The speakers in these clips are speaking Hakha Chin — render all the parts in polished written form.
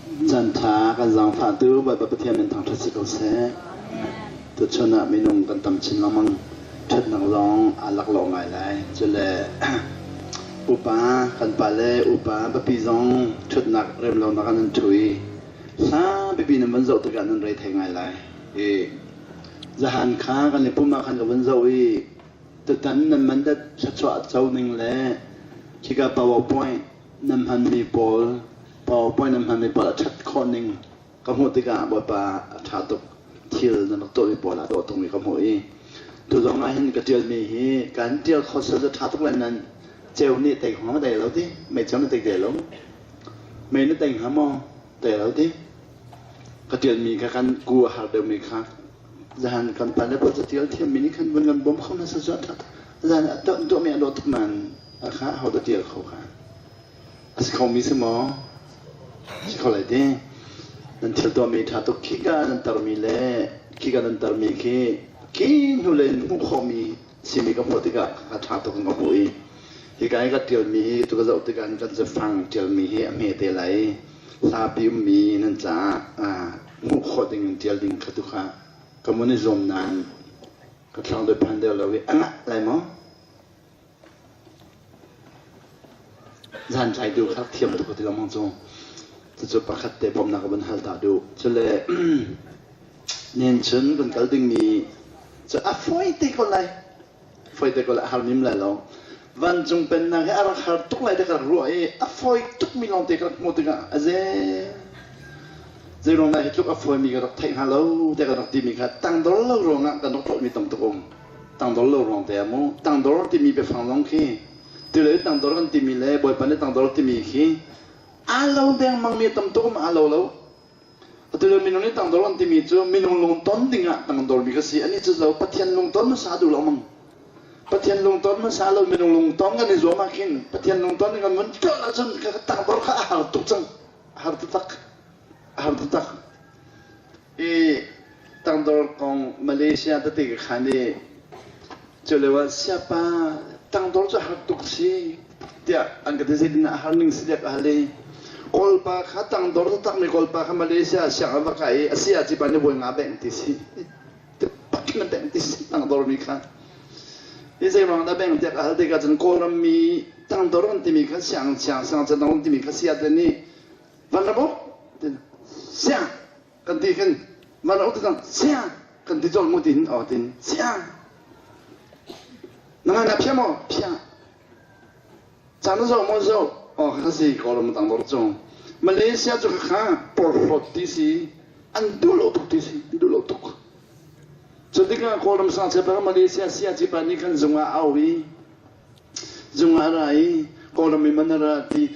Caan ṭha kan zaangfahtu Bawipa Pathian min thangṭhat si ko seh. Tuchun ah minung kan tam chin lengmang. Ṭhatnak zong aa laklawh ngai lai. Cule upa kan pale upa papi zong ṭhutnak rem lonak ah nan ṭhu i hla pipi nan van zoh tikah nan rei thei ngai lai. I zahan kha kan i pum ah khan ka van zoh i tutan nan mandat thluachuah co ning le khika PowerPoint nan hmanmi pawl PowerPoint nan hmanmi pawl a ṭhat khawh ning ka hmuh tikah Bawipa a ṭha tuk thil nan rak tuahmi pawl a dawh tukmi ka hmuh i tu zong ah hin ka ṭialmi hi kan ṭial kho sel cu ṭha tuk lai nan ceu nih tei hnga ma tei lo ti mei ceu na tei te lo mei na tei hnga maw tei lo ti ka ṭialmi kha kan ku a har deuhmi kha zahan kan pale pawl catial thiammi nih khan vun kan bawm kho hna seh cu a ṭha zahan a tuahmi a dawh tuk nain a kha ho dah ṭial kho kha a si khomi si maw si kho lai ti nan thil tuahmi ṭha tuk khika nan tarmi le khika nan tarmi khi khi hnulei in hmuh khawhmi simi ka hmuh tikah ka ṭha tuk in ka hmuh i hika i ka ṭialmi hi tu ka zoh tikah kan cafang ṭialmi hi a hme te lai hlapi ummi nan caah hmuh khawh ding in ṭial ding kha tu kha ka mun i zuam nain ka thlang deuh phan deuh lo i a ngah lai maw Zan tlai duh kha thiam tuk ka ti lengmang cu. Cucu pakhat te bawmhnak ka van hal ta duh. Cule nen cun kan kal dingmi cu a fawi te ko lai. Fawi te ko lai, a har mim lai lo. Vancung pennak hi a rak har tuk lai te ka rak ruah i a fawi tukmi lawngte ka rak hmuh tikah a ze. Zeiruang dah hi tluk a fawimi ka rak theih hnga lo te ka rak timi kha tangdor lo ruangah kan rak tlawhmi tam tuk um. Tangdor lo ruang te ah mu tangdor timi biafang zong khi tilo tangdor kan timi le Bawipa nih tangdor timi khi aa lo dengmang mi tam tuk um aa lo lo. Atu lio minung nih tangdor kan timi cu minung lungton ding ah tangdor mi ka si. Ani cu zo Pathian lungton hmasa duh lo mang. Pathian lungton hmasa lo minung lungton kan i zuam ah khin Pathian lungton kan vun tlolh ahcun ka tangdor kha a har tuk cang. A har taktak. A har taktak. I tangdor kong Malaysia tete ka khan i cu lio ah siapa tangdor cu har tuk si tiah an ka ti zeitin a har ning si tiah ka hal i Kawlpa kha tangdor taktakmi Kawlpa kha Malaysia siang an va kai i a si ah cipa nih voi nga bengh ti si ti pak in a bengh ti si tangdor mi kha hi zeiruang dah bengh tiah ka hal tikah cun Kawlram mi tangdor an timi kha siang siang siang can an timi kha sia te nih van ram uk siang kan ti khin van uk ti siang kan ti cawlh mu tin aw tin siang na ngai na phia maw phia caan na zoh maw zoh aw kha si kawlram tang dor cung Malaysia cu kha porhlawt ti si an duh lo tuk ti si an duh lo tuk cu tikah kawlram sang chepa Malaysia sia cipa nih khan zung ah au i zung ah ra i kawlram i man ra ti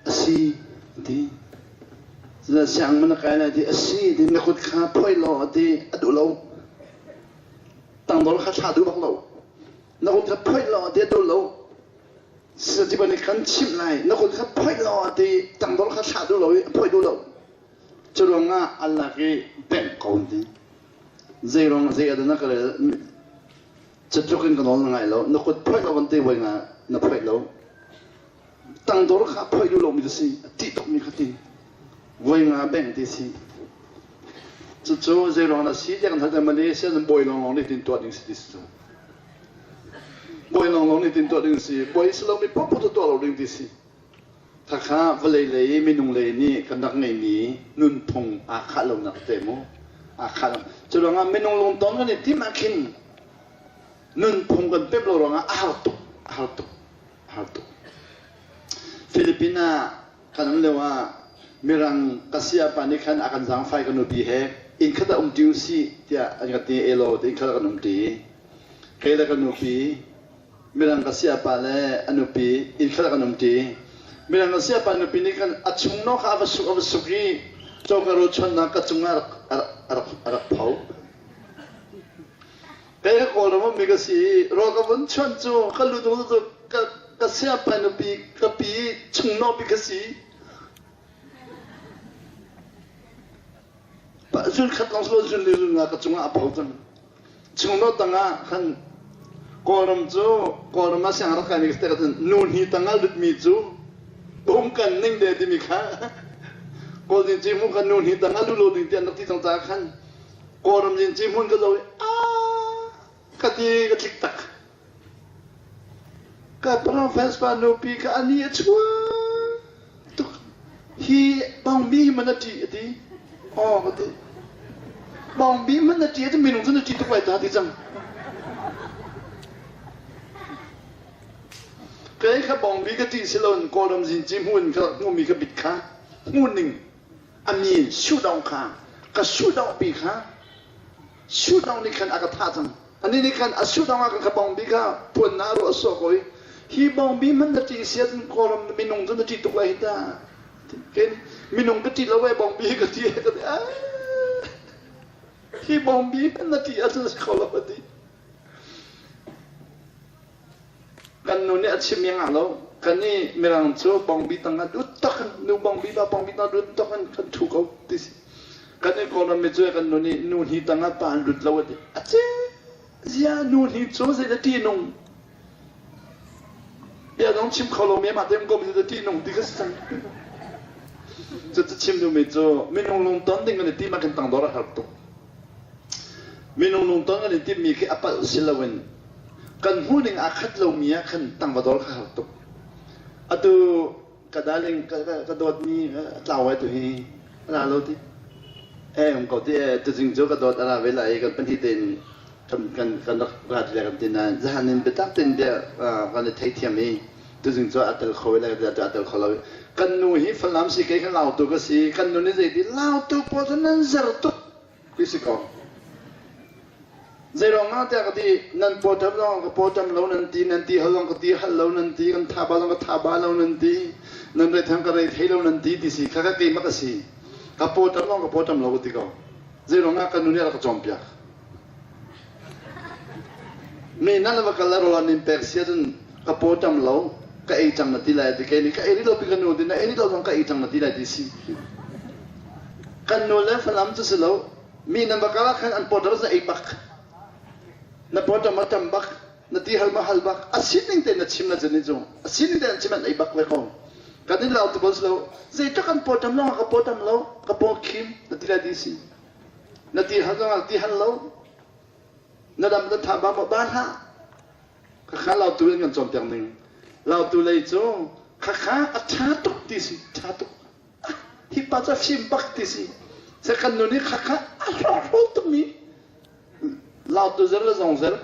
A si, a ti. Siang man a kai lai ti a si ti na kut kha phoih law a ti a duh lo. Tangdor kha thlah duh bak lo. Na kut kha phoih law a ti a duh lo. Satiba nih kan chimh lai na kut kha phoih law a ti tangdor kha thlah duh lo i a phoih duh lo. Cu ruangah an lak i bengh ko an ti. Zei ruang zei a na ka rel catluk in ka nawl na ngai lo na kut phoih lo kan ti voi nga na phoih lo. Tangdor kha phoih duh lomi ka si, a ṭih tukmi ka ti. Voi nga bengh ti si. Cucu zeiruang dah si tiah kan hal Malaysia nan bawi lawnglawng nih tin tuah ding si ti si cu. Bawi lawnglawng nih tin tuah ding si. Bawi si lomi paohpaoh cu tuah lo ding ti si. Khakha vawlei lei minung lei nih kan rak ngeihmi nunphung aa khah lonak te mu. Aa khah lo. Cu ruangah minung lungton kan i timh ah khin nunphung kan pemh lo ruangah a har tuk, a har tuk. Har tuk. Philippine ah kan um lio ah Mirang ka sayapa nih khan a kan zaangfai ka nupi he inn khat ah um ṭi usih tiah an ka ti elaw inn khat ah kan um ṭi. Kei le ka nupi Mirang ka sayapa le a nupi inn khat ah kan um ṭi. Mirang ka sayapa nupi nih khan a chungnawh kha a va suk a va suk i coka rawlchuannak ka cungah a rak a rak a rak pho. Kei ka Kawlram ummi ka si i rawl ka vun chuan cu ka lu dung cu ka ka siapa nupi ka pi chungnawpi ka si. Zun khat lawng si zun li zun nga ka cungah a pho cang. Chungnawh tangah khan Kawlram cu Kawlram ah siang rak kaimi ka te nu hni tangah lutmi cu um kan ning de timi kha. Kawl zinci hmun kha nu hni tang ah lu lo ding ti an rak ti cang caah khan Kawlram zinci hmun ka zo i aa ka ti ka tlik tak. Ka professor nupi ka ani a chuak tuk. Hi bawngbi hi man a ṭih a ti. Aw ka ti. Bawngbi man a ṭih a ti minung cu na ṭih tuk lai ta ti cang. Kei kha bawngbi ka ṭih si loin Kawlram zinci hmu in ka rak hmuhmi ka bit kha hmuhning a mi suhdawng kha ka suhdawng pi kha suhdawng nih khan a ka thah cang. Anih nih khan a suhdawng ah ka bawngbi kha puan na a ruah sawh ko i hi bawngbi hmanh na ṭih si ahcun Kawlram minung cu na ṭih tuk lai hi ta. Kei minung ka ṭih lo ee bawngbi hi ka ṭih ka ti. Hi bawngbi hmanh na ṭih ahcun a si kho lo a ti. Kan nu nih a chim i ngah lo. Kan i Mirang cu bawngbi tangah dut tak in nu bawngbi pa bawngbi tangah dut tak in kan ṭhu ko ti si. Kan i Kawlram mi cu kan nu nih nu hni tangah pa an lut lo a ti. A ce zia nu hni cu zeidah ṭihnung bia zong chim kho lo mi amah te um ko mi zeidah ṭihnung ti ka si cang. Cucu chim duhmi cu minung lungton ding kan i tim ah khin tangdor a har tuk. Minung lungton kan i timmi khi a palh si loin kan hmuhning aa khat lomi ah khan tangvador kha har tuk. Atu ka darling ka, ka, ka dawtmi a tlau ai tu hi a la lo ti. Eh um ko ti eh tuzing cu ka dawt a ra ve lai kan pahnih tein kan kan kan rak rat le kan ti nain zahan in biatak tein bia kan i theithiam i tuzing cu a tel kho lai ka ti a tel kho lo kan nu hi Falam si kei kan lautu ka si kan nu nih zeiti lautu pawl cu nan zer tuk ti si ko zei ruang ah tiah ka ti nan pawṭam zong ka pawṭam lo nan ti nan ti hal zong ka ti hal lo nan ti kan tha ba zong ka tha ba lo nan ti nan reithang ka rei thei lo nan ti ti si kha ka keimah ka si ka pawṭam zong ka pawṭam lo ka ti ko zei ruang ah kan nu nih a rak ka cawnpiak Mi nan va kal rawl an in pek si ahcun ka paw ṭam lo, ka ei cang na ti lai ti kei nih ka ei rih lo pi ka nu ti na ei rih lo zong ka ei cang na ti lai ti si. Kan nu le Falam cu si lo, mi nan va kal ah khan an paw ṭam na ei bak. Na paw ṭam a ṭam bak, na ti hal ma hal bak, a sining tein na chim na cun ni cu, a sining tein an chim an ei bak ve ko. Kan in lau tu bal si lo, zeitluk an paw ṭam lawng ah ka paw ṭam lo, ka paw khim na ti lai ti si. Na ti hal zong ah ti hal lo, na dam na tha ba maw ba hlah khakha lautu in kan cawnpiak ning lautu lei cu khakha a ṭha tuk ti si ṭha tuk hi pa cu a fim bak ti si se kan nu nih khakha a hlawhhlawh tukmi lautu zer le zong zer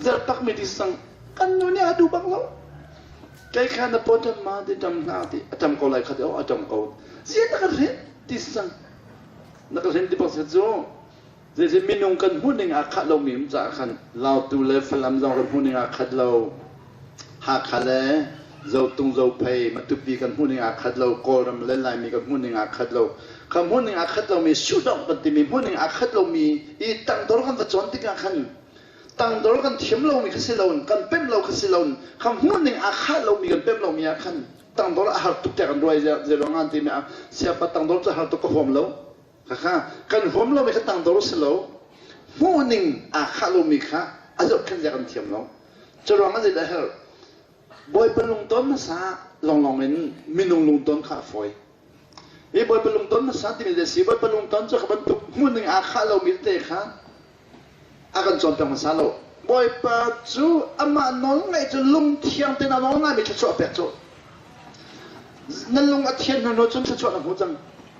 zer takmi ti sang kan nu nih a duh bak lo kei kha na paw ṭam ma ti ṭam hna ti a ṭam ko lai kha ti oh a ṭam ko zia na kan hren ti sang Na ka hlen ti bak cu zeitin minung kan hmuhning aa khat lomi um caah khan Lautu le Falam zong kan hmuhning aa khat lo. Hakha le Zotung Zophei Matupi kan hmuhning aa khat lo. Kawlram le Laimi kan hmuhning aa khat lo. Kha hmuhning aa khat lomi suhdongh kan timi hmuhning aa khat lomi i tangdor kan va cawn tikah khan tangdor kan thiam lomi kha si loin kan pemh lo kha si loin kha hmuhning aa khah lomi kan pemh lomi ah khan tangdor a har tuk tiah kan ruai zei ruang ah timi ah siapa tangdor cu har tuk ka huam lo khakha kan huam lomi kha tangdor si lo hmuhning aa khah lomi kha a zohkhenh zia kan thiam lo cu ruang ah zeidah herh bawipa lungton hmasa longlong in minung lungton kha a fawi hi bawipa lungton hmasa timi zei si bawipa lungton cu kha bantuk hmuhning aa khah lomi tete kha a kan cawnpiak hmasa lo. Bawipa cu amah nawl ngaih cu lungthiang tein a nawl ngaimi thluachuah pek cu. Na lung a thian hnu cun thluachuah na hmu cang.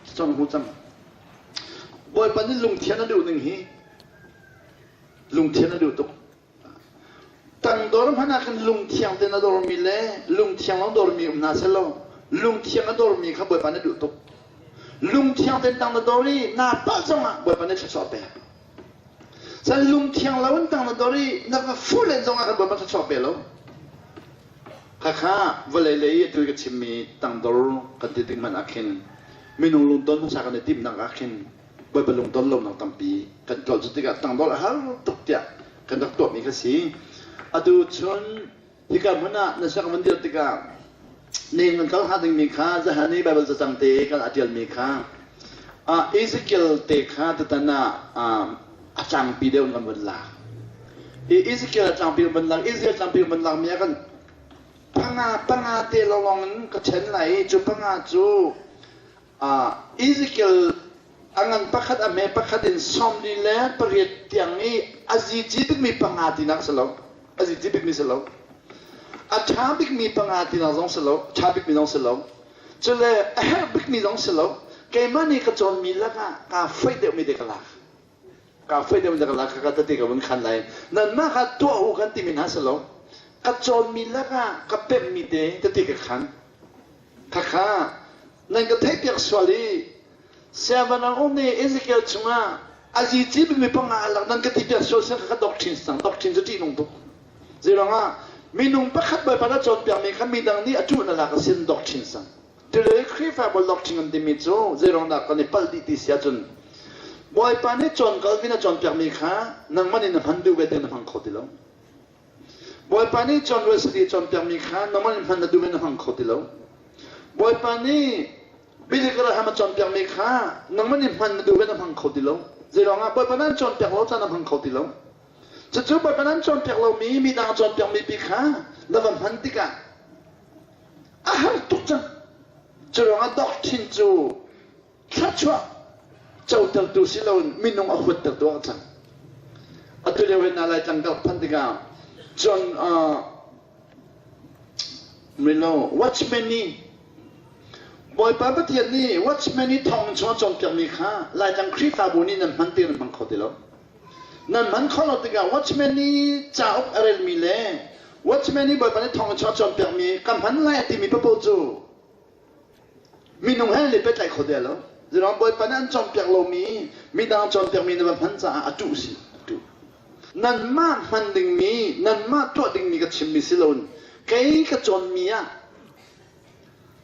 Thluachuah na hmu cang. Bawipa nih lungthian a duh ning hi lungthian a duh tuk. Tangdor hmanh ah khan lungthiang tein a dormi le lungthiang lo dormi um hna selaw lungthiang a dormi kha Bawipa nih duh tuk. Lungthiang tein tang na dor i naa palh zongah Bawipa nih thluachuah a pek. Cun lungthiang lo in tang na dor i na va fuh len zongah khan Bawipa thluachuah pe lo. Khakha vawlei lei i atu i ka chimmi tangdor kan ti tik hmanh ah khin minung lungton hmasa kan i timhnak ah khin Bawipa lungton lonak tampi kan tlolh cu tikah tangdor a har tuk tiah kan rak tuahmi kha si. Atu chun hika hmun ah na siang van dir tikah ning kan kal hnga dingmi kha zahan i Baibal cacang te kan a ṭialmi kha Ezekiel te kha tutan ah a tlangpi deuh in kan vun lak. Hi Ezekiel a tlangpi kan vun lak, Ezekiel tlangpi kan vun lakmi ah kan. Panga panga te lawng in ka ṭhen lai i cu panga cu Ezekiel a ngan pakhat a hme pakhat in 48 tiang i a zici bikmi panga tinak a si lo. A zici bikmi si lo. A ṭha bikmi panga tinak zong si lo. A ṭha bikmi zong si lo. Cule a herh bikmi zong si lo. Keimah nih ka cawnmi lakah kaa foih deuhmi te ka lak. Kaa foih deuhmi te ka lak kha tete ka vun khan lai. Nanmah kha tuah u kan timi hna si lo. Ka cawnmi lakah ka pemhmi te tete ka khan. Khakha nan ka theihpiak sual i siangpahrang nih Ezekiel chungah a zici bikmi panga a lak nan ka tipiak sual siang kha ka doctrine cang doctrine cu ṭihnung tuk zeiruangah minung pakhat Bawipa na cawnpiakmi kha midang nih a ṭuh na lak a sin doctrine cang Tule Khrihfabu doctrine kan timi cu zeiruang dah kan i palh dih ti si ahcun Bawipa nih cawn Calvin a cawnpiakmi kha nangmah nih na hman duh ve te na hmang kho ti lo Bawipa nih John Wesley cawnpiakmi kha nangmah nih hman na duh in na hmang kho ti lo. Bawipa nih Billy Graham a cawnpiakmi kha nangmah nih hman na duh in na hmang kho ti lo. Zeiruangah Bawipa nan cawnpiak lo caan na hmang kho ti lo. Cucu Bawipa nan cawnpiak lomi midang cawnpiakmi pi kha na va hman tikah a har tuk cang. Curuangah doctrine cu thluachuah cotertu si loin minung a huattertu ah a cang. Atu lio hin Laitlang ka phanh tikah cun milo watchman nih Bawipa Pathian nih watchman nih thawng chung a cawnpiakmi kha Laitlang Khrihfabu nih nan hman ti nan hmang kho ti lo. Nan hman kho lo tikah watchman nih cauk a relmi le watchman nih Bawipa nih thawng chung a cawnpiakmi ka hman lai a timi paoh cu Minung he le pehtlaih kho te lo. Zirong Bawipa nih an cawnpiak lomi midang cawnpiakmi na va hman caah a ṭuh si a ṭuh. Nanmah hman dingmi, nanmah tuah dingmi ka chimmi si loin kei ka cawnmi ah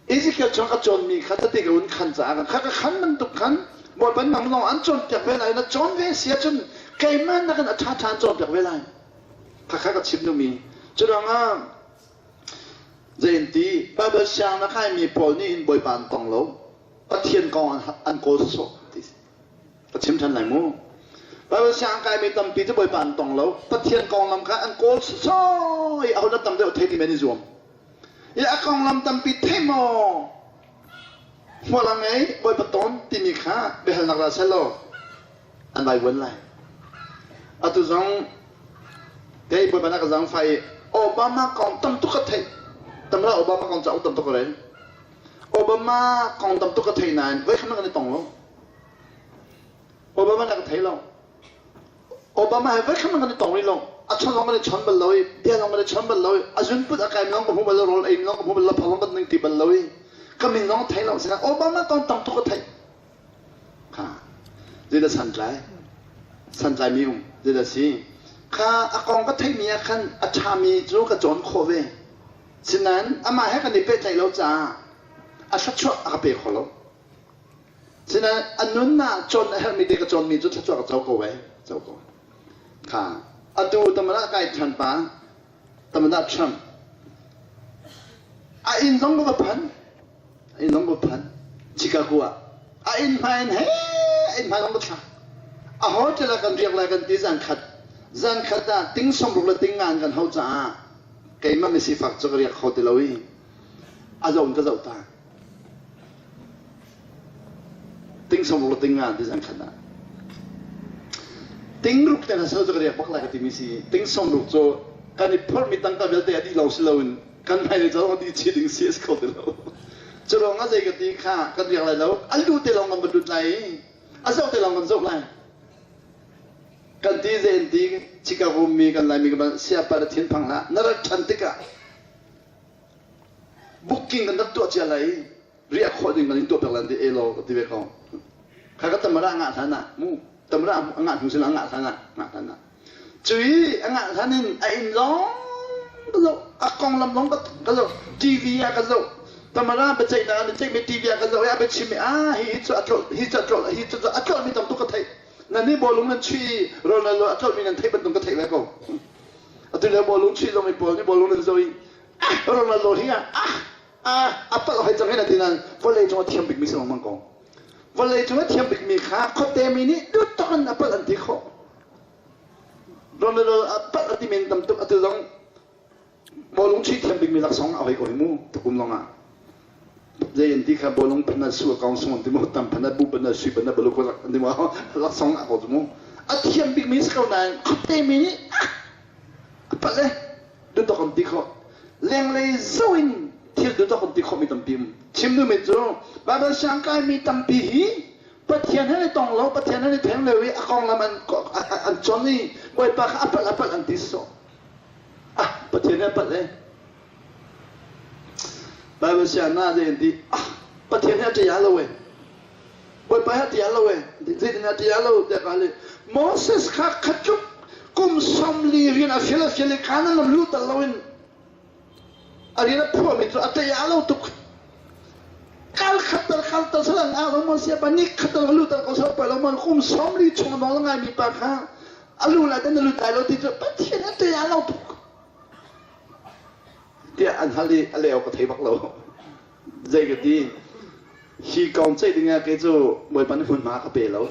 Ezekiel chung ka cawnmi kha tete ka un khan caah kha ka khan bantuk khan Bawipa nang lawng an cawnpiak ve lai na cawn ve si ahcun keimah nakin a ṭhaṭha an cawnpiak ve lai. Khakha ka chim duhmi. Curuangah Zei Baibal siang na kaimi pawl nih hin Bawipa an tong lo. Pathian kong an kawl sawsawh ti si. Ka chim ṭhan lai mu. Baibal siang kaimi tampi cu Bawipa an tong lo. Pathian konglam kha an kawl sawsawh i ahodah tam deuh thei ti men i zuam. I a konglam tampi thei maw hmual a ngei Bawipa tawn timi kha biahalnak ra seh law an vaivuan lai. Atu zong kei Bawipa na ka zaangfah i Obama kong tam tuk ka theih. Tamra Obama kong cauk tam tuk ka rel. Obama kong tam tuk ka thei nain voikhat kan i tong lo. Obama na ka thei lo. Obama he voikhat kan i tong rih lo. A chon zong kan i chon bal lo i bia zong kan i chon bal lo i a zunput a kaim zong ka hmu bal lo rawl ei zong ka hmu bal lo phak zong kan ning ti bal lo i ka min zong thei lo. Sinain Obama kong tam tuk ka theih. Kha zeidah santlai? Santlaimi um zeidah si? Kha a kong ka theihmi ah khan a ṭhami cu ka cawn khawh ve. Sinain amah he kan i pehtlaih lo caah a thluachuah a ka pe kho lo. Sinain a nunnak cawn a herhmi te ka cawnmi cu thluachuah ka co ko ve. Co ko. Kha atu tamara kai ṭhan pa tamara Trump a inn zong ka va phan. Inn zong ka phan. Chicago ah. A inn hmai in he a inn hmai zong ka thlak. A hotel ah kan riak lai kan ti zan khat. Zan khat ah ting 60 le ting nga an kan hau caah keimah misifak cu ka riak kho ti lo i a zo in ka zoh ta. Ting 60 le ting nga ti zan khat ah. Ting ruk te hna sel cu ka riak bak lai ka timi si. Ting 60 cu kan i phorhmi tangka vialte a dih lo si loin kan hmailei ca zong dih chih ding si a si kho ti lo. Cu ruang ah zei ka ti kha kan riak lai lo. A lu te lawng kan va lut lai i a zoh te lawng kan zoh lai. Kan ti zei an ti Chicago mi kan Laimi kan siapa na thin phang hlah na rat ṭhan tikah booking kan rak tuah cia lai i riah khawh ding kan in tuah piak lan ti elaw ka ti ve ko. Kha ka tamara ngah hlan ah mu tamara ngah hnu sin ngah hlan ah ngah hlan ah Cui a ngah hlan in a inn lawng ka zoh, a konglam lawng ka zoh, TV ah ka zoh. Tamara biaceihnak an ceihmi TV ah ka zoh i a biachim i ah hi hi cu a tlolh, hi cu a tlolh, hi cu a tlolhmi tam tuk ka theih. Nan nih bawlung nan chuih i Ronaldo a tlolhmi nan theih bantuk ka theih ve ko. Atu lio bawlung chuih zong mi pawl nih bawlung nan zoh i ah Ronaldo hi ah ah ah a palh hoi cang hi na ti nain vawlei cung a thiam bikmi si lengmang ko. Vawlei cung a thiam bikmi kha khuate mi nih duhtak in a palh an ti khawh. Ronaldo a palh a ti men tam tuk atu zong. Bawlung chuih thiam bikmi laksawng a hoi ko hi mu tukum lawng ah. Zei an ti kha bawlung phanat su a kong sung an ti mu tam phanat bu phanat sui phanat balu ko an ti mu laksawng a ko cu mu. A thiam bikmi si ko nain khuate mi nih a palh e duhdok an ti khawh. Lenglei zo in thil duhdok an ti khawhmi tampi um. Chim duhmi cu Bible siang kaimi tampi hi Pathian he tong lo Pathian he theng lo i a konglam an an chon i Bawipa kha a palh a palh an ti sawh. Ah Pathian he a palh e. Bible siang na zei an ti ah Pathian he a ṭia lo e. Bawipa he a ṭia lo e. Zeitin a ṭia lo tiah ka hal i Moses kha khatluk kum 40 rian a fial a fial i Kanaan ram luh tal loin a rian a phuahmi cu a ṭei a lo tuk. Kal khat tal kal tal salang a lo maw sia pa ni khat tal lu tal ko sa pa lo maw kum 40 chung a nawl ngaimi pa kha a lu lai tan a lut lai lo ti cu Pathian a ṭei a lo tuk. Tiah an hal i a leo ka thei bak lo. Zei ka ti hi kong ceih ding ah kei cu Bawipa nih hmunhma ka pe lo.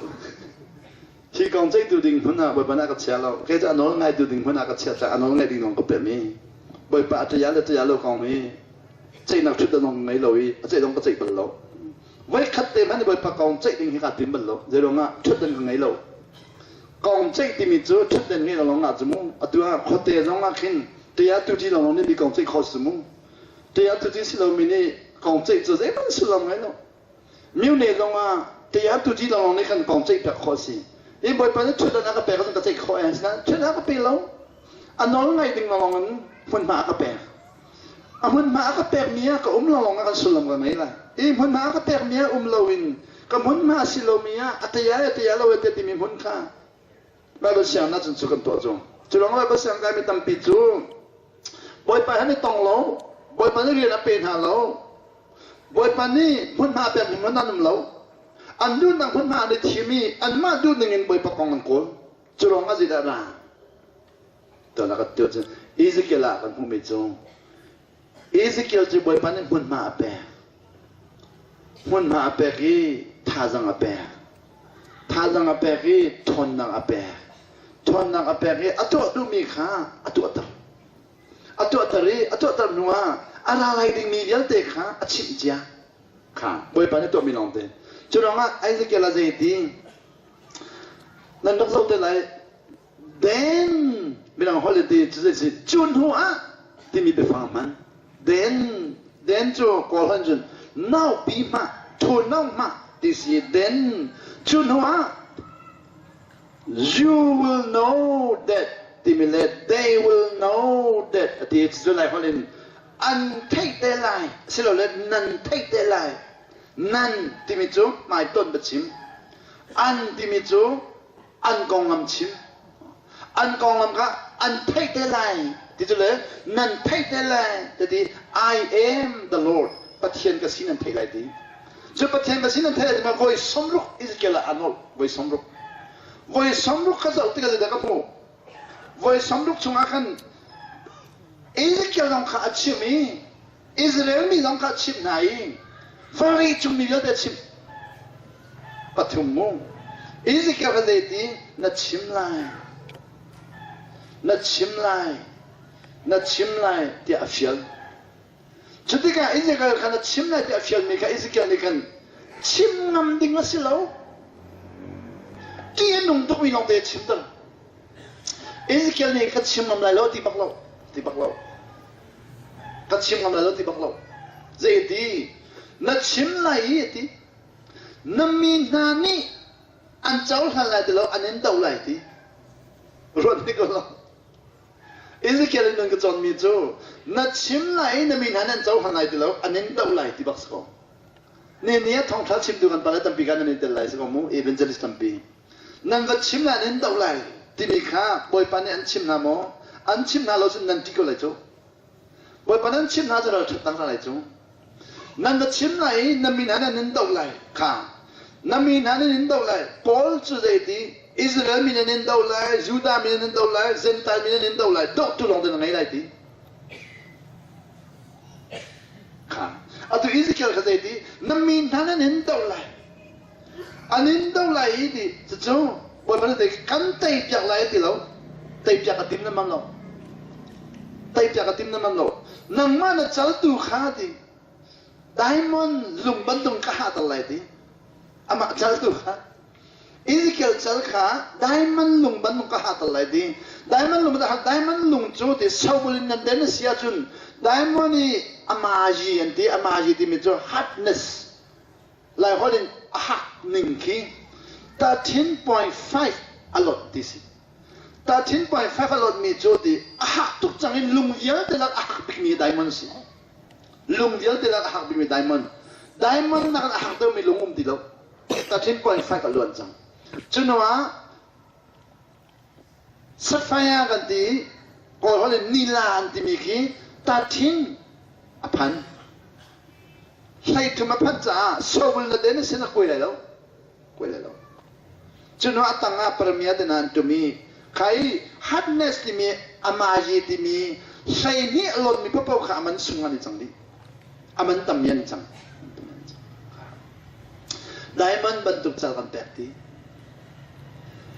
Hi kong ceihtu ding hmun ah Bawipa nih a ka chia lo. Kei cu a nawl ngaitu ding hmun ah ka chia caah a nawl ngaih ding zong ka pem i Bawipa a ṭial le ṭial lo kong hi ceihnak ṭhutdan zong ngei lo i a ceih zong ka ceih bal lo. Voikhat te hmanh Bawipa kong ceih ding hi kaa tim bal lo. Zeiruangah ṭhutdan ka ngei lo. Kong ceih timi cu ṭhutdan ngei lo lawng ah cu mu. Atu ah khuate zong ah khin ṭia tu ṭi lawng nih mi kong ceih khawh si mu. Ṭia tu ṭi si lomi nih kong ceih cu zeihmanh sullam ngei lo. Myone zong ah tiah tuti lawng nih kan kong ceih piak khawh a si. I Bawipa nih ṭhutdan a ka pek ahcun ka ceih khawh e. Asinain ṭhutdan a ka pe lo. A nawl ngai ding lawng in hmunhma a ka pek. A hmunhma a ka pekmi ah ka um lawng ah kan sullam ka ngei lai. I hmunhma a ka pekmi ah um loin ka hmunhma a si lomi ah a tia e tia lo e te timi hmun kha Baibal sianginn ahcun cu kan tuah cu. Cu lawng Baibal siang kaimi tampi cu Bawipa he an i tong lo. Bawipa nih rian a pe hna lo. Bawipa nih hmunhma a pek hmun an um lo. An duhnak hmunhma an i thim i anmah duh ning in Bawipa kong an kawl. Cu ruang ah zeidah ra? Tuan ah kan cu Ezekiel ah kan hmuhmi cu Ezekiel cu Bawipa nih hmunhma a pek. Hmunhma a pek i thazang a pek. Thazang a pek i ṭhawnnak a pek. Ṭhawnnak a pek i a tuah duhmi kha a tuahter. A tuahter i a tuahter hnuah a ra lai dingmi vialte kha a chimh cia. Kha Bawipa nih tuahmi lawngte. Cu ruangah Ezekiel ah zei ti? Nan rak zoh te lai. Then midang holh in ti cu zei si cu hnu ah timi biafang hman. Then then cu kawl holh cun naupi hmah thu no hmah ti si then cu hnu ah You will know that timi le they will know that a ti cu lai holh in an theih te lai silole nan theih te lai nan timi cu hmaitonh va chim an timi cu an konglam chim an konglam kha an theih te lai ti cu le nan theih te lai ti ti I am the Lord Pathian ka si nan theih lai ti Cu Pathian ka sin an theih ma voi 60 Ezekiel ah a nolh voi 60 voi 60 ka zoh tikah zeidah ka hmuh voi 60 chungah khan Ezekiel zong kha a chim i Israel mi zong kha a chimh hna i vawlei cung mi vialte a chimh pathum mu Ezekiel kha zeiti na chim lai na chim lai na chim lai tiah a fial Cutikah Ezekiel khan a chim lai tiah a fialmi kha Ezekiel nih khan chim ngam ding a si lo. Ṭih a nung tukmi lawngte a chimter. Ezekiel nih ka chim ngam lai lo ti bak lo, ti bak lo. Ka chim ngam lai lo ti bak lo. Zei a ti? Na chim lai i a ti. Na mi hna nih an cohlan lai ti lo, an in doh lai ti. Ruat hnik lo. Ezekiel in nan ka cawnmi cu na chim lai i na mi hna nan cohlan lai ti lo an in doh lai ti bak si ko. Ni ni ah thawngṭha chimtu kan pale tampi kha nan i tel lai si ko mu evangelist tampi. Nan va chim lai nan in doh lai timi kha Bawipa nih an chim hna maw? An chim hna lo cun nan ṭih ko lai cu. Bawipa nan chim hna cu ral ṭhat hna lai cu. Nan va chim lai i na min han in doh lai kha. Na min han in doh lai. Paul cu zeiti Israel min in doh lai, Judah min in doh lai, Gentile min in doh lai, dohtu lawng te na ngei lai ti. Kha. Atu Ezekiel kha zeiti na min han in doh lai. An in do lai i ti cucu Bawipa nih kan tei piak lai ti lo. Tei piak a tim lengmang lo. Teipiak a tim na man lo. Nangmah na cal tu kha ti diamond lung bantuk ka hahter lai ti. Amah cal tu kha Ezekiel cal kha diamond lung bantuk ka hahter lai ti. Diamond lung diamond lung cu ti sobul in nan den a si ahcun diamond i amaji an ti amaji timi cu hardness Laiholh in a hak ning khi 13.5 a lot ti si. 13.5 a lotmi cu ti a hak tuk cang in lung vialte lak a hak bikmi diamond si. Lung vialte lak a hak bikmi diamond. Diamond nakin a hak deuhmi lung um ti lo. 13.5 a luan cang. Cu ah Sapphire kan ti Kawlholh in nila an timi khi 13 a phan. Hleithum a phanh caah sobul na den a sin a kuai lai lo. Kuai lai lo. Cu hnu a tang ah paramia te hna an tum i kha i hardness timi amayi timi 12 a lawnmi paohpaoh kha a man sung an i cang dih. A man tammi an i cang. Diamond bantuk cal kan pek ti.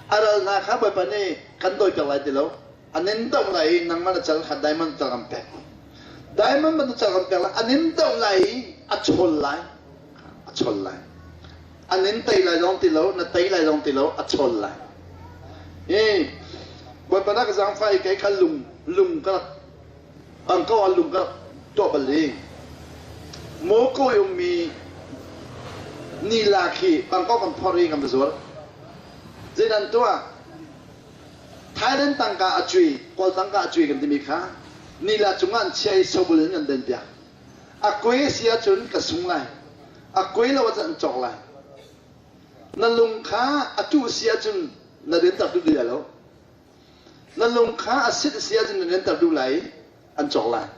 A ral hna kha Bawipa nih kan dawipiak lai ti lo. An in doh lai i nangmah na cal kha diamond cal kan pek. Diamond bantuk cal kan pek lai. An in doh lai i a chawl lai. A chawl lai. An in tei lai zong ti lo, na tei lai zong ti lo, a chawl lai. Hi Bawipa na ka zaangfah i kei kha lung lung ka rak Bangko ah lung ka rak tuah bal i Mawkaw i ummi nila khi Bangkok kan phorh i kan va zuar. Zeidah an tuah? Thailand tangka a cui, Kawl tangka a cui kan timi kha nila cungah an chiah i sobul in kan denpiak. A kuai si ahcun ka sung lai. A kuai lo ahcun an cawk lai. Na lung kha a tuh si ahcun na rian tak duh lai lo. Na lung kha a sit a si ahcun na rianter duh lai i an cawk lai.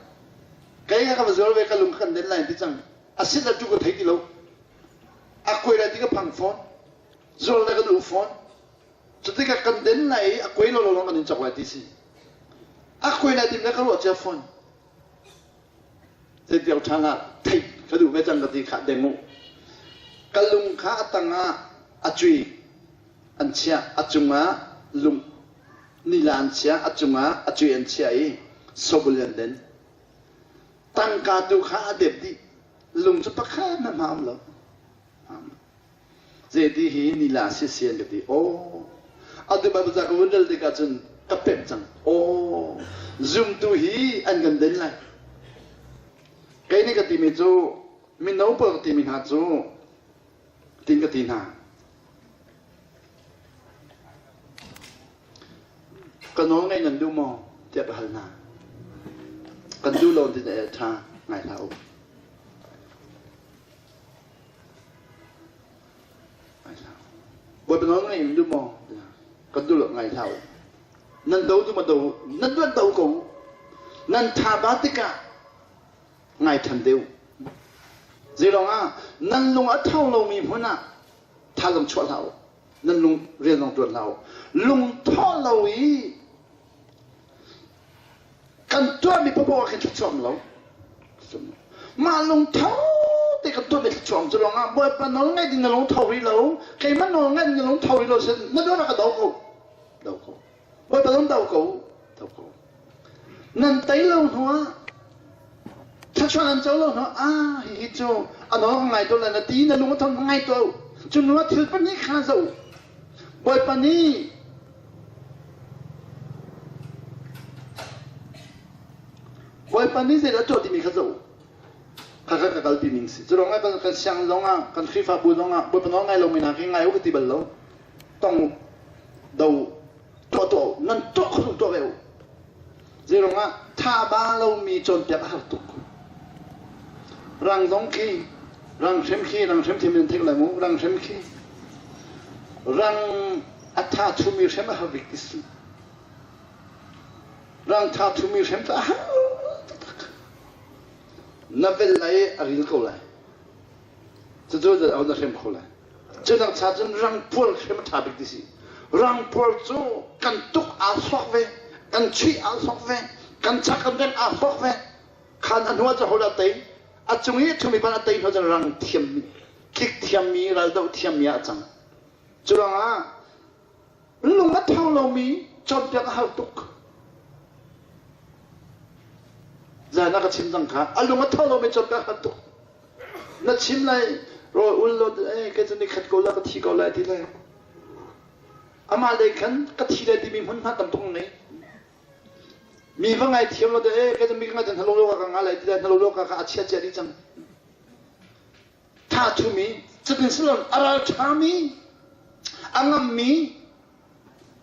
Kei ka va zuar ve ka lung kan den lai ti cang. A sit le tu ka thei ti lo. A kuai lai ti ka phang fawn. Zuar le ka duh fawn. Cutikah kan den lai i a kuai lo lawng kan in cawk lai ti si. A kuai lai ti le ka ruah cia fawn. Zeitiang ṭhan ah theih ka duh ve cang ka ti kha deng u. Ka lung kha a tang ah a cui an chiah, a cungah lung nila an chiah, a cungah a cui an chiah i sobul an den. Tangka tu kha a dep dih. Lung cu pakhat hmanh a um lo. Zeiti hi nila si an ka ti. Aw, atu Bible ca ka vun rel tikah cun ka pemh cang. Aw, zumtu hi an kan den lai. Kei nih ka timi cu mino pawl ka timi hna cu tin ka ti hna. Ka nawl ngaih nan duh maw? tiah ka hal hna. Kan duh lo ti na ṭha ngai hlah u. Bawipa nawl ngai in duh maw? Kan duh lo ngai hlah u. Nan do tu ma do nan duan do ko. Nan tha ba tikah ngai than deuh. Zeilong ah nan lung a tho lomi hmun ah tha lung chuah hlah u. Nan lung rian zong tuan hlah u. Lung thaw lo i Kan tuahmi paohpaoh ah khin thluachuah um lo. Mah lungtho te kan tuahmi thluachuah um cu lawngah Bawipa nawl ngaih ding na lungtho rih lo, keimah nawl ngaih ding na lungtho rih lo sin na dawr ah ka do ko. Do ko. Bawipa zong do ko. Do ko. Nan tei lo hnu ah thluachuah nan co lo hnu ah ah hihi cu a nawl ka ngai tuah lai na ti na lung a thon ngai tuah u. Cu hnu ah thil pahnih kha zoh u. Bawipa nih Bawipa nih zeidah a tuah timi kha zoh. Kha kha ka kalpi ning si. Cu ruangah kan, kan siang zongah, kan Khrihfabu zongah Bawipa nawl ngai lomi hna khi ngai u ka ti bal lo. Tong u, do u, tuah tuah u, nan tuah kho tuah ve u. Zeiruangah tha ba lomi cawnpiak a har tuk. Rang zong khi, rang hrem khi, rang hrem thiam in theih lai mu, rang hrem khi. Rang a tha thumi hrem a har bik ti si. Rang tha thumi hrem cu a har taktak. Na vel lai i a ril ko lai. Cucu na hrem kho lai. Cu dang cha cun rangpual hrem a ṭha bik ti si. Rangpual cu kan tuk aa thawk ve, kan chuih aa thawk ve, kan chak kan bengh aa thawk ve. Khan a hnuah cu hodah a tei? A cung i a ṭhumi pan a tei hnu cun rang thiammi, tlik thiammi, raldoh thiammi ah a cang. Cu ruangah lung a tho lomi cawnpiak a har tuk. Zan ah ka chim cang kha. A lung a tho lomi cawnpiak har tuk. Na chim lai rawl ul lo eh kei cu ni khat ko la ka thi ko lai ti lai. Amah lei khan ka thi lai timi hmunhma tam tuk ngei. Mi va ngai thiam lo de eh kei cu mi ka ngai hna lo lo ka nga lai ti lai hna lo lo ka a chia chia dih cang. Tha thumi cutin silon a ral ṭhami a ngammi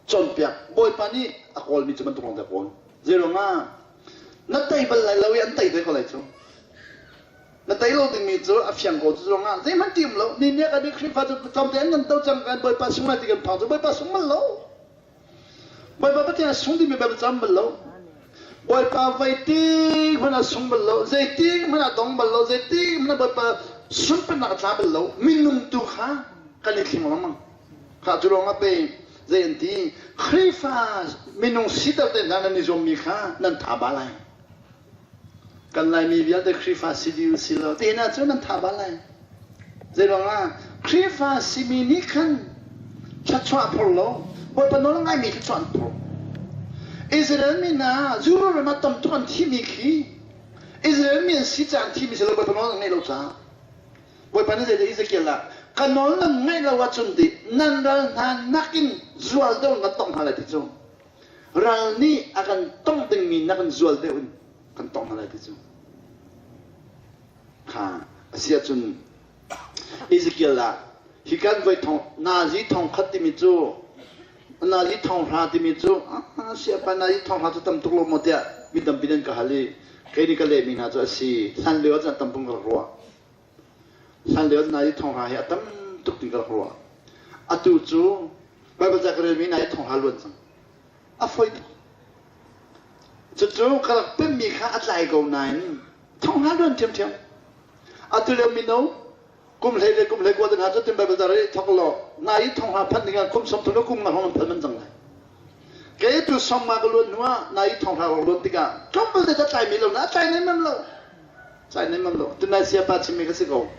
cawnpiak Bawipa nih a kawlmi cu bantuk lawng te a kawl. Zeiruangah na tei bal lai lo i an tei ve ko lai cu. Na tei lo dingmi cu a fiang ko cu ruangah zeihmanh ti um lo. Ni nih kan Khrihfa cu tlawmte an kan to cang kan Bawipa sung lai ti kan phang cu Bawipa sung bal lo. Bawipa Pathian a sung dingmi bal cam bal lo. Bawipa vei hmanh a sung bal lo. Zeitik hmanh a dong bal lo. Zeitik hmanh Bawipa sunparnak a tla bal lo. Minung tu kha kan i thling lengmang. Kha cu ruangah pei zei an ti Khrihfa minung siter te hna nan i zuammi kha nan tha ba lai. Kan Laimi vialte Khrihfa si dih si lo te hna cu nan tha ba lai. Zei ruangah Khrihfa simi nih khan thluachuah phur lo Bawipa nawl ngaimi thluachuah an phur. Israel mi hna Zuru ram ah tam tuk an thimi khi Israel mi an si caah an thimi si lo Bawipa nawl an ngaih lo caah Bawipa nih zeidah Ezekiel ah ka nawl nan ngaih lo ahcun ti nan ral hna nakin zual deuh in kan tongh hna lai ti cu ral nih a kan tongh dingmi nakin zual deuh in kan tongh hna lai ti cu kha a si ahcun Ezekiel ah hi kan voi thong nazi thong khat timi cu nazi thong hra timi cu siapa nazi thong hra cu tam tuk lo maw tiah mi tampi nan ka hal i kei nih ka lehmi hna cu a si hlan lio ah cun tam pung ka rak ruah Hlan lio nai thonghra hi a tam tuk ti ka rak ruah. Atu cu Baibal ca ka relmi nai thonghra luan cang. A foi tuk. Cucu ka rak pemmi kha a tlai ko nain thonghra luan ṭhiamṭhiam. Atu lio mino kum hlei le kum hlei kua te hna cu tin Baibal ca rel thok law nai thonghra phanh ding ah kum 30 le kum nga hrawng an phanh man cang lai. Kei tu song ma ka luan hnu ah nai thonghra rak luan tikah tlawmpal te ta tlai mi lo na a tlai nem lo. Sai nan mang lo. Tunai siapa chimmi ka si ko.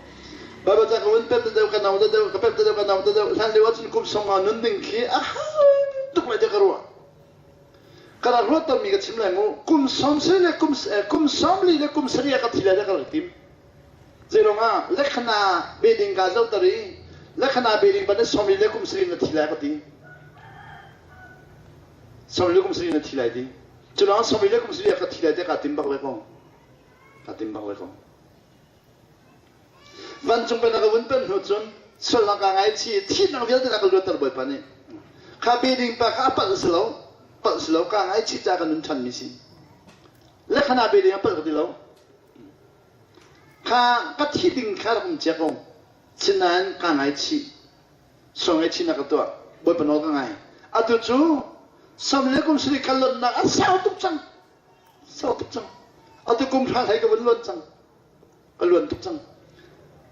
Baibal ca ka vun pep deuh ka no deuh ka pep deuh ka no deuh hlan lio ahcun kum song nga nun ding khi a hau tuk lai tiah ka ruah. Ka rak ruat tawnmi ka chim lai mu. Kum som sari le kum kum som li le kum sari ah ka thi lai tiah ka rak tim. Zeiruang ah lekhana beding ka zoh tar i lekhana beding ban som li le kum sari na thi lai ka ti. Som li le kum sari na thi lai ti. Culawng som li le kum sari ah ka thi lai tiah ka tim bak le ko. Ka tim bak le ko. Vancung pen a ka vun pen hnu cun sualnak kaa ngaichih i thihnak vialte a ka luatter Bawipa nih. Kha beding pa kha a palh si lo, palh si lo, kaa ngaichih caah ka nun ṭhanmi si. Le khana beding a palh ka ti lo. Kha ka thi ding kha rak um cia ko. Sinain kaa ngaichih. Sual ngaihchihnak ka tuah. Bawipa nawl ka ngai. Atu cu sam le kum sarih ka lonnak a sau tuk cang. Sau tuk cang. Atu kum hra hlei ka vun luan cang. Ka luan tuk cang.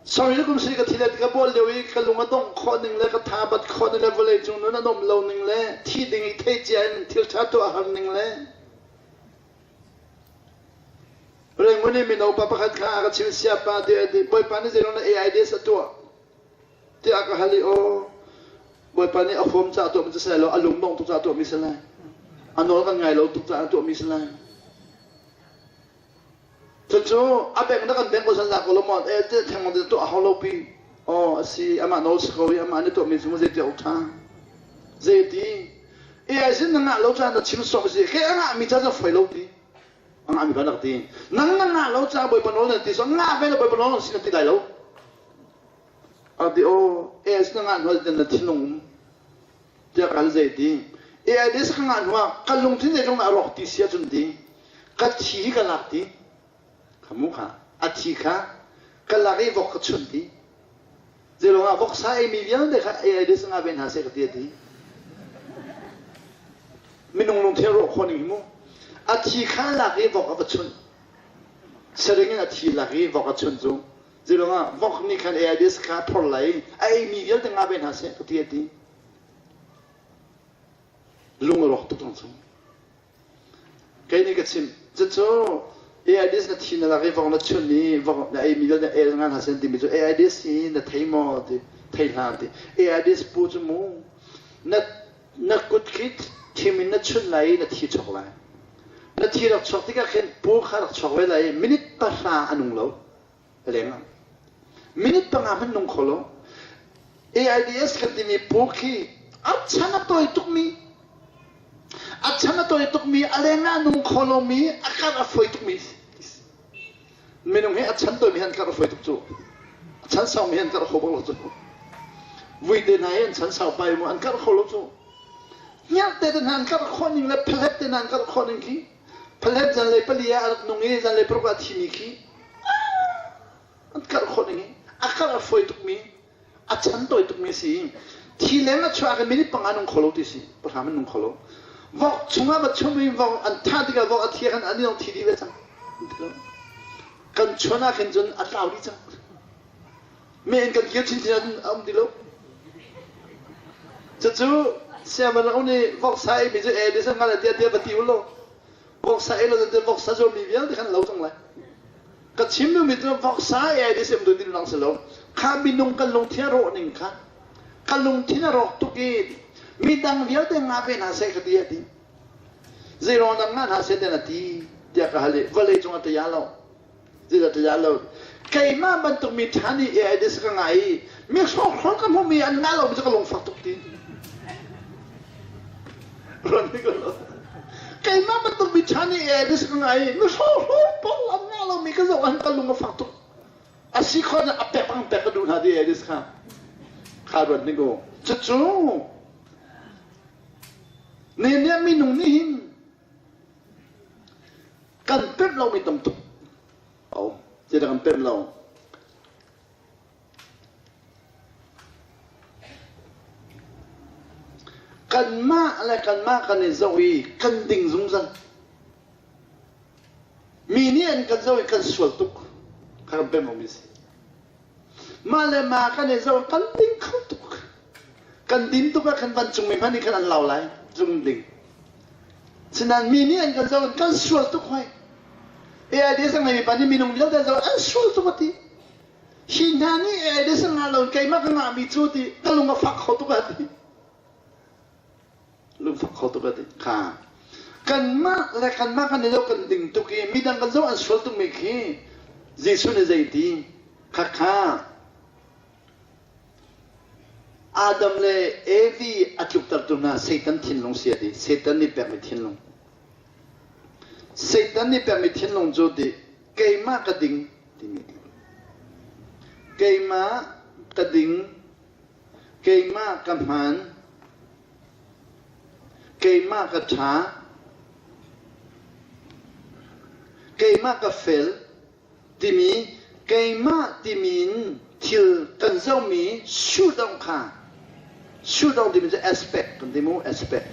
Sorry kum si ka thi le ka bawl lio i ka lung a dongh khawh ning le ka tha bat khawh ning le vawlei cung nun a nom lo ning le thi ding i thei cia in thil ṭha tuah har ning le Rangoon i mino pa pakhat kha a ka chim siapa ti a ti Bawipa nih zeiruang dah AIDS a tuah tiah ka hal i aw Bawipa nih a huam caah tuahmi cu si lai lo a lung dongh tuk caah tuahmi si lai a nawl kan ngai lo tuk caah tuahmi si lai cucu a beng na kan beng ko zan ko lo maw eh te theng te tuah hau lo pi aw a si amah nawl si ko i amah nih tuahmi cu zei ti awk ṭha zei ti AI sin na ngah lo caan na chim sawk si ke a ngah mi ca cu foi lo ti a ngah mi kan rak ti nang na ngah lo ca Bawipa nawl na ti so ngah ve lo Bawipa nawl si na ti lai lo A ti aw AIDS na ngah hnu ah na thinlung um tiah ka hal zei ti AIDS ka ngah hnu ah ka lungthin zeitlung dah a rawk ti si ahcun ti ka thi hi ka lak ti kha mu kha a thi kha ka lak i vok ka chunh ti zeiruang ah voksa eimi vialte kha AIDS ngah ve hna seh ka ti a ti minung lungthin rawh khawh ning hi mu a thi kha lak i vok a va chunh saring in a thi lak i vok a chunh cu Zeiruangah vok nih khan AIDS kha phor lai a eimi vialte nga ve hna seh ka ti a ti. Lung a rawk tuk cang chung. Kei nih ka chim cucu AIDS na thi na lak i vok na chun i vok na eimi vialte AIDS nga hna seh timi cu AIDS hi na thei maw ti thei hlah ti AIDS pu cu mu na na kut khi thim in na chun lai i na thi chok lai. Na thi rak chuak tikah khin pu kha rak chuak ve lai i minute pahra a nung lo. Leng ah. Minute panga hmanh nung kho lo. AIDS kan timi pu khi a chan a tawi tukmi a chan a tawi tukmi a leng ah a nung kho lomi a karh a fawi tukmi minung hi a chan tawimi han karh a fawi tuk cu a chan saumi han karh kho bak lo cu vui te hna hi an chan sau pai mu an karh kho lo cu hngerhte te hna an karh khawh ning le phalet te hna an karh khawh ning khi phalet zanlei pali ah a rak nung i zanlei paruk ah a thimi khi an karh khawh ning hi a karh a fawi tukmi a chan tawi tukmi a si thi leng a chuah ah minute panga nung kho lo ti si pahram an nung kho lo vok chungah va chum i vok an thah tikah vok a thi khan an i thi dih ve cang kan chuan ah khin cun a tlau dih cang men kan kir chinchin a um ti lo cucu siaman rak nih voksa ei mi cu e ti san ngal tiah tiah va ti u law voksa ei lo cun voksa zuarmi vialte khan lo cang lai ka chim duhmi cu voksa ei ti sim tu din lang si lo kha minung kan lungthin a rawh ning kha ka lungthin a rawk tuk i midang vialte nga ve hna seh ka ti a ti zeiruang dang nga hna seh tiah na ti tiah ka hal i vawlei cung a taya lo Zeidah tiah lo keimah bantuk mi ṭha nih AIDS ka ngah i mi hrawkhrol ka hmuhmi an ngah lomi cu ka lungfak tuk ti. Keimah bantuk mi ṭha nih AIDS ka ngah i mi hrawkhrol pawl an ngah lomi ka zoh ahhin ka lung a fak tuk. A si khawh a pek bang pek ka duh hna ti AIDS kha. Kha ruat ning u. Cucu ne nih minung nih hin Kan pemh lomi tam tuk a um. Zeidah kan pemh lo? Kanmah le kanmah kan i zoh i kan ding zungzal. Mi nih an kan zoh i kan sual tuk. Kha kan pemh lomi a si. Mah le mah kan i zoh kan ding kho tuk. Kan din tuk ah khan vancungmi hmanh nih khan an lau lai. Zung ding. Sinain mi nih an kan zoh kan sual tuk hoi. AIDS a ngeimi pa nih minung vialte an zoh an sual tuk a ti. Hi hna nih AIDS a ngah lo keimah ka ngahmi cu ti ka lung a fak kho tuk a ti. Lungfak kho tuk a ti. Kha kanmah le kanmah kan i zoh kan ding tuk i midang kan zoh an sual tukmi khi Jesuh nih zei ti? Khakha Adam le Evi a tluktertu hna Satan thinlung si a ti. Satan nih pekmi thinlung. Satan nih pekmi thinlung cu ti keimah ka ding timi. Keimah ka ding, keimah ka hmaan, keimah ka ṭha, keimah ka fel, timi keimah timi in thil kan zohmi shoot-dong kha shoot-dong timi cu aspect kan ti mu aspect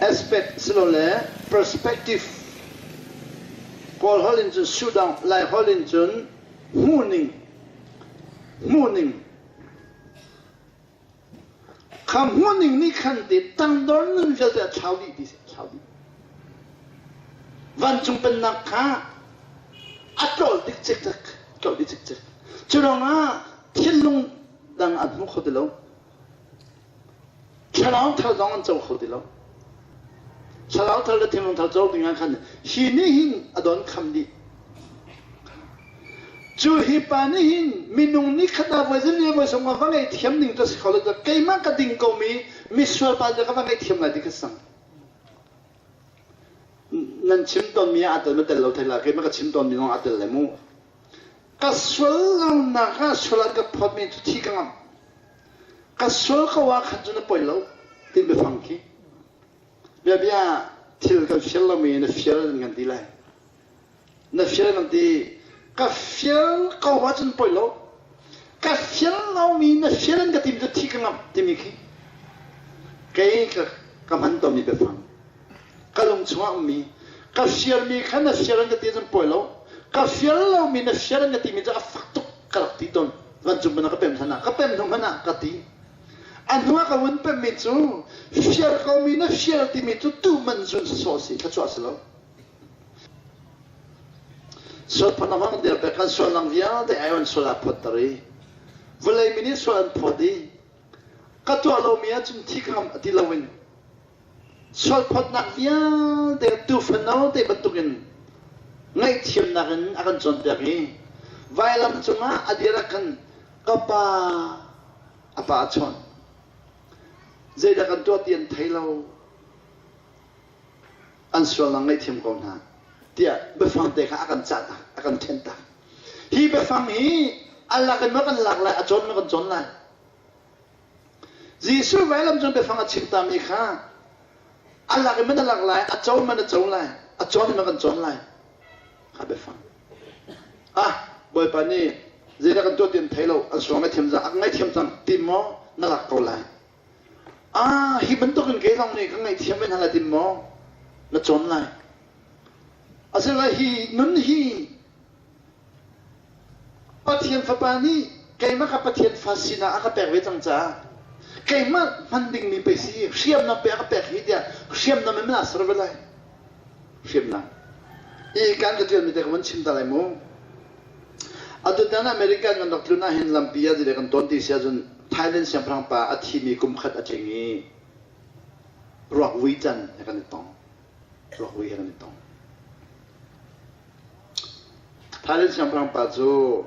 aspect silole perspective Kawl holh in cun shoot-dong Lai holh in cun hmuhning hmuhning Kha hmuhning nih khan ti tangdor nun vialte a thlau dih ti thlau dih. Vancung pennak kha a tlol dik cikcek, tlol dih cikcek. Cu ruangah thinlung dang an hmu kho ti lo. Thlarau thar zong an co kho ti lo. Thlarau thar le thinlung thar co ding ah khan hi nih hin a don kham dih. Cu hi pa nih hin minung nih khat ah voi zan voi sung va ngei thiam ning cu si kho lo keimah ka ding ko mi misual pa cu ka va ngei thiam lai ti ka sang. Nan chim tawn mi ah aa tel ma tel lo thei la keimah ka chim tawn mi zong aa tel le mu. Ka sual lonak ah sual an ka phawt mi cu thi ka ngamh. Ka sual ko ah khan cun a poi lo ti biafang khi. Bia bia thil kan fial lomi na fial an kan ti lai. Na fial kan ti. Ka fial ko ahcun poi lo. Ka fial lomi na fial an ka timi cu thi ka ngamh timi khi kei ka, ka hman tawnmi biafang. Ka lung chungah ummi ka fialmi kha na fial an ka ti ahcun poi lo. Ka fial lomi na fial an ka timi cu a fak tuk ka rak ti tawn. Vancung hmanh ah ka pem hlan ah ka pem hnu hmanh ah ka ti. A hnu ah ka vun pemmi cu fial komi na fial timi cu tu man zun sawsawh a si, thluachuah a si lo. Sualphawt a hmang dir pek kan sualnak vialte ai an sual aa phawtter i vawlei mi nih sual an phawt i ka tuah lomi ahcun thi ka ngamh ti loin. Sualphawtnak vialte tuufano te bantukin ngaihthiamnak in a kan cawnpiak i vailam cungah a dir ah khan ka pa a pa a chawnh. Zeidah kan tuah ti an thei lo. An sualnak ngaihthiam ko hna tiah biafang te kha a kan cah tak, a kan ṭhen tak. Hi biafang hi a lak in maw kan lak lai, a cawn maw kan cawn lai. Jesuh vailam cung biafang a chim tami kha a lak in man a lak lai, a co man a co lai, a cawn man kan cawn lai. Kha biafang. Ah, Bawipa nih zeidah kan tuah ti an thei lo, an suang ngaithiam cang, a ngaithiam cang ti maw na lak ko lai. Ah, hi bantuk in kei zong nih ka ngaihthiam ve hna lai ti maw na cawn lai. Asinain hi nun hi Pathian Fapa nih keimah kha Pathian fa sinah a ka pek ve cang caah keimah hman dingmi pei si hriamnam pei a ka pek hi tiah hriamnam in mana ser ve lai. Hriamnam. I kan ka ṭialmi te ka van chim ta lai mu. Atutan American kan rak tlun ahhin lampi ah zile kan ton ti si ahcun Thailand siangpahrang pa a thimi kum khat a tling i ruak vui can he kan i tong. Ruak vui he kan i tong. Thailand siangpahrang pa cu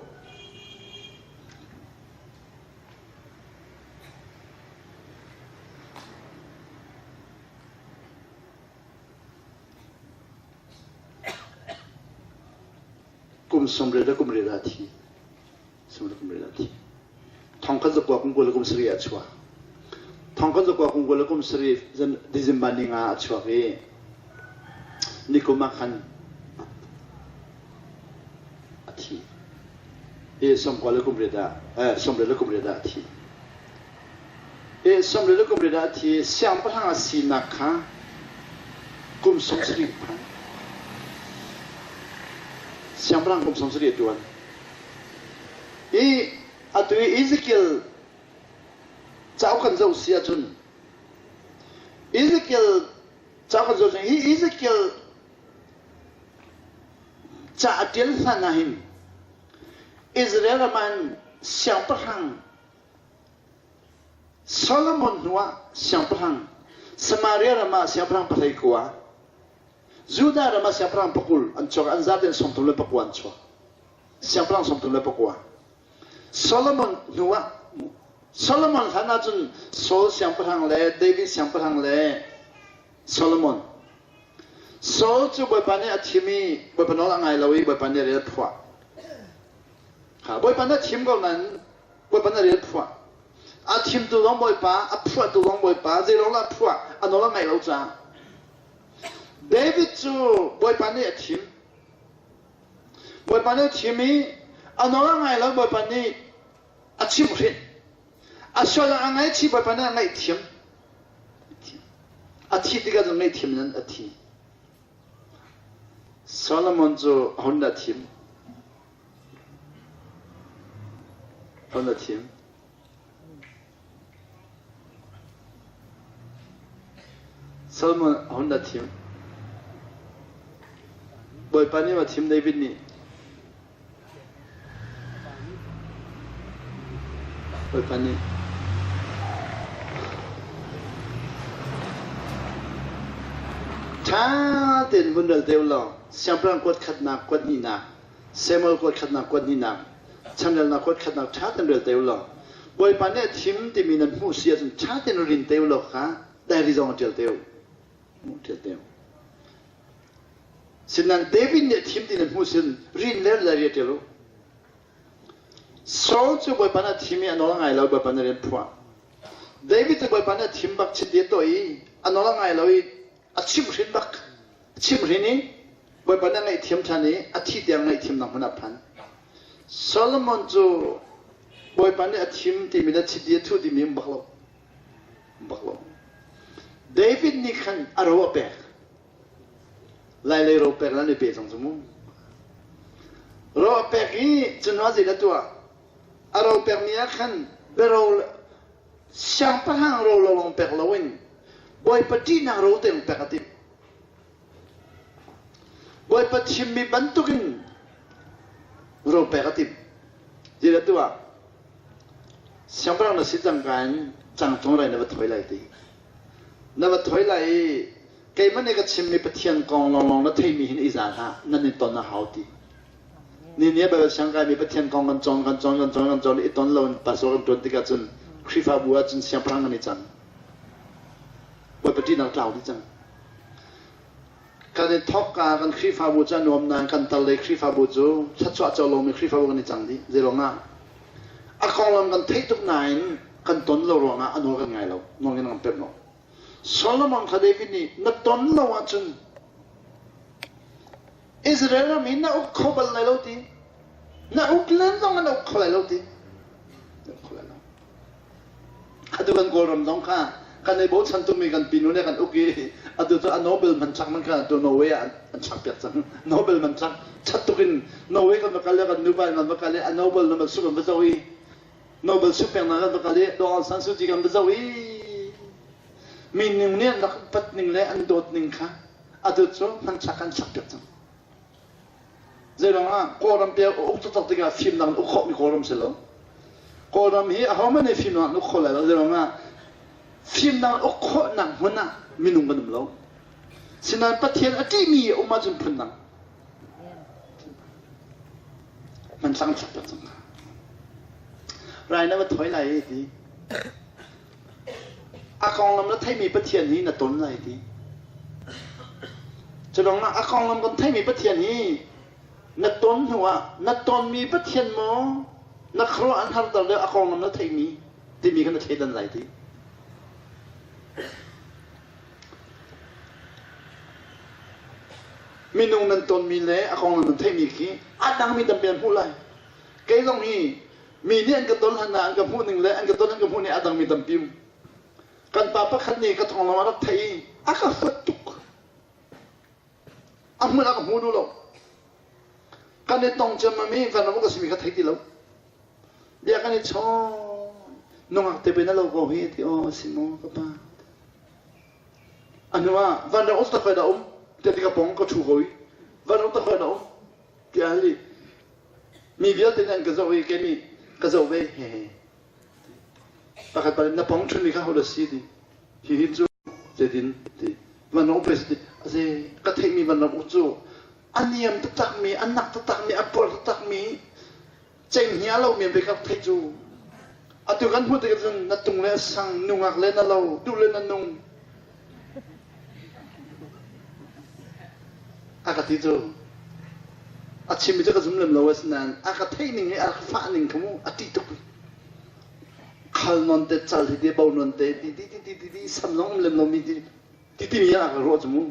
kum 30 le kum riat ah a thi. 30 kum riat ah a thi. Thong khat zakua kum 20 le kum sarih ah a chuak. Thong khat zakua kum 20 le kum sarih December ni nga a chuak i nikum ah khan a thi. Hi 90 le kum riat ah eh 30 le kum riat ah a thi. Hi 30 le kum riat ah a thi. Siangpahrang a sinak kha kum 70 phan. Siangpahrang kum 70 a ṭuan. Hi atu i Ezekiel cauk kan zoh si ahcun Ezekiel cauk kan zoh cun hi Ezekiel ca a ṭial hlan ah hin Israel ram ah hin siangpahrang Solomon hnuah siangpahrang Samaria ram ah siangpahrang pahlei kua Judah ram ah siangpahrang pakul an chuak an zaten 34 an chuak siangpahrang 34. Solomon hnuah Solomon hlan ahcun Saul siangpahrang le David siangpahrang le Solomon. Saul cu Bawipa nih a thim i Bawipa nawl a ngai lo i Bawipa nih rel phuah. Ha, Bawipa nih a thim ko nain Bawipa nih rel phuah. A thimtu zong Bawipa, a phuahtu zong Bawipa, zeilawng lah phuah, a nawl a ngaih lo caah. David cu Bawipa nih a thim. Bawipa nih a thim i a nawl a ngai lo Bawipa nih a chimhhrinh. A sual a ngaihchih Bawipa nih a ngaihthiam. A thi tikah cun ngaihthiam in a thi. Solomon cu a hun dah thim? Hun dah thim? Solomon a hun dah thim? Bawipa nih a thim David nih. Bawipa nih ṭha tein vun rel te u law siangpahrang kuat khatnak kuat hnihnak Samuel kuat khatnak kuat hnihnak chanrelnak kuat khatnak ṭha tein rel te u law Bawipa nih a thim timi nan hmuh si ahcun ṭha tein rin te u law kha diary zong a ṭial te u. Ṭial te u. Sinain David nih a thim ti na hmuh sin rin le le ṭial u. Saul cu Bawipa nih a thim i a nawl a ngai lo Bawipa nih rian phuah. David cu Bawipa nih a thim bak chiti a tuah i a nawl a ngai lo i a chimhhrin bak. A chimhhrin i Bawipa nih a ngaihthiam ṭhan i a thih tiang ngaihthiamnak hmun ah phan. Solomon cu Bawipa nih a thim timi le chiti a thuh timi um bak lo. Um bak lo. David nih khan a ro a pek. Lailei ro pek nan i pe cang cu mu. Ro a pek i cunua zei dah tuah? A ro pekmi ah khan biaro siangpahrang ro lawng pek loin Bawipa ṭihnak ro te pek a timh. Bawipa thimmi bantukin ro pek a timh. Zei dah tuah? Siangpahrang na si cangka in cangcung rai na va thawi lai ti. Na va thawi lai i. Keimah nih ka chimmi Pathian kong lawnglawng na theimi hin i za hlah, nan i ton a hau ti. Ni ni Baibal siang kaimi Pathian kong kan cawn, kan cawn, kan cawn, kan cawn i ton lo in pastor kan ṭuan tikah cun Khrihfabu ah cun siangpahrang kan i cang. Bawipa ṭihnak tlau dih cang. Kan i thawkka kan Khrihfabu cu a nuam nain kan tar lei Khrihfabu cu thluachuah co lomi Khrihfabu kan i cang dih. Zeiruang ah? A konglam kan theih tuk nain kan ton lo ruangah a nawl kan ngai lo, nawl kan pek lo. Solomon kha David nih na ton lo ahcun Israel ram hi na uk kho bal lai lo ti. Na uk len zong an uk kho lai lo ti. Na uk kho lai lo. Atu kan Kawlram zong kha kan ei bochan tukmi kan pinu nih kan uk i atu cu a Nobel man chak man kha atu Norway ah an chak piak cang. Nobel man chak chat tuk in Norway kan va kal le kan nupa in kan va kal i a Nobel na man suk an va zoh i Nobel suk peknak kan va kal i Daw Aung San Suu Kyi kan va zoh i minung nih an rak upat ning le an dawt ning kha atu cu hmanthlak kan chak piak cang. Zeiruang ah Kawlram pe uk taktak tikah fimnak in uk khawhmi Kawlram si lo. Kawlram hi ahohmanh nih fimnak in uk kho lai lo. Zeiruang ah fimnak uk khawhnak hmun ah minung kan um lo. Sinain Pathian a ṭihmi a um ahcun phundang. Hmanthlak thlak piak cang kha. Rai na va thawi lai ti. A konglam na theimi Pathian hi na ton lai ti. Culawng ah a konglam kan theimi Pathian hi na ton hnu ah na tonmi Pathian maw na khuaruah an harter deuh a konglam na theimi timi kha na thleidan lai ti. Minung nan tonmi le a konglam nan theihmi khi a dangmi tampi an hmuh lai. Kei zong hi mi nih an ka ton hlan ah an ka hmuh ning le an ka ton an ka hmuh ning a dangmi tampi um. Kan pa pakhat nih ka thawnglam a rak theih i a ka huat tuk. A hmun a ka hmu duh lo. Kan i tong ciammam i van ram ka simi kha thei ti lo. Bia kan i chawn. Nungak te pe na lo ko hi ti aw si maw ka pa. A hnu ah van ram ta khoi dah um tiah ti ka pong ka ṭhu ko i van ram ta khoi dah um tiah hal i mi vialte nih an ka zoh i kei nih ka zoh ve he he pakhat pa na pong ṭhumi kha ho dah si ti hihi cu zeitin ti van ram pe ti aze ka theihmi van ram cu a niam taktakmi a nak taktakmi a puar taktakmi cenghngia lo men ka theih cu atu kan hmuh tikah cun na tung le a sang nungak le na lo duh le na nung a ka ti cu a chimmi cu ka zum lem lo asinain a ka theih ning i a ka fah ning kha mu a ṭih tuk khal non te cal hi te bo non te ti ti ti ti ti ti sam zong um lem lomi ti ti timi ah ka ruah cu mu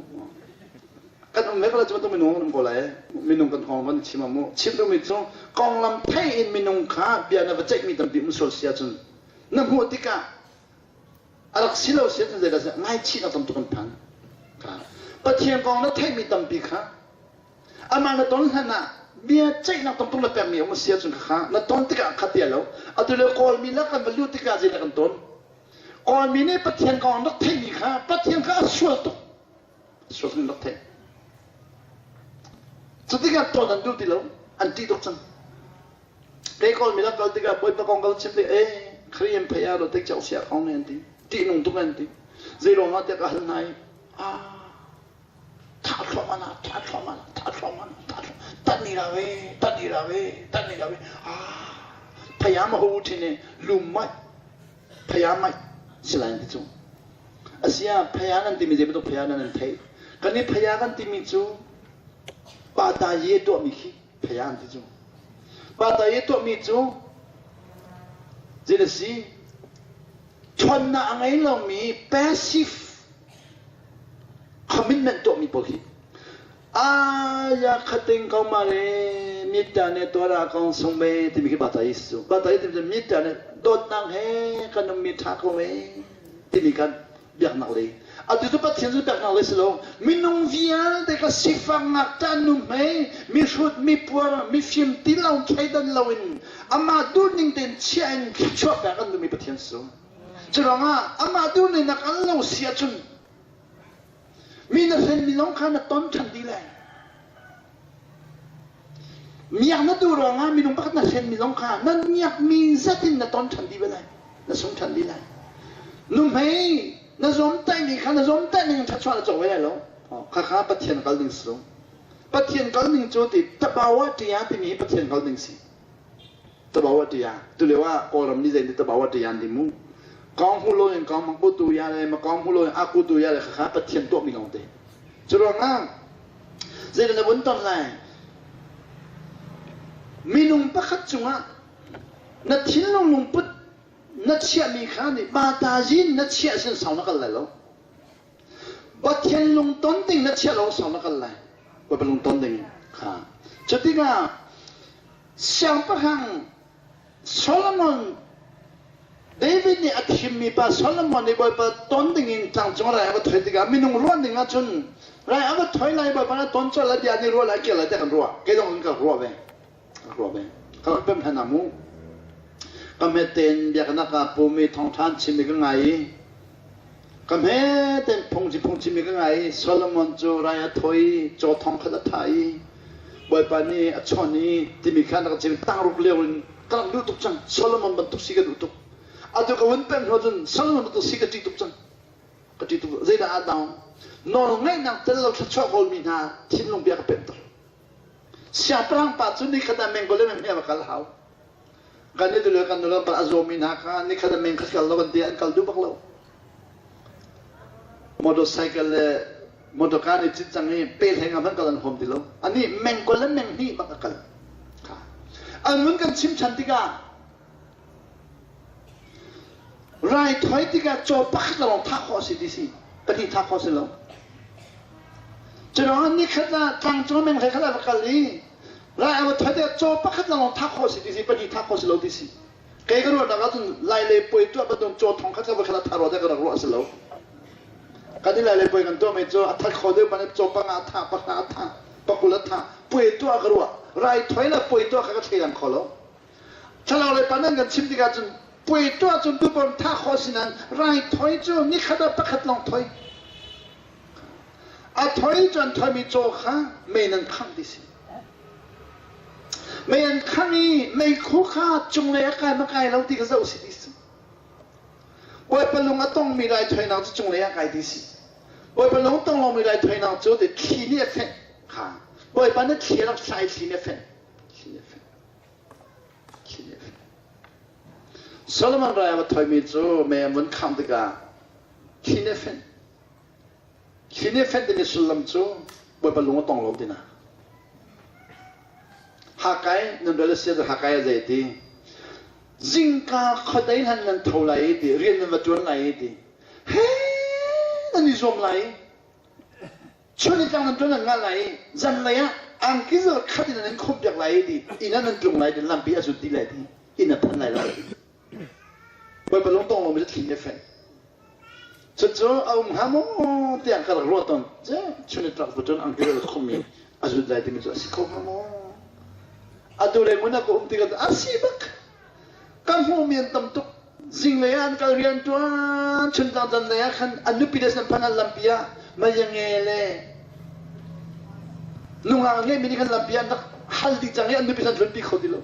kan um ve ko cu bantuk minung kan um ko lai minung kan kong kan chim mu chim duhmi cu konglam thei in minung kha bia na va ceihmi tampi um sual si ahcun na hmuh tikah a rak si lo si ahcun zeidah ngaichihnak tam tuk kan phan Pathian kong na theihmi tampi kha amah na ton hlan ah bia ceihnak tam tuk na pekmi um si ahcun kha na ton tikah kha tia lo atu le kawlmi lak kan va lut tikah zeidah kan ton Kawlmi nih Pathian kong an rak theihmi kha Pathian kha a sual tuk. Sual tuk in rak theih. Cu tikah ton an duh ti lo. An ṭih tuk cang. Kei Kawlmi lak kal tikah Bawipa kong kal chim tik eh Khrih phei ah ro tek chau sia kong ne an ti. Ṭih nung tuk an ti. Zei ruang ah tiah ka hal hna i ah thah thluahmah na thah thluahmah na thah thluahmah na thah thluahmah tat ni ra ve tat ni ra ve tat ni ra ve ah phaya ma hu thin e lum mai phaya mai si lai ti cu asia phaya nan timi zei bantuk phaya nan nan theih kan i phaya kan timi cu pa ta ye tuahmi khi phaya an ti cu pa ta ye tuahmi cu zei si ṭhawnnak a ngei lomi passive commitment tuahmi pawl hi aya khating ko ma le mitta ne tuara kong sung me timi khi bata is cu bata i timi mitta ne dawtnak he kan um mi tha ko me timi kan biaknak lei atu cu Pathian cu biaknak lei si lo minung vialte ka sifak ngakṭah nuhmei mihrut mipuar mifim ti lo thleidan loin amah duhning tein chiah in thluachuah pek an duhmi Pathian si cu ruangah amah duhning nak an lo si ahcun Mi na hlenmi zong kha na ton ṭhan dih lai. Miak na duh ruangah minung pakhat na hlenmi zong kha na miakmi zat in na ton ṭhan dih ve lai. Na sung ṭhan dih lai. Nuhmei. Na zuamtaihmi kha na zuamtaih ning in thluachuah na co ve lai lo. Khakha Pathian kal ding si lo. Pathian kal ning cu ti tabawa ṭia timi hi Pathian kal ding si. Tabawa ṭia. Tulio ah Kawlram nih zei tabawa ṭia an ti mu. Kawng hu lo in kawng mangku tu ya le makawng hu lo in aku tu ya le khakha Pathian tuahmi lawng te. Curuangah zeidah na vun ton lai? Minung pakhat cungah na thinlung lungput na chiahmi kha nih batazin na chiah sin sau na kal lai lo. Pathian lungton ding na chiah lo sau na kal lai. Bawipa lungton ding kha. Cutikah siangpahrang Solomon David nih a thimmi pa Solomon nih Bawipa ton dingin tlangcung rai a va thoi tikah minung ruah ning ahcun rai a va thoi lai Bawipa na ton colh lai bia nih ruah lai kir lai tiah kan ruah. Kei zong in ka ruah ve. Ka ruah ve. Ka rak pem hlan ah mu. Ka hmet tein biaknak ah pumi thawngṭha an chimmi ka ngai i ka hme tein phungchi phungchimmi ka ngai i Solomon cu rai a thoi i caw thong khat a thah i Bawipa nih a chawnh i timi kha na ka chim tangruk lio in ka rak duh tuk cang Solomon bantuk si ka duh tuk atu ka vun pem hnu cun Solomon bantuk si ka ṭih tuk cang ka ṭih tuk zeidah aa dang nawl ngaihnak tel lo thluachuah kawlmi hna thinlung bia ka pemh tuk siangpahrang pa cu nikhat ah mengko le menghme va kal hau kan i dule kan nula a zawmi hna kha nikhat ah meng khat kal lo kan ti an kal duh bak lo motorcycle le motorcar nih cit cang i pe hleng ah hmanh kal an huam ti lo anih meng kol le meng hnih bak a kal kha an nun kan chim than tikah rai thoi tikah caw pakhat lawng thah khawh si ti si pahnih thah khawh si lo Curuangah nikhat ah tlangcung meng hlei khat a va kal i rai a va thoi tikah caw pakhat lawng thah khawh si ti si pahnih thah khawh si lo ti si Kei ka ruahnak ahcun lai le puai tuah bantuk caw thong khat kha khat a tha rua tiah ka rak ruah a si lo. Kan i lai le puai kan tuahmi cu a that kho deuh man caw panga a tha, pahra a tha, pakul a tha. Puai tuah ka ruah. Rai thoi le puai tuah kha ka thleidan kho lo. Thlarau le pa nan kan chim tikah cun puai tuah cun tupon tha khawh si nain rai thoi cu nikhat ah pakhat lawng thoi. A thoi cu an thoimi caw kha mei nan khangh ti si. Mei an khangh i meikhu kha cunglei a kai ma kai lo ti kha zoh si ti si. Bawipa lung a tongmi raithawinak cu cunglei ah kai ti si. Bawipa lung tong lomi raithawinak cu ti thli nih a fenh kha. Bawipa nih thli a rak thlah i thli nih a fenh. Thli nih a fenh. Thli nih a fenh. Solomon rai a va thoimi cu mei an vun khangh tikah thli nih a fenh. Thli nih fenh timi sullam cu Bawipa lung a tong lo tinak. Hakai nan rel a si ahcun Hakai a zei ti? Zingka khuadei hlan nan tho lai i ti rian nan va ṭuan lai i ti he nan i zuam lai i chun i tlang nan ṭuan nan ngah lai i zanlei ah angki zal khat in nan in khumh piak lai i ti inn ah nan tlung lai ti lampi a zut dih lai ti inn a phan lai lo Bawipa lung tong lomi cu thli nih a fenh. Cucu a um hnga maw tiah ka rak ruah tawn. Chun i tlak bu cun angki ral khummi a zut lai timi cu a si kho hnga maw? Atu le mun ah ka um tikah a si bak. Ka hmuhmi an tam tuk. Zinglei ah an kal rian ṭuan, chuntlang zanlei ah khan an nupi le san phan an lampi ah mayange le nungak ngeimi nih khan lampi ah an rak hal dih cang i an nupi san tlunpi kho ti lo.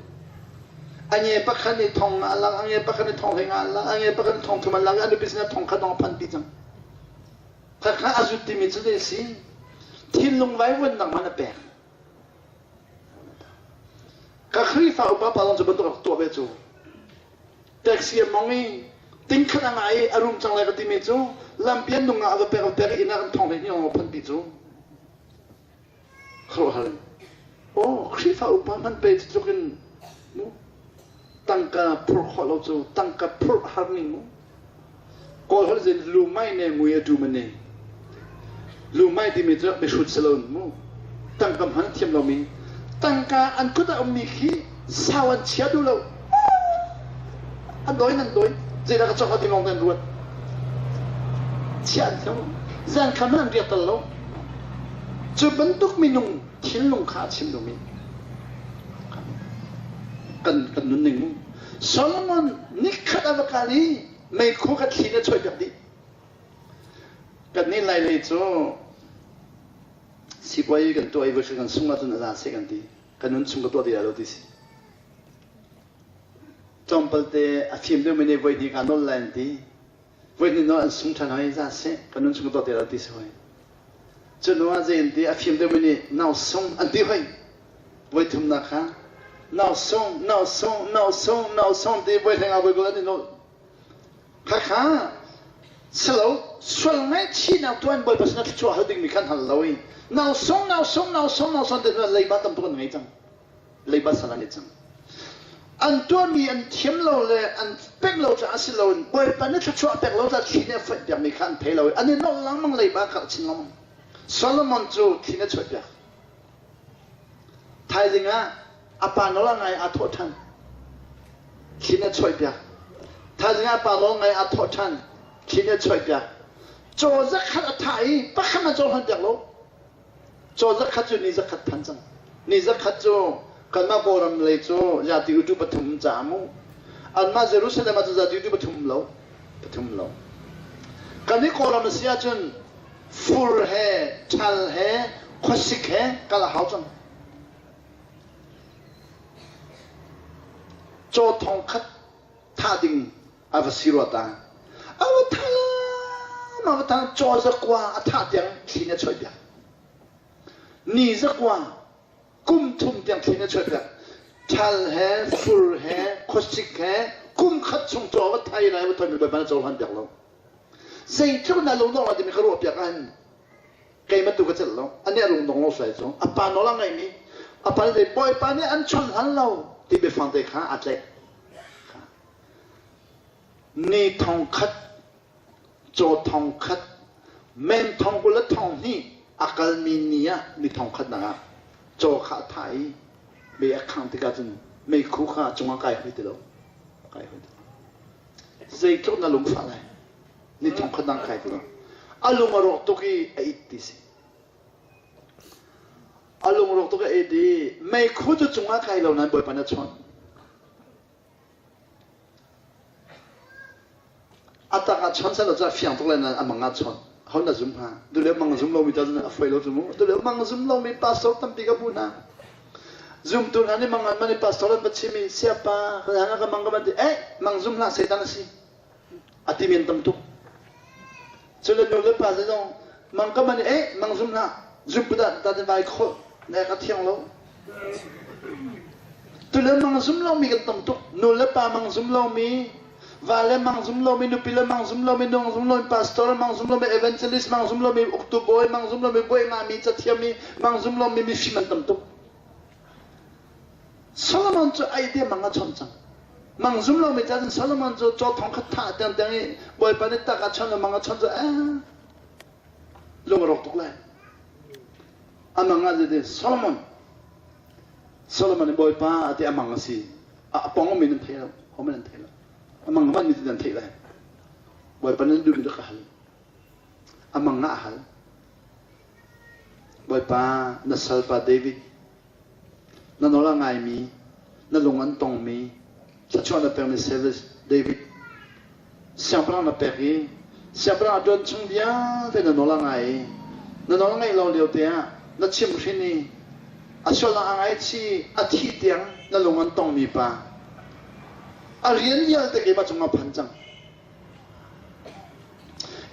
A nge pakhat nih thong a lang, a nge pakhat nih thong hlei nga a lang, a nge pakhat nih thong thum a lang i a nupi sinah thong khat lawng a phan ti cang. Khakha a zut timi cu zei si? Thinlung vaivuannak man a pek. Ka Khrihfa upa pa zong cu bantuk rak tuah ve cu. Taxi a mong i tingkhat a ngah i a rum cang lai ka timi cu lampi an nung ah a va pek a va pek i inn ah kan thong hlei hnih lawng a phan ti cu. Khuaruahhar in aw Khrihfa upa hmanh pe tluk in mu tangka phurh khawh lo cu tangka phurh har ning mu Kawl holh zin lumai ne mui a tu mane lumai timi cu mihrut si lo mu tangka hman a thiam lomi tangka an kut ah ummi khi sau an chia duh lo an dawi nan dawi zeidah ka cawk ti lawng an ruat chia an thiam zan kha hmanh an riak tal lo Cu bantuk minung thinlung kha a chim duhmi kan kan nunning mu. Solomon nikhat a va kal i meikhu kha thli nih a choihpiak dih. Kannih Lailei cu sipuai kan tuah i voi kan sung ahcun a za seh kan ti. Kan nun chung ka tuah ti lai lo ti si. Tlawmpal te a fim deuhmi nih voi hnih kaa nawl lai an ti. Voi hnih nawl an sung ṭhan hoi za seh kan nun chung to te lo ti si hoi. Cu hnu ah zei an ti a fim deuhmi nih nau sung an ti hoi. Voi thumnak kha nau sung nau sung nau sung nau sung ti voi hleng ah voi kul an i nawl. Khakha silo sual ngaihchihnak tuah in Bawipa sinah thluachuah hal dingmi khan hal lo i nau sung nau sung nau sung nau sung ti leiba tam tuk an ngei cang. Leiba sal an i cang. An tuahmi an thiam lo le an pek lo caah si loin Bawipa nih thluachuah pek lo caah thli nih a foih piakmi kha an thei lo i an i nolh lengmang leiba a karh chin lengmang. Solomon cu thli nih a chuahpiak. Thaizing ah a pa nawl a ngai aa thawh ṭhan. Thli nih a chuahpiak. Thaizing ah a pa nawl ngai aa thawh ṭhan. Thli nih a chuahpiak. Caw zakhat a thah i pakhat hmanh caw hman piak lo. Caw zakhat cu ni zakhat phan cang. Ni zakhat cu kanmah Kawlram lei cu zati utu pathum ca mu. Anmah Jerusalem ah cun zati utu pathum lo. Pathum lo. Kan i Kawlram a si ahcun fur he, ṭhal he, khuasik he kal a hau cang. Caw thong khat thah ding a va si rua ta. A va thah lam, a va thah caw zakua a thah tiang thli nih a choih piak. Ni zakua kum thum tiang thli nih a choih piak. Ṭhal he, fur he, khuasik he, kum khat chung caw va thai lai va thoi mi Bawipa na cohlan piak lo. Zeitluk na lungdong la timi ka ruah piak ahhin keimah tu ka celh lo. Anih a lungdong lo sai cu. A pa nawl a ngaihmi, a pa nih Bawipa nih an chawnh hlan lo ti biafang te kha aa tlaih. Ni thong khat, caw thong khat, men thong 20 le thong hnih a kalmi ni ah ni thong khatnak ah caw kha a thah i mei a khangh tikah cun meikhu kha a cungah kai hoi ti lo. Kai hoi ti lo. Zeitluk na lungfah lai? Ni thong khat dang kai ti lo. A lung a rawk tuk i a it ti si. A lung rawk tuk i a it i meikhu cu cungah kai lo nain Bawipa nih a chawnh. A tak ah chon seh law cu a fiang tuk lai nain a mang ah chon. Ho na zum hnga? Tulio mang zum lomi ta cun a fawi lo cu mu. Tulio mang zum lomi pastor tampi ka hmuh hna. Zumtu hna nih mang an man i pastor an va chim i siapa ka hna ka mang ka van ti eh mang zum hlah Satan a si. A ti men tam tuk. Cule nu le pa zong mang ka man i eh mang zum hlah zum dah ta vai khawh ne ka thiang lo. Tule mang zum lomi kan tam tuk. Nu le pa mang zum lomi, va le mang zum lomi, nupi le mang zum lomi, nung zum lomi, pastor mang zum lomi, evangelist mang zum lomi, uktu bawi mang zum lomi, bawi ngami, cathiammi mang zum lomi mifim an tam tuk. Solomon cu ai te mang a chawnh cang. Mang zum lomi ca cun Solomon cu caw thong khat thah tiang tiang i Bawipa nih tak a chawnh le mang a chawnh cu eh lung a rawk tuk lai. A mang ah zeiti Solomon Solomon nih Bawipa ti a mang a si. A pong mi nan thei lo. Ho nan thei lo. A mang man mi nan theih lai. Bawipa nan duhmi ka hal. A mang ah a hal. Bawipa na salpa David na nawl a ngaimi na lung an tongmi thluachuah na pekmi Service David siangpahrang na pek i siangpahrang a ṭuan chung vialte na nawl a ngai i na nawl ngaih lo lio te ah na chimhhrin i a sualnak a ngaichih a thih tiang na lung an tongmi pa a rian vialte keimah cungah phan cang.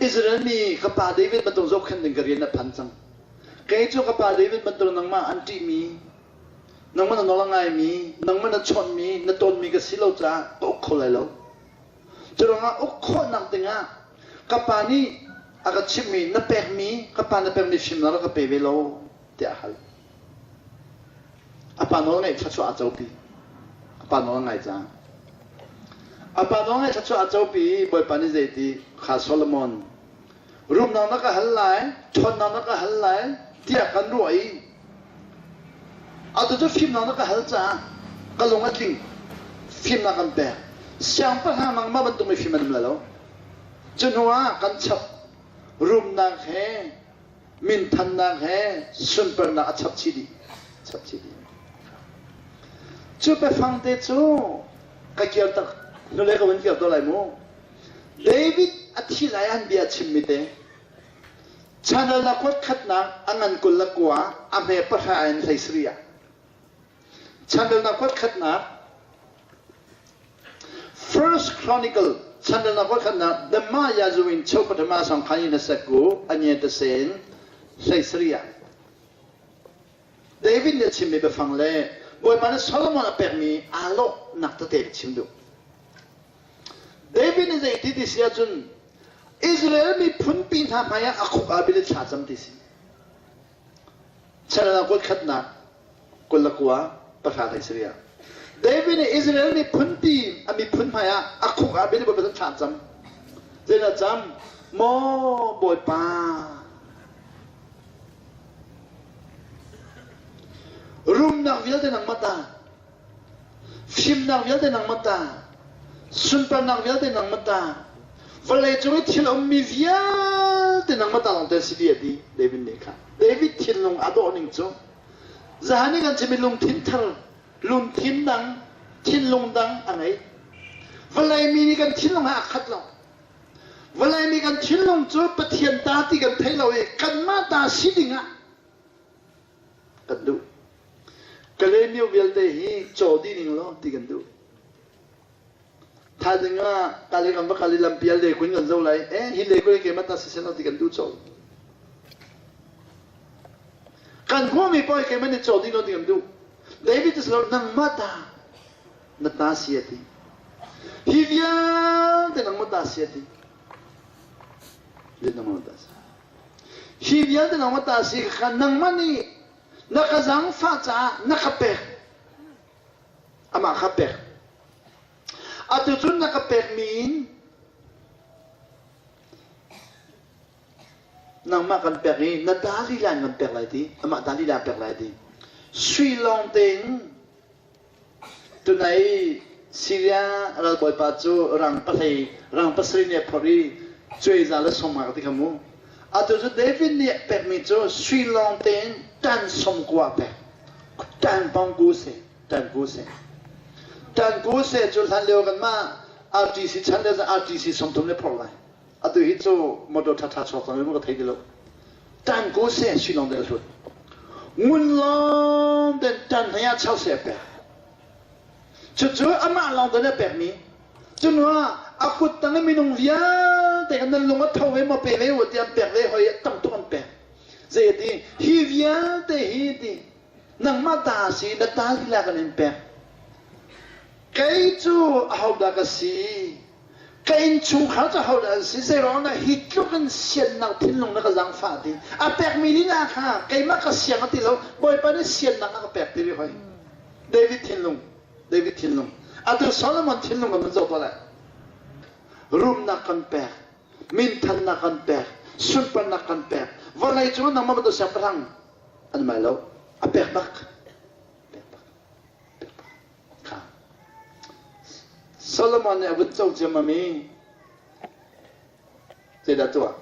Israel mi ka pa David bantuk zohkhenh ding ka rian a phan cang. Kei cu ka pa David bantuk nangmah an ṭihmi nangmah na nawl a ngaimi, nangmah na chawnhmi, na tawnmi ka si lo caah ka uk kho lai lo. Cu ruangah uk khawhnak dingah ka pa nih a ka chimhmi, na pekmi, ka pa na pekmi fimnak rak ka pe ve lo tiah a hal. A pa nawl ngaih thluachuah a copi. A pa nawl a ngai caah. A pa nawl ngaih thluachuah a copi i Bawipa nih zeiti kha Solomon rumnak na ka hal lai, ṭhawnnak na ka hal lai tiah kan ruah i atu cu fimnak na ka hal caah ka lung a tling. Fimnak kan pek. Siangpahrang nangmah bantuk mi fim an um lai lo. Cu hnu ah kan chap rumnak he minthannak he sunparnak a chap chih dih. Chap chih dih. Cu biafang te cu ka kir tak hnulei ka vun kir to lai mu. David a thi lai an bia chimmi te channel na kuat khatnak a ngan 29 a hme pahra in hlei sarih ah channel na kuat khatnak. First Chronicle chanral na khat na dama yazuin cheu pathama sang khan na sakku anye ta sen hlei saria David nih a chimmi biafang le Bawipa nih Solomon a pekmi aa lawhnak tete ka chim duh. David nih zeiti ti si ahcun Israel miphunpi hna hmaiah a khuk aa bil i thla cam ti si. Chanal kut khatnak 29 pahra hlei sarih ah David nih Israel miphunpi a miphun hmaiah a khuk aa bil i Bawipa thla cam. Zeidah cam? Maw Bawipa, Rumnak vialte nangmah ta, fimnak vialte nangmah ta, sunparnak vialte nangmah ta, vawlei cung i thil a ummi vialte nangmah ta lawng te si dih a ti David nih kha. David thinlung a dawh ning cu zahan i kan chimmi lungthin thar, lungthin dang, thinlung dang a ngei. Vawlei mi nih kan thinlung he aa khat lo. Vawlei mi kan thinlung cu Pathian ta ti kan thei lo i kanmah ta si dingah kan duh. Kalaymyo vialte hi caw dih ning law ti kan duh. Thaizing ah kale kan va kal i lampial le kun kan zo lai. Eh, hi le kun keimah ta si seh law ti kan duh caw. Kan hmuhmi paoh hi keimah nih caw dih law ti kan duh. David is lo nangmah ta na ta si a ti. Hi vialte nangmah ta si a ti. Nangmah ta si. Hi vialte nangmah ta si kha nangmah nih na ka zaangfah caah na ka pek. Amah kha pek. Atu cun na ka pekmi in nangmah kan pek i na ta lila in kan pek lai ti amah ta lila pek lai ti sui lawng tein Tunai Syria ralbawipa cu rang pahlei rang pasarih nih a phorh i cuaiza le sawmnga ka ti kha mu. Atu cu David nih a pekmi cu sui lawng tein tan sawmkua a pek. Tan pong se, tan ku se. Tan ku se cu hlan lio kanmah RTC chan lio RTC 30 le phorh lai. Atu hi cu motor ṭhaṭha chuak cang ka thei ti lo. Tan ko seh si lawng te hlut. Ngun lawng ten tan hlei ah chau seh pek. Cucu amah lawng te pek mi. Cunu ah a kut tang i minung vialte kan nan lung a tho ve maw pe ve u ti an pek ve hoi tam tuk an pek. Zei ti hi vialte hi ti nangmah ta si na ta lila kan in pek. Kei cu ahodah ka si? Ka innchungkhar cu ahodah an si? Zeiruangah hi tluk in siannak thinlung na ka zaangfah ti? A pekmi lila kha keimah ka siang a ti lo, Bawipa nih siannak a ka pek ti rih hoi. David thinlung, David thinlung. Atu Solomon thinlung kan van zoh tuah lai. Rumnak kan pek, minthannak kan pek, sunparnak kan pek. Vawlei cung nangmah bantuk siangpahrang an mai lo. A pek bak. Pek bak. Pek bak. Kha. Solomon nih a vun co ciammam i zeidah tuah?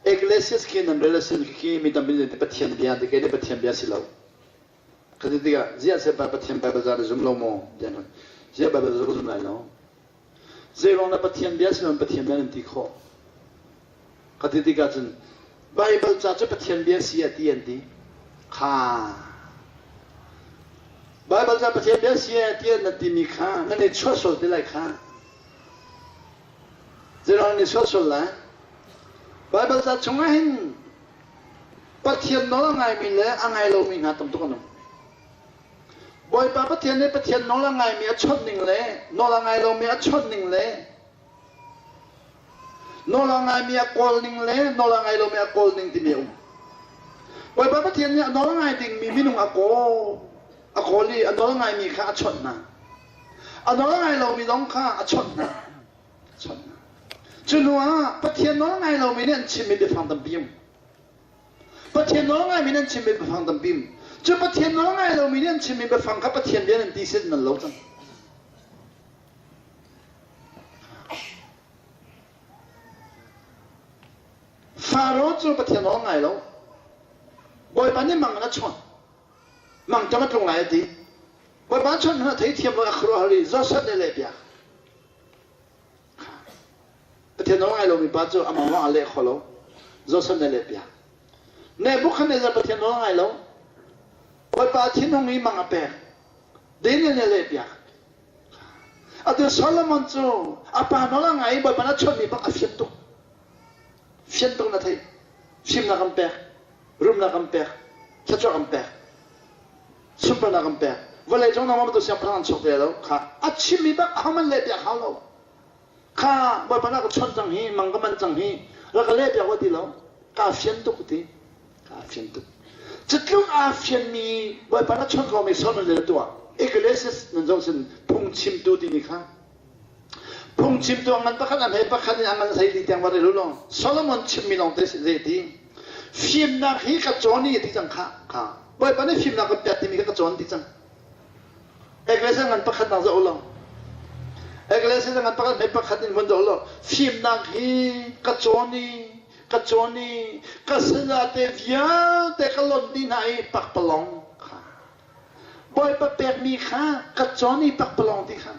Ecclesiastes khi nan rel a si khi mi tampi nih Pathian bia ti kei nih Pathian bia si lo. Ka ti tikah ziah seh pa Pathian Bible za na zum lo maw? Tiah an ziah Bible za ka zum lai lo. Zeiruang dah Pathian bia si lo Pathian bia nan ti khawh? Ka ti tikah cun Baibal ca cu Pathian bia si a ti an ti. Kha. Baibal ca Pathian bia si a ti nan timi kha nan i chuah sual ti lai kha. Zeiruang nan i chuah sual lai? Baibal ca chungah hin Pathian nawl a ngaimi le a ngai lomi hna tam tuk an um. Bawipa Pathian nih Pathian nawl a ngaimi a chawnh ning le nawl a ngai lomi a chawnh ning le Nawl a ngaimi a kawl ning le nawl a ngai lomi a kawl ning timi a um. Bawipa Pathian nih a nawl a ngai dingmi minung a kawl. A kawl i a nawl a ngaimi kha a chawnh hna. A nawl a ngai lomi zong kha a chawnh hna. A chawnh hna. Cu hnu ah Pathian nawl ngai lomi nih an chimmi biafang tampi um. Pathian nawl ngaimi nih an chimmi biafang tampi um. Cu Pathian nawl ngai lomi nih an chimmi biafang kha Pathian bia nan ti sin nan lo cang. Faro cu Pathian nawl ngai lo. Bawipa nih mang in a chawnh. Mangṭam a tlung lai a ti. Bawipa chawnh hna theithiam lo a khuaruahhar i Joseph nih lehpiak. Pathian nawl ngai lomi pa cu amah lawng a leh kho lo. Joseph nih lehpiak. Nebuchadnezzar Pathian nawl ngai lo. Bawipa thinhung i mang a pek. Daniel nih lehpiak. Atu Solomon cu a pa nawl a ngai i Bawipa nih a chawnhmi bak a fian tuk. Fian tuk na theih. Fimnak an pek, rumnak an pek, thluachuah an pek, sunparnak an pek. Vawlei cung nangmah bantuk siangpahrang an chuak te lo. Kha a chimmi bak ahohmanh leh piak hau lo. Kha Bawipa nih a ka chawnh cang hi, mang ka manh cang hi, rak ka leh piak u ti lo. Kaa fian tuk ti. Kaa fian tuk. Cutluk aa fianmi Bawipa nih a chawnh komi Solomon le tuah. Ecclesiastes nan zoh sin phungchimtu timi kha phungchimtu a ngan pakhat a hme pakhat in a ngan 14 tiang va rel u law Solomon chimmi lawng te zei ti fimnak hi ka cawn i ti cang kha kha Bawipa nih fimnak kan pek timi kha ka cawn ti cang Ecclesiastes ngan pakhat nak zoh u law Ecclesiastes ngan pakhat hme pakhat in vun zoh u law fimnak hi ka cawn i ka cawn i ka salate vialte ka lonh dih hna i pakpalawng kha Bawipa pekmi kha ka cawn i pakpalawng ti kha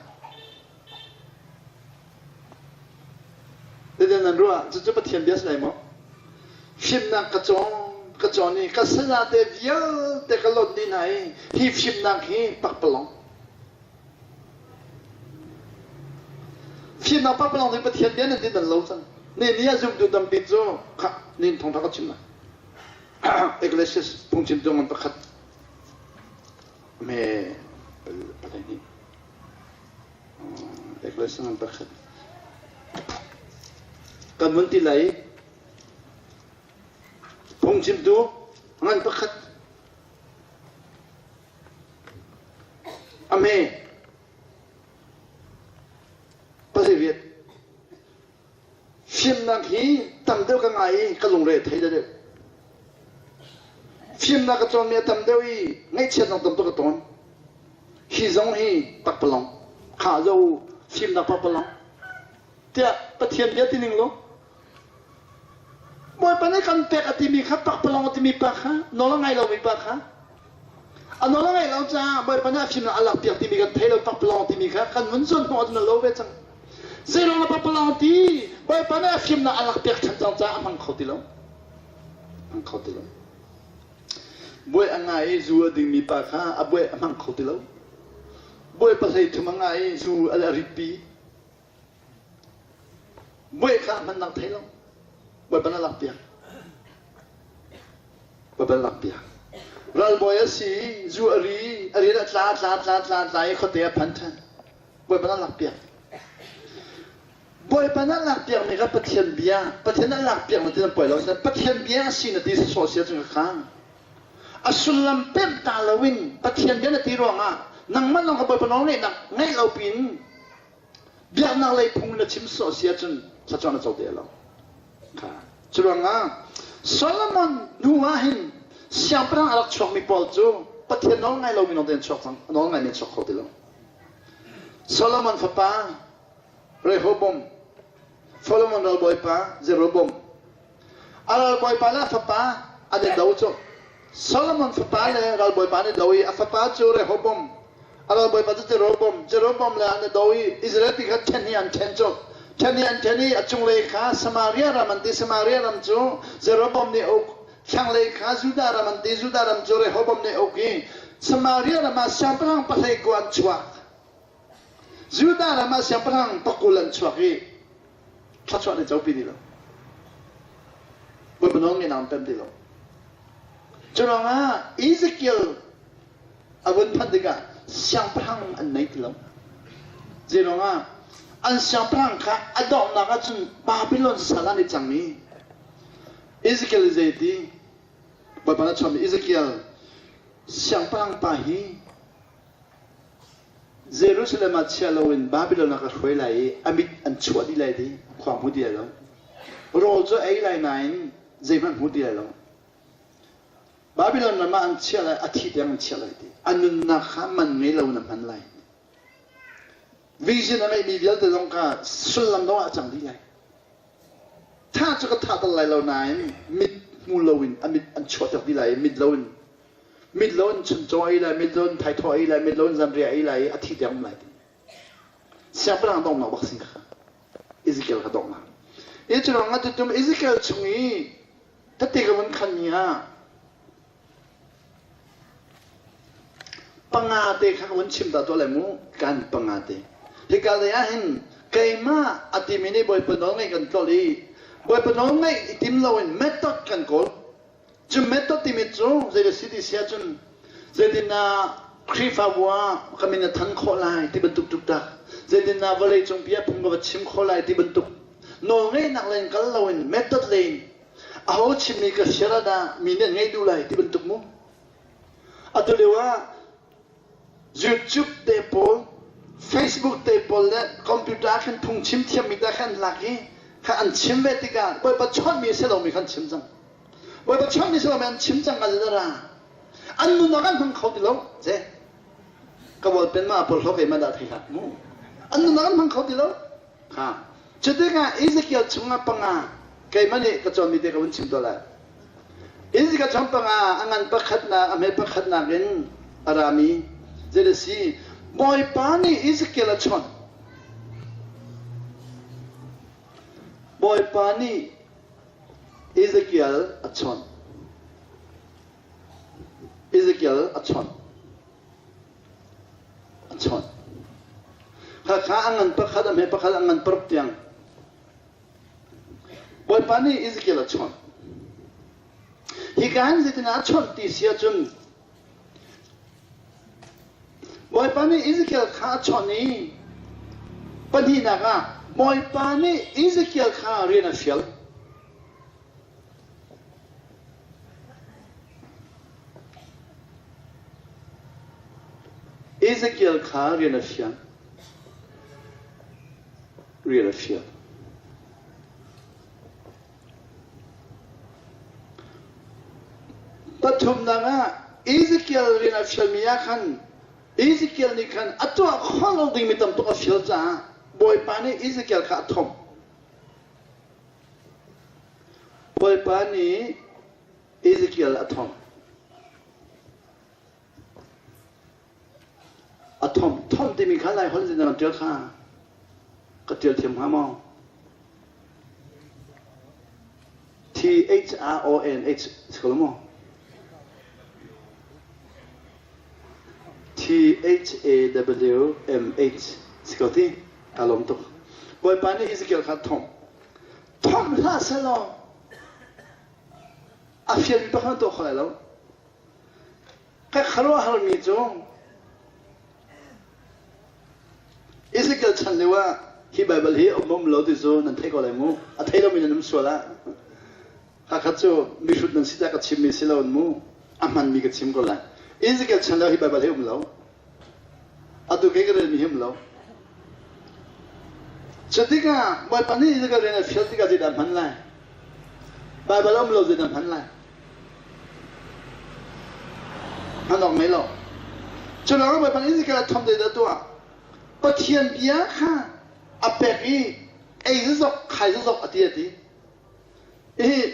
Zeitin nan ruah? Cucu Pathian bia si lai maw? Fimnak ka cawn, ka cawn i ka salate vialte ka lonh dih hna i hi fimnak hi pakpalawng. Fimnak pakpalawng cu Pathian bia nan ti bal lo cang. Ni ni ah zumtu tampi cu khah nin thawngṭha ka chim lai. Ecclesiastes phungchimtu ngan pakhat me pahnih Ecclesiastes ngan pakhat kan vun ti lai phungchimtu ngan pakhat a hme pasariat Fimnak hi tam deuh ka ngai i ka lungre a thei deuh. Fimnak ka cawnmi a tam deuh i ngaihchiatnak tam tuk ka tawn. Hi zong hi pakpalawng. Kha zo fimnak pakpalawng. Tiah Pathian bia ti ning law. Bawipa nih kan pek a timi kha pakpalawng a timi pa kha nawl a ngai lomi pa kha a nawl a ngaih lo caah Bawipa nih a fimnak a lakpiak timi kan thei lo pakpalawng timi kha kan vun zuan hnawh ahcun a lo ve cang. Zeiruang ah pakpalawng ti Bawipa nih a fimnak a lakpiak ṭhan cang caah a hmang kho ti lo. Hmang kho ti lo. Buai a ngah i zu a dingmi pa kha a buai a hmang kho ti lo. Buai pahlei thum a ngah i zu a ritpi. Buai kha a hmannak thei lo. Bawipa na lakpiak. Bawipa na lakpiak. Ralbawi a si, zu a ri, a rian a tla, tla, tla, tla, tla i khuate a phan ṭhan. Bawipa na lakpiak. Bawipa na lakpiakmi kha Pathian bia, Pathian na lakpiak na ti nan poi lo, Pathian bia a si na ti sawh sia cu ka khang. A sullam pemh ta loin Pathian bia na ti ruangah nangmah lawng kha Bawipa nawl ngeihnak ngeih lo pin biaknak lei phung na chim sawh si ahcun thluachuah na co te lo. Cu ruangah Solomon hnu ah hin siangpahrang a rak chuakmi pawl cu Pathian nawl ngai lomi lawng te an chuak cang. A nawl ngaimi an chuak kho ti lo. Solomon fapa Rehoboam, Solomon ralbawipa Jeroboam, A ralbawipa le a fapa an i do cu. Solomon fapa le ralbawipa an i do i a fapa cu Rehoboam, a ralbawipa cu Jeroboam, Jeroboam le an i do i Israel pi kha ṭhen hi an ṭhen cu. Ṭhen hi an ṭhen i a cunglei kha Samaria ram an ti. Samaria ram cu Jeroboam nih a uk. Thlanglei kha Judah ram an ti. Judah ram cu Rehoboam nih a uk i Samaria ram ah siangpahrang pahlei kua an chuak. Judah ram ah siangpahrang pakul an chuak i thluachuah an i copi ti lo. Bawipa nawl ngeihnak an pem ti lo. Cu ruangah Ezekiel a vun phanh tikah siangpahrang an nei ti lo. Zei ruangah an siangpahrang kha a donghnak ahcun Babylon sal an i cang i Ezekiel zei ti Bawipa nih a chuahmi Ezekiel siangpahrang pa hi Jerusalem ah chia loin Babylon ah ka hruai lai i a mit an chuah dih lai ti khua hmu ti lai lo. Rawl cu ei lai nain zeihmanh hmu ti lai lo. Babylon ram ah an chiah lai, a thi tiang an chiah lai ti. A nunnak kha man ngei lo in a hman lai. Vision a ngeihmi vialte zong kha sullam dong ah a cang dih lai. Thah cu ka thah tal lai lo nain mit hmu loin a mit an chuahter dih lai i mit loin mit lo in chuncaw ei lai, mit lo in thaithawh ei lai, mit lo in zanriah ei lai i a thi tiang um lai ti. Siangpahrang donghnak bak si kha. Ezekiel kha donghnak. I cu ruangah tutum Ezekiel chung i tete ka vun khan mi ah panga te kha ka vun chim ta tuah lai mu kan panga te. Hika lei ah hin keimah a timi nih Bawipa nawl ngaih kan tlolh i Bawipa nawl ngaih i tim loin method kan kawl. Cu method timi cu zei a si ti si ahcun zeitindah Khrihfabu ah ka min a than khawh lai ti bantuk tuk zeitindah vawlei cungpi ah phung ka va chim khawh lai ti bantuk nawlngeihnak lei in kal loin method lei in aho chimmi ka share ah dah mi nih an ngaih duh lai ti bantuk mu. Atu lio ah YouTube te pawl, Facebook te pawl le computer ah khan phungchim thiammi te khan an lak i kha an chim ve tikah Bawipa chawnhmi a si lomi kha an chim cang. Bawipa chawnhmi si lomi an chim cang ka ra. An nunnak an hmang kho ti lo. Ce ka wallpen ma porhlaw keimah dah thei hlah mu. An nunnak an hmang kho ti lo. Kha. Cu tikah Ezekiel chungah panga keimah nih ka cawnmi te ka vun chim tuah lai. Ezekiel chung panga a ngan pakhatnak a hme pakhatnak in a rami zei a si Bawipa nih Ezekiel a chawnh. Bawipa nih Ezekiel a chawnh. Ezekiel a chawnh. A chawnh. Khakha a ngan pakhat a hme pakhat a ngan paruk tiang. Bawipa nih Ezekiel a chawnh. Hika hin zeitinah a chawnh ti si ahcun Bawipa nih Ezekiel kha a chawnh i pahnihnak ah Bawipa nih Ezekiel kha rian a fial. Ezekiel kha rian a fial. Rian a fial. Pathumnak ah Ezekiel rian a fialmi ah khan Ezekiel nih khan a tuah khawh lo dingmi tam tuk a fial caah Bawipa nih Ezekiel kha a thomh. Bawipa nih Ezekiel a thomh. A thomh. Thomh timi kha Lai holh in na ṭial kha ka ṭial thiam hnga maw? T H R O N H si ko maw? T H A W M H si ko ti? Ka lawm tuk. Bawipa nih Ezekiel kha thomh. Thomh hlah sehlaw a fialmi pakhat tuah kho lai lo. Ka khuaruahharmi cu Ezekiel chan lio ah hi Baibal hi um um lo ti cu nan theih ko lai mu. A thei lomi nan um sual ah. Hakha cu mihrut nan si tiah ka chimmi si lo mu. A hmanmi ka chim ko lai. Ezekiel chan lio hi Baibal hi um lo. Atu kei ka relmi hi um lo. Cu tikah Bawipa nih Ezekiel rian a fial tikah zeidah hman lai? Baibal um lo zeidah hman lai? Hman awk ngei lo. Cu lawngah Bawipa nih Ezekiel a thom zeidah tuah? Pathian bia kha a pek i ei zazok khai zazok a ti a ti. Hihi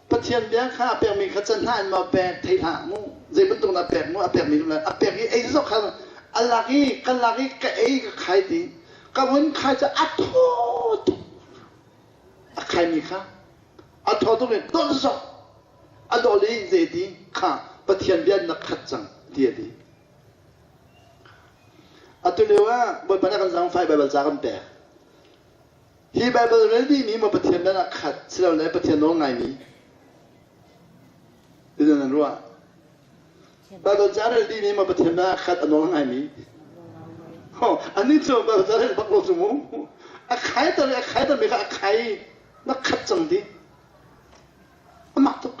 Pathian bia kha a pekmi kha can hna in maw pek thei hlah mu zei bantuk na pek mu a pekmi le a pek i ei zok kha a lak i kan lak i ka ei ka khai ti ka vun khai cu a thaw tuk a khaimi kha a thaw tuk i dol zok a dol i zei ti kha Pathian bia na khat cang ti a ti atu lio ah Bawipa nih kan zaangfai Baibal ca kan pek Hi Baibal rel dihmi maw Pathian dan ah khat silole Pathian nawl ngaimi ti nan ruah? Baibal ca rel dihmi maw Pathian dan ah khat a nawl ngaimi? Ho, anih cu Baibal ca rel bak lo cu mu. A khai ter i a khai termi kha a khai na khat cang di. A mak tuk.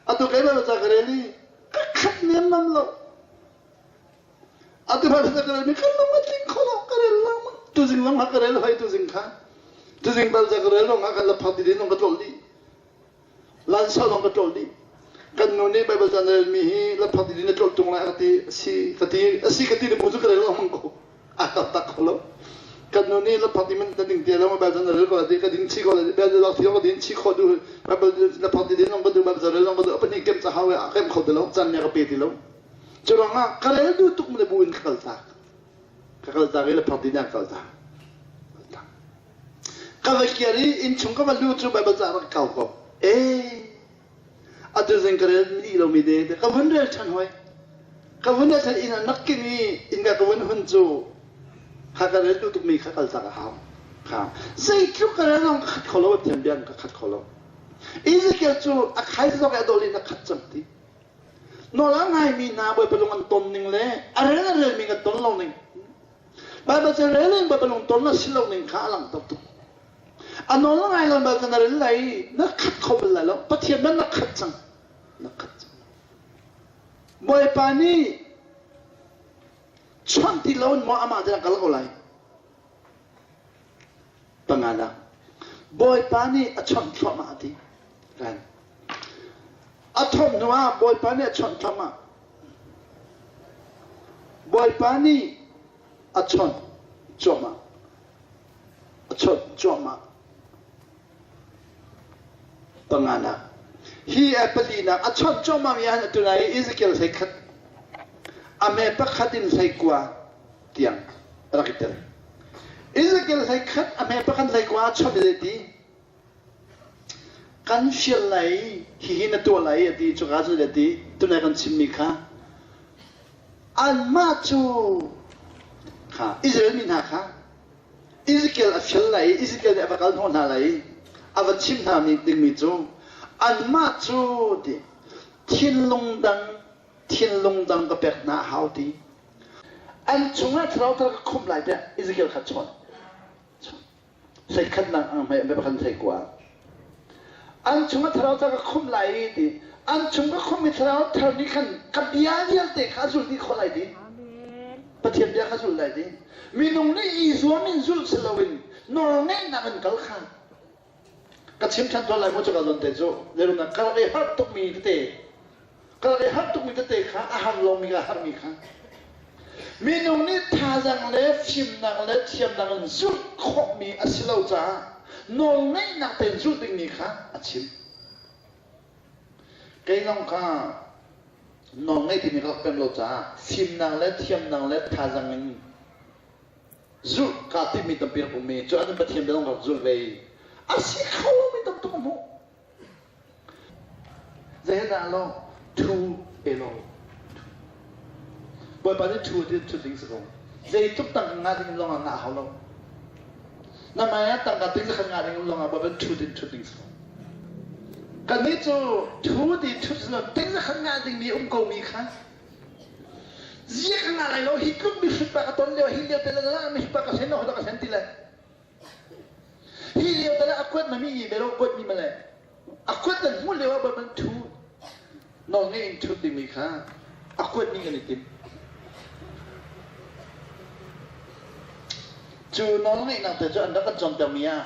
Atu kei Baibal ca ka rel i ka khat nemmam lo. Atu hna ka rel mi kan lung a tling kho lo ka rel lengmang tuzing zong ka rel hoi tuzing kha tuzing bal ka rel zong kan la phak didin zong ka tlol dih lansau zong ka tlol dih kan nu nih Bible caan rel mi hi la phak didin na tlol tung lai ka ti asi ka ti asi ka ti le bu cu ka rel lengmang ko a tak tak kho lo kan nu nih la phak di man na ding te lo Bible caan rel ko ti ka ding chi ko Bible lak thi ka din chi kho du Bible la phak didin zong ka du Bible rel zong ka du apani kem cha hawe a kem kho ti lo caan ne ka pe ti lo Cu ruangah ka rel duh tuk le bu in ka kal tak. Ka kal tak i le phak din ah kal tak. Ka va kir i innchung ka va lu cu Baibal ca rak kau ko. Eh, atu zing ka rel dih lomi de ka vun rel ṭhan hoi. Ka vun rel ṭhan inn ah nak kin i inn ka ka vun hun cu. Kha ka rel tukmi kha kal tak a hau. Kha zeitluk ka rel zong ka khat kho lo Pathian bia ka khat kho lo. Ezekiel cu a khai zong a dol in a khat cang ti. Nawl a ngaimi hna Bawipa lung an ton ning le a rel a relmi kan ton lo ning. Baibal cu rel in Bawipa lung ton a si lo ning kha a langhter tuk. A nawl a ngai lo bal na rel lai na khat kho bal lai lo. Pathian man na khat cang. Na khat cang. Bawipa nih chawnh ti lo in maw amah te kal ko lai. Panganak. Bawipa nih a chawnh thluahmah a ti. Ran. A thawh hnu ah Bawipa nih a chawnh thluahmah. Bawipa nih a chawnh cuahmah. A chawnh cuahmah. Panganak. Hi a palinak a chawnh cuahmah mi ah atu lai Ezekiel 11 a me pakhat in 19 tiang a rak i tel. Ezekiel 11 a me pakhat 19 a chawnh i ti Kan fial lai hihi na tuah lai a ti cuka cu a ti tunai kan chimmi kha anmah cu kha Israel mi hna kha Ezekiel a fial lai i Ezekiel nih a va kal hnawh hna lai i a va chimh hna mi dingmi cu anmah cu ti thinlung dang thinlung dang ka pek hna a hau ti an chungah thlarau thar ka khumh lai tiah Ezekiel kha chawn Hleikhatnak ang hmai an kan hlei kua. An chung a thlarau thar ka khumh lai i ti. An chung ka khumhmi thlarau thar nih khan ka bia vialte kha a zulh dih khawh lai ti. Pathian bia kha zulh lai ti. Minung nih i zuam in zulh si loin nawlngeihnak in kal kha. Ka chim ṭhan tawn lai mu cu ka zawn te cu. Zeirunah ka rak i harh tukmi tete Ka rak i harh tukmi tete kha a har lomi ka harmi kha minung nih thazaang le fimnak le thiamnak in zulh khawhmi a si lo caah nawlngeihnak tein zulh dingmi kha a chim. Kei zong kha nawlngeih timi ka rak pem lo caah fimnak le thiamnak le thazaang in zulh kaa timmi tampi rak um i cu an Pathian bia zong rak zulh ve i a si kho lomi tam tuk a hmuh. Zeidah lo thu elaw Bawipa nih thu ti thut ding si ko. Zeitluk tangka ngah ding lawng ah ngah hau lo. Na hmai ah tangka ting zakhat ngah ding lawng ah Bawipa thu tin thut ding si ko. Kannih cu thu ti thut si lo ting zakhat ngah ding mi um ko mi kha zia ka ngah lai lo hi tluk mi hrut pa ka ton lio hi lio te la mi hrut pa ka hlen lo ka hlen ti le Hi lio tal ah a kuat mami i bero kuat mi male a kuat nan hmuh lio ah ban thu nawl ngei in thut dingmi kha a kuat ning an i tim. Cu nawl ngeihnak te cu an rak kan cawntermi ah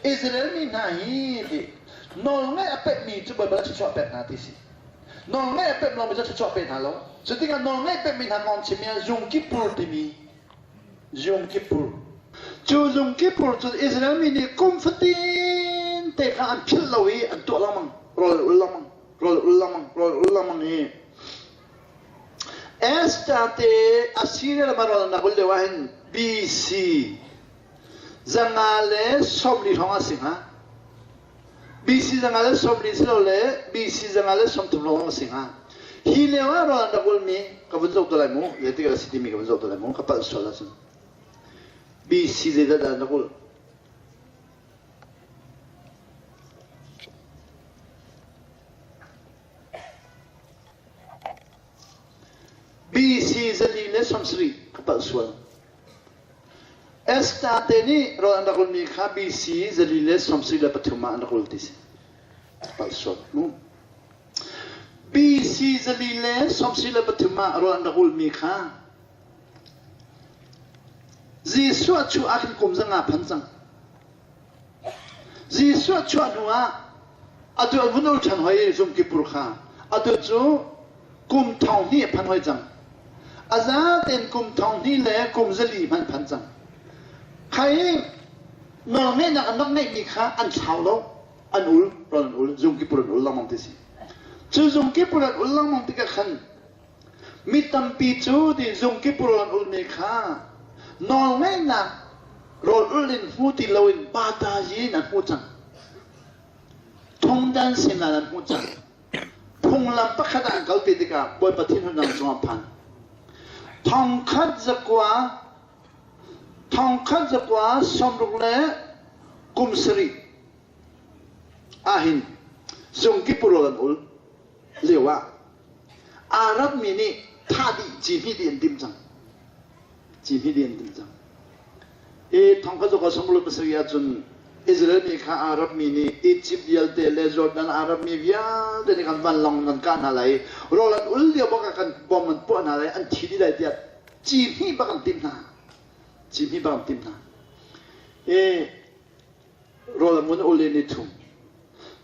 Israel mi hna hi ti nawl ngeih a pekmi cu Baibal ah thluachuah pek hna ti si. Nawl ngeih a pek lomi cu thluachuah pe hna lo. Cu tikah nawl ngeih pekmi hna kong chimmi ah zungkipur timi Zungkipur. Cu zungkipur cu Israel mi nih kum fatin te kha an philh lo i an tuah lengmang, rawl ul lengmang, rawl ul lengmang, rawl ul lengmang i Esther te Assyria ram ah rawl an rak ul lio ah hin BC 140 hrawng a si hnga. BC 140 silole BC 130 lawng a si hnga. Hi lio ah rawl an rak ulmi ka vun zoh te lai mu. Zeitik a si timi ka vun zoh te lai mu. Ka palh sual ahcun. BC zeidah dah an rak ul? BC 470 ka palh sual. Esther te nih rawl an rak ulmi kha BC 473 ah an rak ul ti si. Palh sual mu. BC 473 ah rawl an rak ulmi kha Jesuh chuah ah khin kum zanga phan cang. Jesuh chuah hnu ah atu an vun ul ṭhan hoi zungkipur kha atu cu kum thong hnih a phan hoi cang. A zatein kum thong hnih le kum zali hmanh phan cang. Khai nawlngeihnak an rak ngeihmi kha an thlau lo. An ul, rawl an ul, zungkipur an ul lengmang ti si. Cu zungkipur an ul lengmang tikah khan Mi tampi cu ti zungkip rawl an ulmi kha nawlngeihnak rawl ul in hmu ti loin batazi in an hmuh cang. Thongdan sinah an hmuh cang. Phunglam pakhat ah an kalpi tikah Bawipa thinhunnak cungah phan. Thongkhat zakua. Thongkhat zakua 60 le kum sarih ahhin zungkip rawl an ul lio ah Arab mi nih thah dih ci hnih dih an timh cang. Ci hnih dih an timh cang. I thongkhat zakua 60 pasarih ahcun Israel mi kha Arab mi nih Egypt vialte le Jordan Arab mi vialte nih khan vanlawng nan kah hna lai i rawl an ul lio bak ah kan bom an puah hna lai an thi dih lai tiah ci hnih bak an timh hna. Ci hnih bak an timh hna. I rawl an vun ul i ni thum.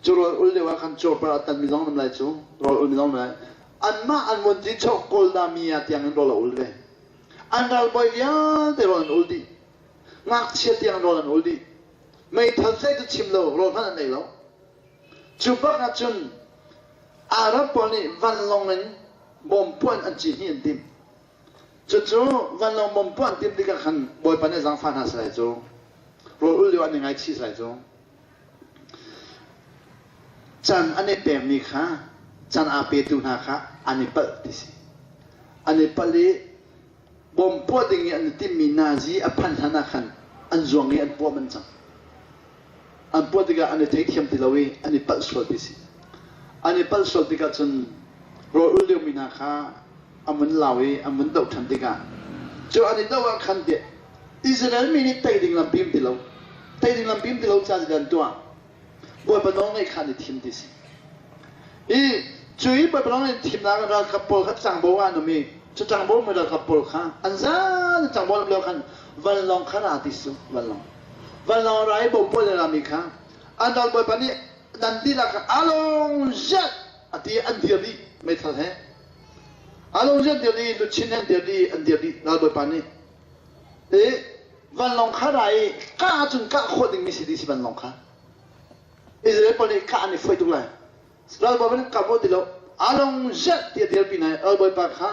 Cu rawl ul lio ah khan cawpar a tan mi zong an um lai cu. Rawl ul mi zong an um lai. Anmah an vun ti chok Kolda mi ah tiang in rawl a ul ve. An ralbawi vialte rawl an ul dih. Ngakchia tiang rawl an ul dih. Meithal tlaih cu chim lo rawl hmanh an ei lo. Cu bak ah cun Arab pawl nih vanlawng in bom puan an ci hnih an timh. Cucu vanlawng bom puan timh tikah khan Bawipa nih zaangfah hna seh lai cu. Rawl ul lio an i ngaichih lai cu. Can an i pekmi kha can aa petu hna kha an i palh ti si. An i palh i bom puah ding i an i timhmi nazi a phanh hlan ah khan an zuang i an puah manh cang. An puah tikah an i theithiam ti lo i an i palh sual ti si. An i palh sual tikah cun rawl ul liomi hna kha an vun lau i an vun doh ṭhan tikah cu an i doh ah khan tiah Israel mi nih tei ding lampi um ti lo. Tei ding lampi um ti lo ca an tuah. Bawipa nawl ngaih kha an i thim ti si. I cu i Bawipa nawl an thimnak ralkap pawl kha tlangbo ah an um i cu tlangbo mi ralkap pawl kha an zan tlangbo an um lio khan vanlawng kha ra ti su vanlawng. Vanlawng ra i bom pawl an rami kha an ral bawipa nih nan dihlak along zet a ti an dir dih meithal he. Along zet dir dih luchin he an dir dih an dir dih ral bawipa nih I vanlawng kha ra i kah ahcun kah khawh dingmi si dih si vanlawng kha. Israel pawl nih kah an i foih tuk lai. Ralbawi nih kap u ti lo. Along zet ti a dirpi hna i ralbawipa kha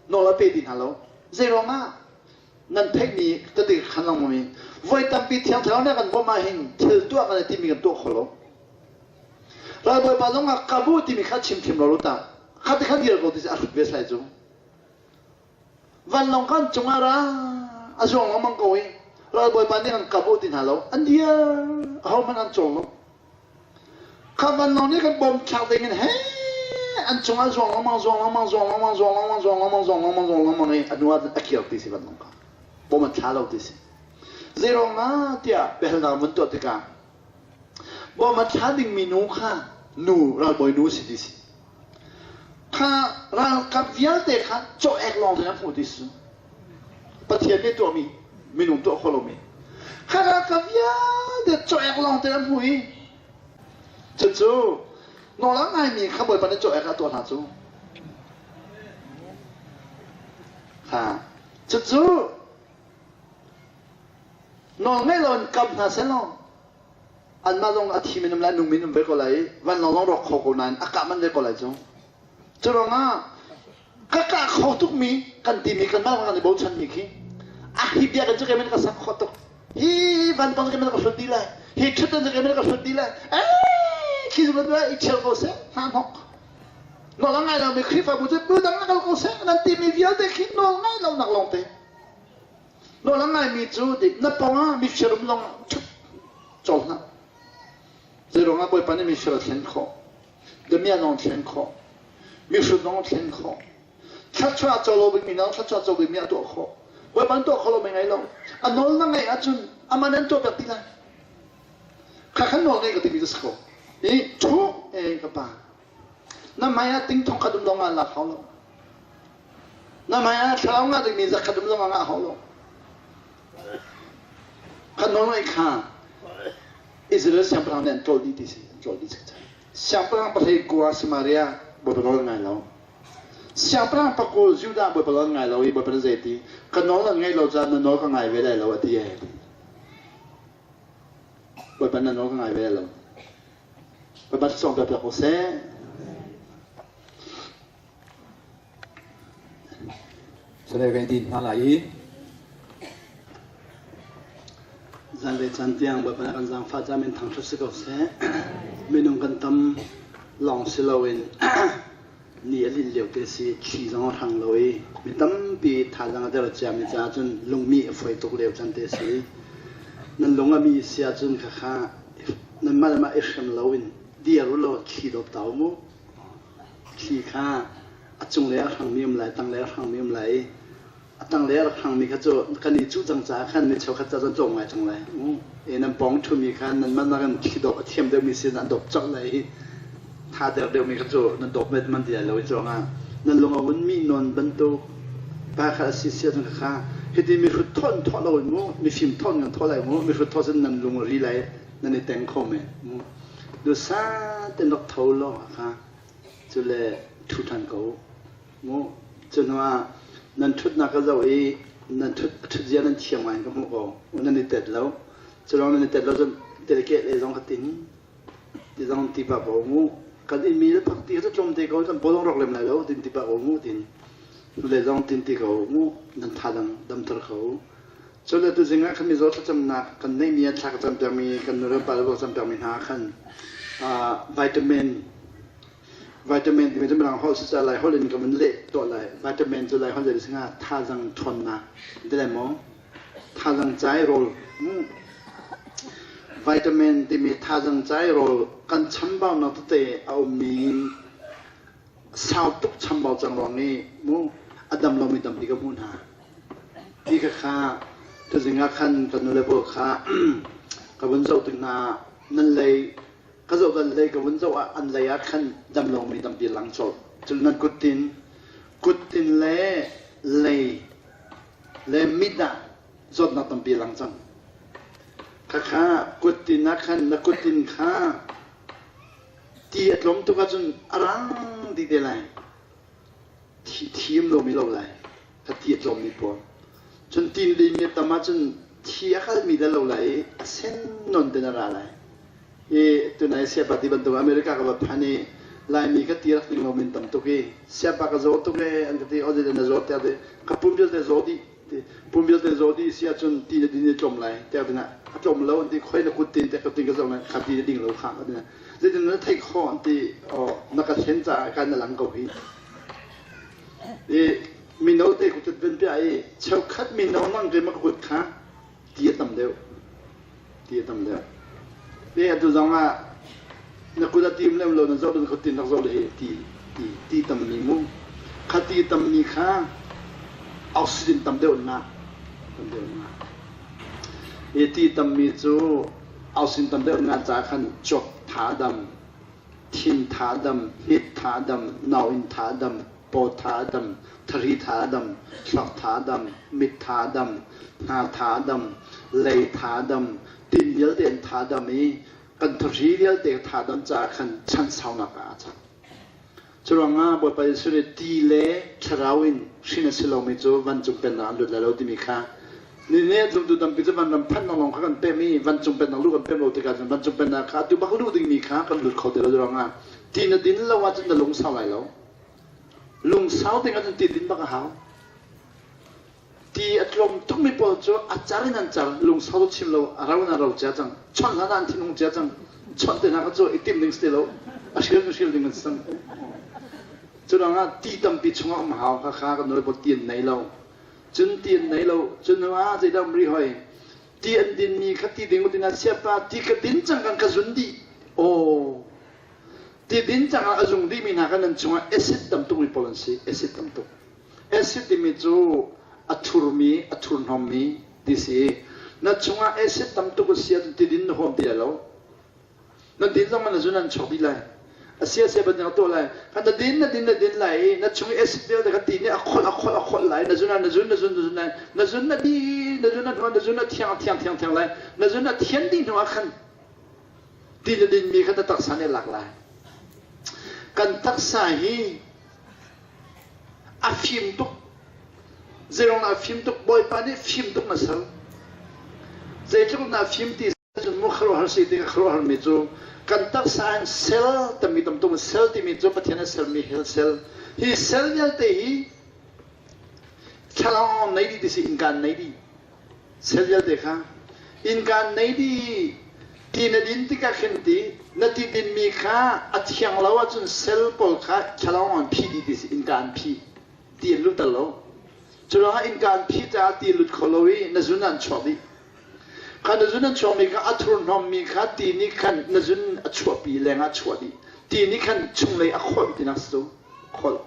nawl a pe ti hna lo. Zei ruangah nan theihmi tete khan lengmang i voi tampi thiang thlarau nih kan bawmh ahhin thil tuah kan i timi kan tuah kho lo. Ralbawipa zong ah kap u timi kha chim thiam lo lo ta. Kha ti khan dir ko ti si a hrut ve sai cu. Vanlawng kan cungah ra a zuang lengmang ko i ralbawipa nih an kap u ti hna lo. An dir ahohmanh an cawl lo. Kha vanlawng nih kan bom thlak ding in he an cungah zuang lengmang zuang lengmang zuang lengmang zuang lengmang zuang lengmang zuang lengmang zuang lengmang i a hnu ah a kir ti si vanlawng kha. Bom an thla lo ti si. Zeiruang ah tiah biahalnak vun tuah tikah bom a thla dingmi nu kha nu ralbawi nu si ti si. Kha ralkap vialte kha caw-ek lawng in an hmuh ti si. Pathian nih tuahmi minung tuah khawh lomi. Kha ralkap vialte caw-ek lawng te an hmuh i cucu nawl a ngaimi kha Bawipa nih caw-ek a tuah hna cu. Kha cucu nawl ngei lo in kam hna seh law anmah zong a thi minum le a nung minum ve ko lai i vanlawng zong rawk kho ko nain a kah manh ve ko lai cu. Cu ruangah ka kah kho tukmi kan timi kanmah kan i bochanmi khi a hi biakinn cu keiman ka sak khawh tuk hi vanpang cu keiman ka hlut dih lai hi ṭhutdan cu keiman ka hlut dih lai eh khi cu lai i ṭhial ko seh hna hnok nawl a ngai lomi Khrihfabu cu bu dang kal ko seh nan timi vialte khi nawl ngai lonak lawngte Nawl a ngaimi cu na pawngah mifir um zong ṭhup cawk hlah. Zeiruangah Bawipa nih mifir a thlen khawh, damiah zong a thlen khawh, mihrut zong a thlen khawh. Thluachuah co lo bikmi zong thluachuah co bikmi a tuah khawh. Bawipa an tuah kho lo mi ngei lo. A nawl na ngaih ahcun amah nih an tuah piak ti lai. Kha khan nawl ngei ka timi cu si ko. I ṭhu e ka pa. Na hmai ah ting thong khat um zong ah lak hau lo. Na hmai ah thlarau ngah dingmi zakhat um zong ah ngah hau lo. Kha nawl ngaih kha Israel siangpahrang nih an ṭawl dih ti si, an ṭawl dih cikcek. Siangpahrang pahlei kua Samaria Bawipa nawl ngai lo. Siangpahrang pakul Judah Bawipa nawl ngai lo i Bawipa nih zei ti? Ka nawl an ngaih lo caah na nawl ka ngai ve lai lo a ti ai. Bawipa na nawl ka ngai ve lai lo. Bawipa thluachuah piak piak ko seh. Salai kan din hna lai i Zanlei caan tiang Bawipa nih kan zaangfah caah min thangṭhat si ko seh. Minung kan tam lawng si loin. Ni a linh lio te si, thli zong a hrang lo i mi tampi thazaang a der ciami caah cun lungmih a fawi tuk lio caan te si. Nan lung a mi si ahcun khakha nanmah le mah i hrem loin dir u law thli dawp ta u mu. Thli kha a cunglei a hrangmi um lai, tanglei a hrangmi um lai i a tanglei a rak hrangmi kha cu kan i cuh cang caah khan mi cheukhat ca cun tlawm ngai cang lai. E nan pawng ṭhumi kha nanmah nakin thli dawp a thiam deuhmi sin an dawp colh lai i tha der deuhmi kha cu nan dawp met man ti lai lo i cuangah nan lung a vunmi nawn bantuk pa kha a si sia cun kha hiti mihrut thawh in thawh lo in mu mifim thawh in kan thawh lai mu mihrut thawh cun nan lung a ri lai nan i teng kho men mu dusa ten rak tho law kha cule ṭhu ṭhan ko mu cu hnuah nan ṭhutnak ka zoh i nan ṭhut ṭhut zia nan thiam ngai in ka hmuh ko nan i tet lo cu lawng nan i tet lo cun telkeh le zong ka tin ti zong ti pah ko mu kan in mi le phak ti cu tlawm te ko kan paw zong rawk lem lai lo tin ti pah ko mu tin le zong tin ti ko mu nan tha dang damter ko Cun atu zing ah khan mizaw thlacamnak kan neihmi ah thla ka campiakmi kan nu le pa le campiakmi hna khan vitamin vitamin timi cu mirang holh si lai holh in ka vun leh tuah lai. Vitamin cu lai holh zei singa thazang ṭhawnnak ti lai maw? Thazang cai rawl. Vitamin timi thazang cai rawl kan chambaunak tete a ummi sau tuk chambau cang ruang i mu a dam lomi tampi ka hmuh hna. Ti kha kha tuzing ah khan ka nule pawl kha ka vun zoh tik hna nan lei ka zoh kan lei ka vun zoh ah an lei ah khan dam lomi tampi lang colh. Cun nan kuttin kuttin le lei le mit ah zawtnak tampi lang cang. Khakha kuttin ah khan na kuttin kha Ti a tlawm tuk ahcun a rang dih te lai. Thi thiam lomi lo lai. Kha ti a tlawmmi pawl. Cun ti na dinmi a tam ahcun thi a kalmi dah lo lai i a sen nawn ten a ra lai. I tunai siapa ti bantuk America ka va phan i Laimi ka ti rak ding lomi an tam tuk i siapa ka zaw tuk e an ka ti o na zaw tiah ti ka pum vialte zaw dih ti pum vialte zaw dih si ahcun ti na din i tlawm lai tiah ti a tlawm lo an ti khoi na kut tin te ka tin ka zoh kha ti na ding lo kha ti zeitin na theih khawh an ti oh na ka thlen caah kan na lang ko hi i mino te kut ven pia i cheukhat mino nang ke ma kut kha ti a tam deuh ti a tam deuh te atu zong ah na kut a tim lem lo na zoh na kut tin rak zoh le hi ti ti ti tam mi mu kha ti tam mi kha oxygen tam deuh na tam deuh na hi ti tam mi cu oxygen tam deuh na ca khan cuap tha dam thin tha dam hit tha dam nauin tha dam paw tha dam thari tha dam thluak tha dam mit tha dam hna tha dam lei tha dam tin vialte an tha dam i kan thari vialte tha dam caah khan chan saunak ah a cang. Curuangah Bawipa Jesuh nih ti le thlarau in hrin a si lomi cu vancung pennak an lut lai lo timi kha ni nih zumtu tampi cu vanram phannak lawng kha kan pem i vancung pennak luh kan pem lo tikah cun vancung pennak kha atu bak luh dingmi kha kan lut kho ti lo ruangah ti na din lo ahcun na lungsau lai lo. Lungsau ding ahcun ti din bak a hau. Ti a tlawm tukmi pawl cu a car in an car, lungsau chim lo, a ro in a ro cia cang. Chawnh hlan ah an thinhung cia cang. Chawnh te hna kha cu i timh ding si ti lo, a hrial in hrial ding an si cang. Cu ruangah ti tampi chungah um hau kha kha kan nulepawl ti an nei lo. Cun ti an nei lo, cun hnu ah zeidah um rih hoi. Ti an dinmi kha ti ding utin ah siapa ti ka din cang kan ka zun dih. Aw. Ti din cang ah a zung dihmi hna kha nan chungah acid tam tukmi pawl an si, acid tam tuk. Acid timi cu a thurmi, a thurhnawmmi ti si. Na chungah acid tam tuk a si ahcun tidin na huam ti lai lo. Na din zong na zun an chuak dih lai. A sia sia bantuk tuah lai. Kha na din, na din, na din lai i na chung i acid vialte kha ti nih a kholh, a kholh, a kholh lai. Na zun ah na zun, na zun, na zun lai. Na zun na di, na zun na hnuah na zun a thiang, a thiang, thiang, thiang lai. Na zun a thian dih hnuah khan ti na dinmi kha na taksa nih a lak lai. Kan taksa hi A fim tuk. Zeiruang dah a fim tuk? Bawipa nih fim tuk na ser. Zeitluk na fim ti cun mu khuaruahhar si ti ka khuaruahharmi cu kan taksa in cell tami tam tuk cell timi cu Pathian a sermi hell cell. Hi cell vialte hi thlalangawng nei dih ti si innka an nei dih. Cell vialte kha innka an nei dih. Ti na din tikah khin ti na ti dinmi kha a thiang lo ahcun cell pawl kha thlalawng an phih dih ti si innka an phih. Ti an lutter lo. Cu ruangah innka an phih caah ti lut kho lo i na zun an chuak dih. Kha na zun an chuakmi kha a thurhnawmmi kha ti nih khan na zun a chuahpi lengah chuah dih. Ti nih khan chunglei a kholh tinak si cu. Kholh.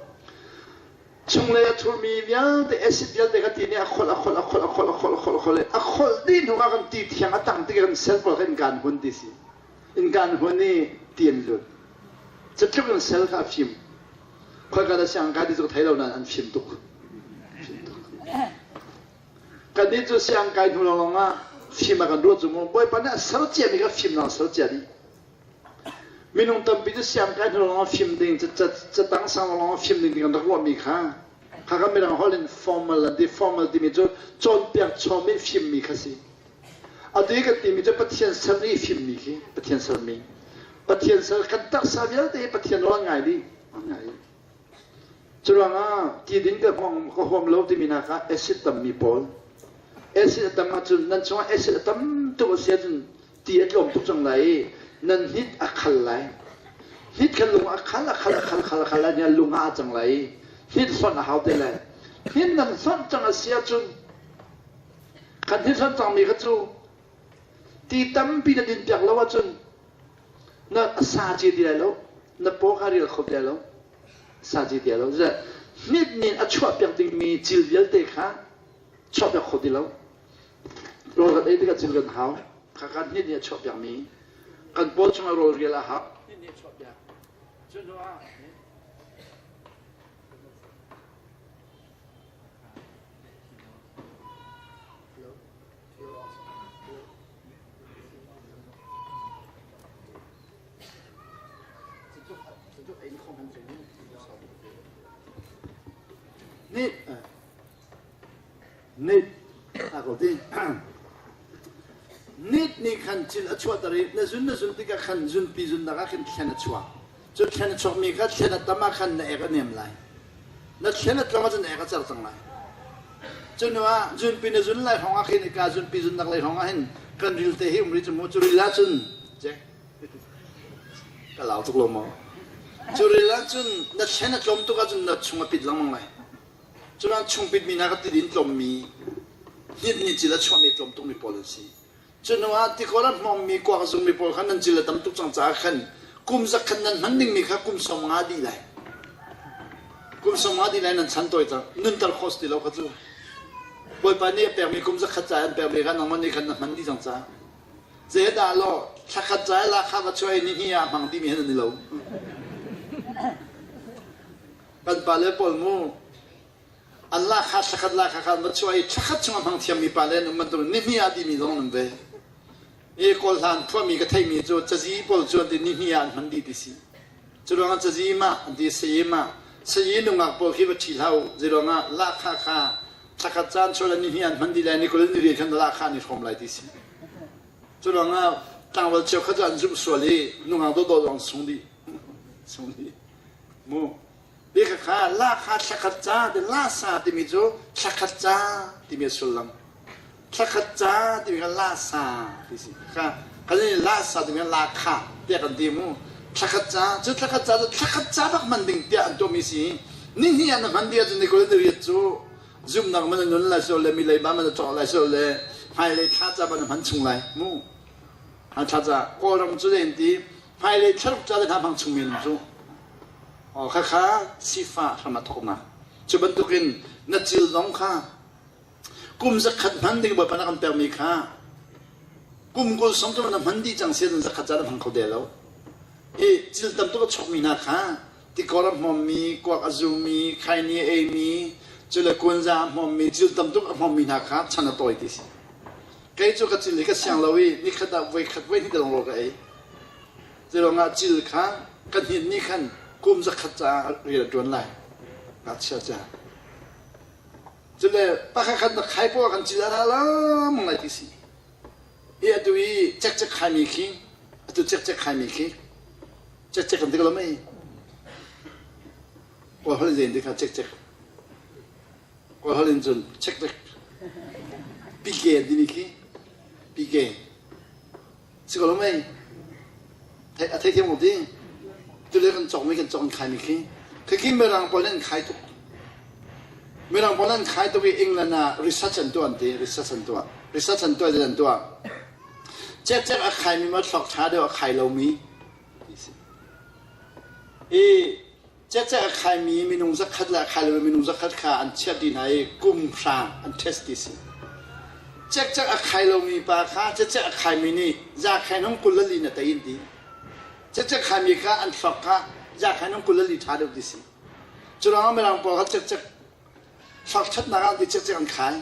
Chunglei a thurmi vialte acid vialte kha ti nih a kholh a kholh a kholh a kholh a kholh a kholh a kholh a kholh dih hnu ah kan ti thiang a tang tik kan cell pawl kha innka an hun ti si. Innka an hun i ti an lut. Cu in cell kha a fim. Khoika dah sianginn kai ti cu ka thei lo nain an fim tuk. Fim tuk. Kannih cu sianginn kai hnu lawnglawng ah fim a kan ruah cu mu. Bawipa nih a ser ciami kha fimnak a ser cia dih. Minung tampi cu sianginn hnu lawng fim ding, catang sang lawng fim ding ti kan rak ruahmi kha kha kan mirang holh in formal an ti. Formal timi cu cawnpiak chom i fimmi kha si. Atu i kan timi cu Pathian ser i fimmi khi Pathian sermi. Pathian ser kan taksa vialte hi Pathian rawl ngai dih. Ngai. Curuangah ti ding ka ka huam lo timi hna kha acid tammi pawl. Acid a tam ahcun nan chungah acid a tam tuk a si ahcun ti a tlawm tuk cang lai i nan hnit a khal lai. Hnit kha lung a khal a khal a khal khal a khal lai lung ah a cang lai i hnit hlonh a hau te lai. Hnit nan hlonh cang a si ahcun kan hnit hlonh cangmi kha cu ti tampi na din piak lo ahcun na sa ci ti lai lo na paw kha rial kho ti lai lo sa ci ti lai lo hnit nin a chuah piak dingmi cil vialte kha chuah piak kho ti lo Rawl kan ei tikah cil kan hau. Khakha hnit nih a chuahpiakmi kan paw chungah rawl rial a hau. Hnit nih a chuahpiak. Cu hnu ah Nih Nit a ko ti. Nit nih khan cil a chuahter i na zun na zun tikah khan zunpi zunnak ah khin thlen a chuak. Cu thlen a chuakmi kha thlen a tam ah khan na ek a nem lai. Na thlen a tlawm ahcun na ek a cer cang lai. Cu hnu ah zunpi na zun lai hrawng ah khin ka zunpi zunnak lei hrawng ah hin kan ril te hi um rih cu mu cu ril ahcun ka lau tuk lo maw cu ril ahcun na thlen a tlawm tuk ahcun na chung a pit lengmang lai Cunak chungpit mi hna ka tidin tlawmmi, hnitmi cil a chuahmi tlawm tukmi pawl an si. Cu hnu ah tikor a hmawmmi kuak a zungmi pawl kha nan cil a tam tuk cang caah khan kum zakhat nan hman dingmi kha kum 50 dih lai. Kum 50 dih lai nan chan tawi cang. Nunter khawh si ti lo kha cu. Bawipa nih a pekmi kum zakhat ca an pekmi kha nangmah nih khan na hman dih cang caah. Zeidah law thlakhat ca i lakha va chuah i nihnih ah hmang dihmi han an i lo. Kan pale pawl mu an lakha thlakhat lakha kha an va chuah i thlakhat chung a hmang thiammi pale an um bantuk nihnih ah dihmi zong an um ve. I kawl hlan phuahmi ka theihmi cu cazi pawl cu an ti nihnih ah an hman dih ti si. Cu ruangah cazi mah an ti sayi mah sayi nungak pawl khi va ṭhi hlah u zeiruangah lahkhah kha thlakhat caan chuah le nihnih an hman dih lai ni 20 ni rian khan lahkhah an i hrawm lai ti si. Cu ruangah tlangval cheukhat cu an zumh sual i nungak dawhdawh zong sung dih. Sung dih. Mu ti khakha lakha thlakhat ca ti lasa timi cu thlakhat ca timi a sullam. Thlakhat ca timi kha lasa ti si. Kha kan ni lasa timi kha lakha tiah kan ti mu. Thlakhat ca cu thlakhat ca cu thlakhat ca bak hman ding tiah an tuahmi si. Ni hnih ah na hman dih ahcun ni 20 ni riat cu zumhnak man na nun lai so le mi leiba man na cawk lai so le hmailei thla ca man na hman chung lai mu. Thla ca Kawlram cu zei an ti hmailei thlaruk ca le hna hmang chung men cu khakha sifah hram a thawknak cu bantukin na cil zong kha kum zakhat hman ding bawipa na kan pekmi kha kum 20 song cu na hman dih cang sian zakhat ca na hmang kho de lo i cil tam tuk a chokmi hna kha tikor a hmawmmi kuak a zumi khaini a eimi cule kunza a hmawmmi cil tam tuk a hmawmmi hna kha chan a tawi ti si kei cu ka cil hi ka siang lo i nikhat ah voi khat voi hnih te lawng rawl ka ei Zeiruangah cil kha ka hnit nih khan kum zakhat caah rian a ṭuan lai. Ngakchia ca. Cule pakhat khat na khai poah kan cil a ra lam lai ti si. Hi atu i cekcek khaimi khi atu cekcek khaimi khi cekcek kan ti ko lo mei? Kawl holh in zei ti kha cekcek. Kawl holh in cun cekcek. Pike an timi khi pike. Si ko lo mei? A theithiam ko ti. Tule kan cawkmi kan cawk an khaimi khi. Khi Mirang pawl nih an khai tuk. Mirang pawl an khai tuk i England ah research an tuah an ti. Research an tuah. Research an tuah an tuah. Cekcek a khaimi ma thlok ṭha deuh a khai lomi ti si. I Ceceh a khaimi minung zakhat le a khai lomi minung zakhat kha an chiah dih hna i kum hra an test ti si. Cekcek a khai lomi pa kha ceceh a khaimi nih zakhai nung 24 na tei in ti. Cecek khaimi kha an thluak kha zakhai nung 24 ṭha deuh ti si. Cu ruangah Mirang pawl kha cekcek Hlawkṭhatnak ah ti cekcek an khai.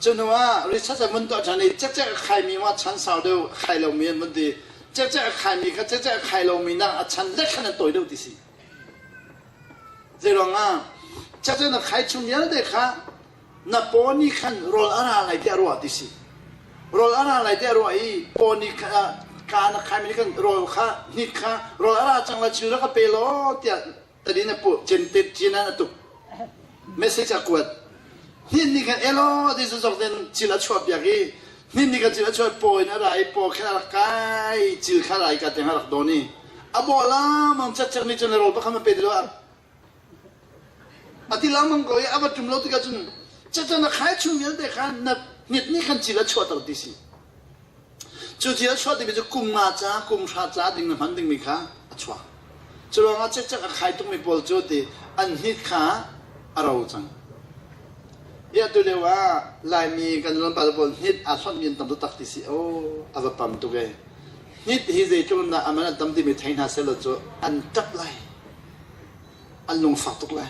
Cu hnu ah research an vun tuah ṭhan i cekcek a khaimi ma chan sau deuh a khai lomi an vun ti. Cekcek a khaimi kha cekcek a khai lomi nak a chan lek khan an tawi deuh ti si. Zeiruang ah cekcek na khai chung vialte kha na paw nih khan rawl a ra lai tiah ruah ti si. Rawl a ra lai tiah ruah i paw nih kha ka na khaimi nih khan rawl kha hnit kha rawl a ra cang lai chil rak ka pe law tiah tadin a pu cin cin an a tuk message a kuat hnin nih khan elo ti zok den cil a chuah piak i hnin nih khan cil a chuah paw in a ra i paw khan a rak kai cil kha rai ka tiang a rak don i a bawh lamang cakcak nih cun rawl pakhat ma pe ti lo a ti lamang ko i a va tum lo tikah cun cachan a khai chung vialte khan na hnit nih khan cil a chuahter ti si Cu thil a chuah timi cu kum nga ca, kum hra ca ding na hman dingmi kha a chuak. Cu ruangah cekcek a khai tukmi pawl cu ti an hnit kha a ro cang. Hi atu lio ah Laimi kan nulepa pawl hnit aa hlonhmi an tam taktak ti si. Aw, a va pam tuk ee. Hnit hi zeitluk in dah a man an tam timi thei hna sehlaw cu an ṭap lai. An lungfak tuk lai.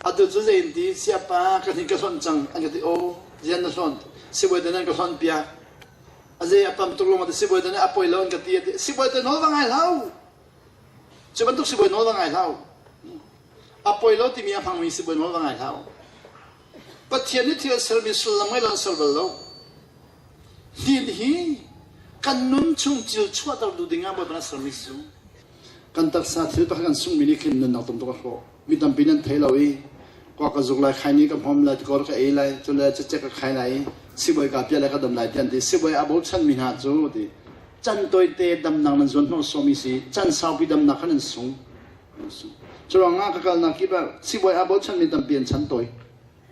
Atu cu zei in ti siapa ka hnin ka hlonh cang an ka ti aw zian na hlonh sibawi te nan ka hlonh piak a zei a pam tuk lawng ti sibawi te nih a poi lo an ka ti ati sibawi te nawl va ngai hlau cu bantuk sibawi nawl va ngai hlau a poi lo timi a hmangmi sibawi nawl va ngai hlau Pathian nih thil a sermi sullam ngei lo an ser bal lo hnin hi kan nun chung cil chuahter duh ding ah Bawipa a sermi si kan taksa thil pakhat kan sungmi nih khin nunnak tam tuk a hrawh mi tampi nan thei lo i kwa ka zuk lai khai ni ka hmom lai tikor ka ei lai cule cecek ka khai lai i sibawi ka pia lai ka dam lai tian ti sibawi a bochan mi hna cu ti can toite damnak nan zuan hnawh sawmi si can saupi damnak khan an sung curuangah ka kalnak kip ah sibawi a bochan mi tampi an chan tawi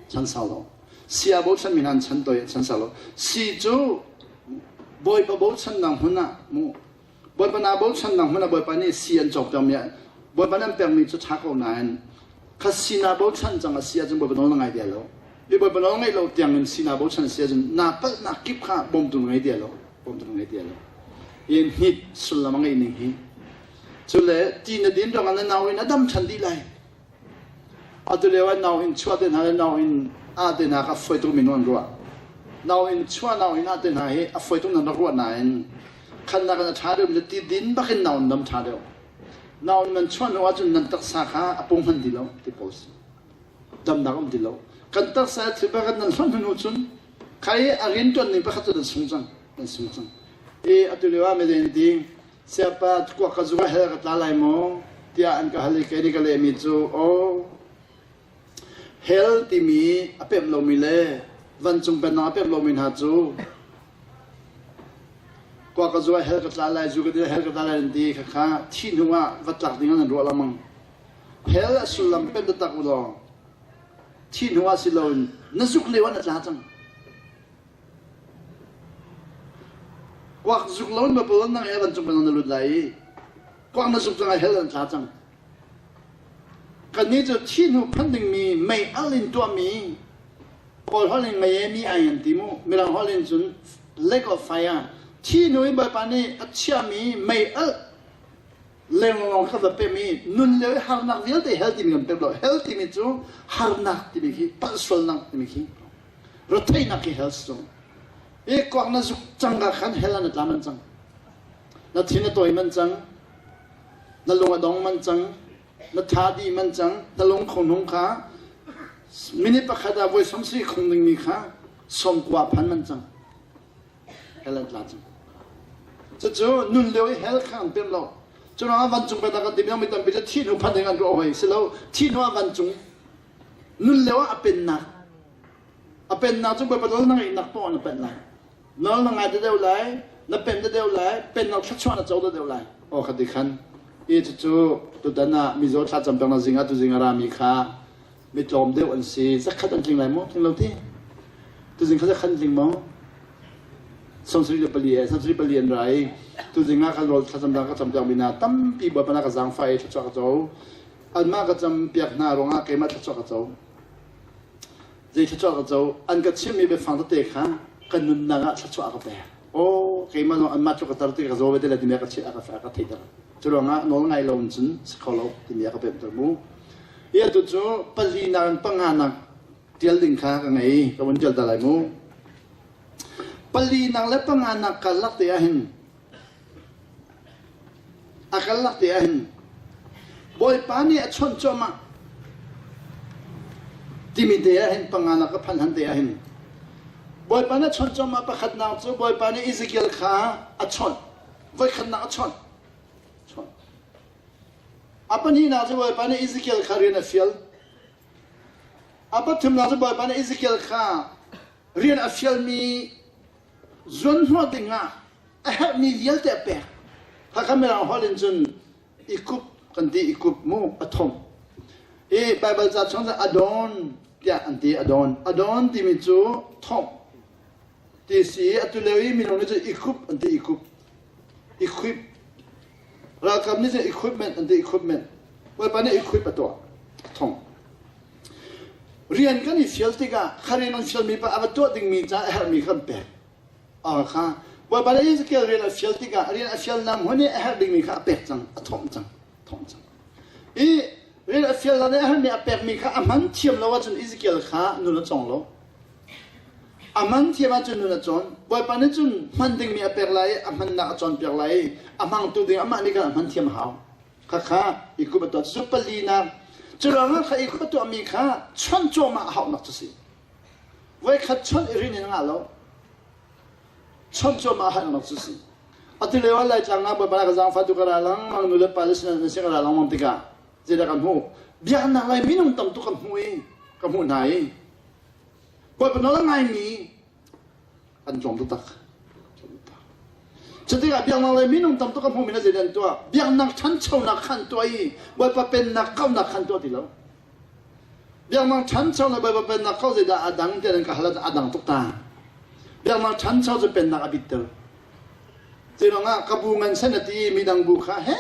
chan sau lo si a bochan mi hna an chan tawi chan sau lo si cu bawipa bochannak hmun ah mu Bawipa naa bochannak hmanh ah Bawipa nih si an cawktermi ah Bawipa nih an pekmi cu ṭha ko nain kha si naa bochan cang a si ahcun Bawipa nawl na ngai bia lo. I Bawipa nawl ngaih lo tiangin si naa bochan a si ahcun naa palhnak kip kha bawmtu na ngei ti lo. Bawmtu na ngei ti lo. I hnit sullam a ngeih ning hi. Cule ti na din ruangah na nau in a dam ṭhan dih lai. Atu lio ah nau inn chuah te hna le nau inn ah te hna kha a fawi tukmi an ruah. Nau inn chuah nau inn ah te hna hi a fawi tuk nan rak ruah nain khannak in a ṭha deuh mi ti din bak in nau in dam ṭha deuh. Nau in nan chuah hnu ahcun nan taksa kha a punghman ti lo ti pawl si. Damnak um ti lo. Kan taksa thil pakhat nan hlonh hnu cun khai a rianṭuan ning pakhat cu nan sung cang. Nan sung cang. I atu lio ah meden ti Siapa kuak ka zung ah hell ka tla lai maw? tiah an ka hal i kei nih ka lehmi cu aw hell timi a pemh lomi le vancung pennak a pemh lomi hna cu kuak ka zu ah hell ka tla lai zu ka din ah hell ka tla lai an ti khakha thih hnu ah va tlak ding ah nan ruah lengmang hell a sullam pemh taktak u law thih hnu ah si loin na zuk lio ah na tla cang Kuak zuk lo in pawl nang he vancung kan na lut lai i kuak na zuk cang hell an tla cang. Kannih cu thi hnu phan dingmi mei al in tuahmi Kawl holh in mei mi ai an ti mu Mirang holh in cun lake of fire thi hnu i Bawipa nih a chiahmi mei al lengluang kha va pem i nun lio i harnak vialte hell timi kan pem lo hell timi cu harnak timi khi palhsualnak timi khi retheihnak hi hell si i kuak na zuk cang ka khan hell ah na tla man cang na thin a tawi man cang na lung a dong man cang na tha dih man cang na lung khonghung kha minute pakhat ah voi 70 khong dingmi kha 90 phan man cang hell an tla cang cucu nun lio i hell kha an pem lo cu ruangah vancung pennak kan timi mi tampi cu thi hnu phan ding an ruah hoi si lo thi hnu ah vancung nun lio ah a pennak a pennak cu Bawipa nawl na ngeihnak poah na pen lai nawl na ngai te deuh lai. Na pen deuh lai, pennak thluachuah na co deuh lai. Aw kha ti khan i cucu tutan ah mizaw thla cam peng zing ah tuzing a rami kha mi tlawm deuh an si. Zakhat an tling lai maw? Tling lo ti. Tuzing kha zakhat an tling maw? 74 he 74 an ra i tuzing ah kan rawl thlacam ka cam piak mi hna tampi Bawipa na ka zaangfah i thluachuah ka co. Anmah ka cam piak hna ruangah keimah thluachuah ka co. Zei thluachuah ka co? An ka chimmi biafang tete kha ka nunnak ah thluachuah a ka pek. Aw, keimah zong anmah cu ka tar ti ka zaw ve te lai timi a ka chih a ka a ka theihter. Cu ruangah nawl ngai lo in cun si kho lo timi a ka pemter mu. I atu cu palinak in panganak tial ding kha ka ngei ka vun tial ta lai mu. Palinak le panganak karlak te ah hin A karlak te ah hin Bawipa nih a chawnh cuahmah timi te ah hin panganak ka phanh han te ah hin Bawipa nih a chawnh cuahmah pakhatnak cu Bawipa nih Ezekiel kha a chawnh voikhatnak a chawnh chawnh a pahnihnak cu Bawipa nih Ezekiel kha rian a fial a pathumnak cu Bawipa nih Ezekiel kha rian a fialmi zuanhnawh dingah a herhmi vialte a pek. Hakha Mirang holh in cun ikup kan ti ikup mu a thom. I Bible ca chung cun adon tiah an ti adon. Adon timi cu thomh ti si atu lio i minung nih cun ikup an ti ikup. Equip. Ralkap nih cun equipment an ti equipment. Bawipa nih equip a tuah. A thong. Rian kan i fial tikah kha rian an fialmi pa a va tuah dingmi ca a herhmi kha kan pek. A kha Bawipa nih Ezekiel rian a fial tikah rian a fialnak hmun i a herh dingmi kha a pek cang, a thawmh cang, thawmh cang. I rian a fialnak nih a herhmi a pekmi kha a hman thiam lo ahcun Ezekiel kha nun a cawng lo. A hman thiam ahcun nun a cawn. Bawipa nih cun hman dingmi a pek lai i a hmannak a cawnpiak lai i a hmangtu ding amah nih khan a hman thiam a hau. Khakha i kup a tuah. Cu palinak cu ruangah kha i kup a tuahmi kha chawnh cuahmah a hauhnak cu si. Voikhat chawnh i rin in a ngah lo. Chawnh cuahmah a hauhnak cu si. Atu lio ah Laitlang ah Bawipa ka zaangfah tu ka ra lengmang nu le pa le sinah na sin ka ra lengmang tikah zeidah kan hmuh? Biaknak lei minung tam tuk ka hmuh i ka hmuh hna i Bawipa nawl a ngaimi an tlawm taktak. Cutikah biaknak lei minung tam tuk a hmumi na zeidah an tuah? Biaknak ṭhanchonak kha an tuah i Bawipa pennak kauhnak kha an tuah ti lo. Biaknak ṭhanchonak Bawipa pennak kau zeidah a dang tiah nan ka hal a dang tuk ta. Biaknak ṭhancho cu pennak a bitter. Curuangah ka bu ngan sen a ti i midang bu kha he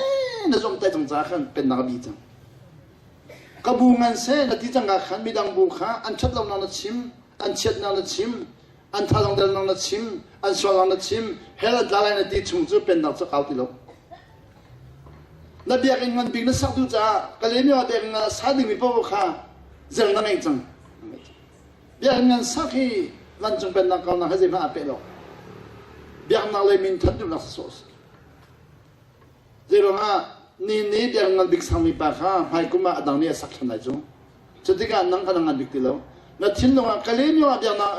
na zomhtaih cang caah khan pennak a bi cang. Ka bu ngan seh na ti cang ah khan midang bu kha an ṭhat lonak na chim, an chiatnak na chim, an thazaang delnak na chim, an sualnak na chim, hell an tla lai na ti chung cu pennak cu kau ti lo. Na biakinn ngan bik na sak duh caah Kalaymyo ah biakinn ngan a sa dingmi paoh kha zer na ngei cang. Biakinn ngan sak hi vancung pennak kaunak he zeihmanh aa peh lo. Biaknak lei min that duhnak sawh a si. Zeiruangah ni nih biakinn ngan bik sangmi pa kha hmaikum ah a dang nih a sak ṭhan lai cu. Cutikah nang kha na ngan bik ti lo. Na thinlung ah Kalaymyo ah biaknak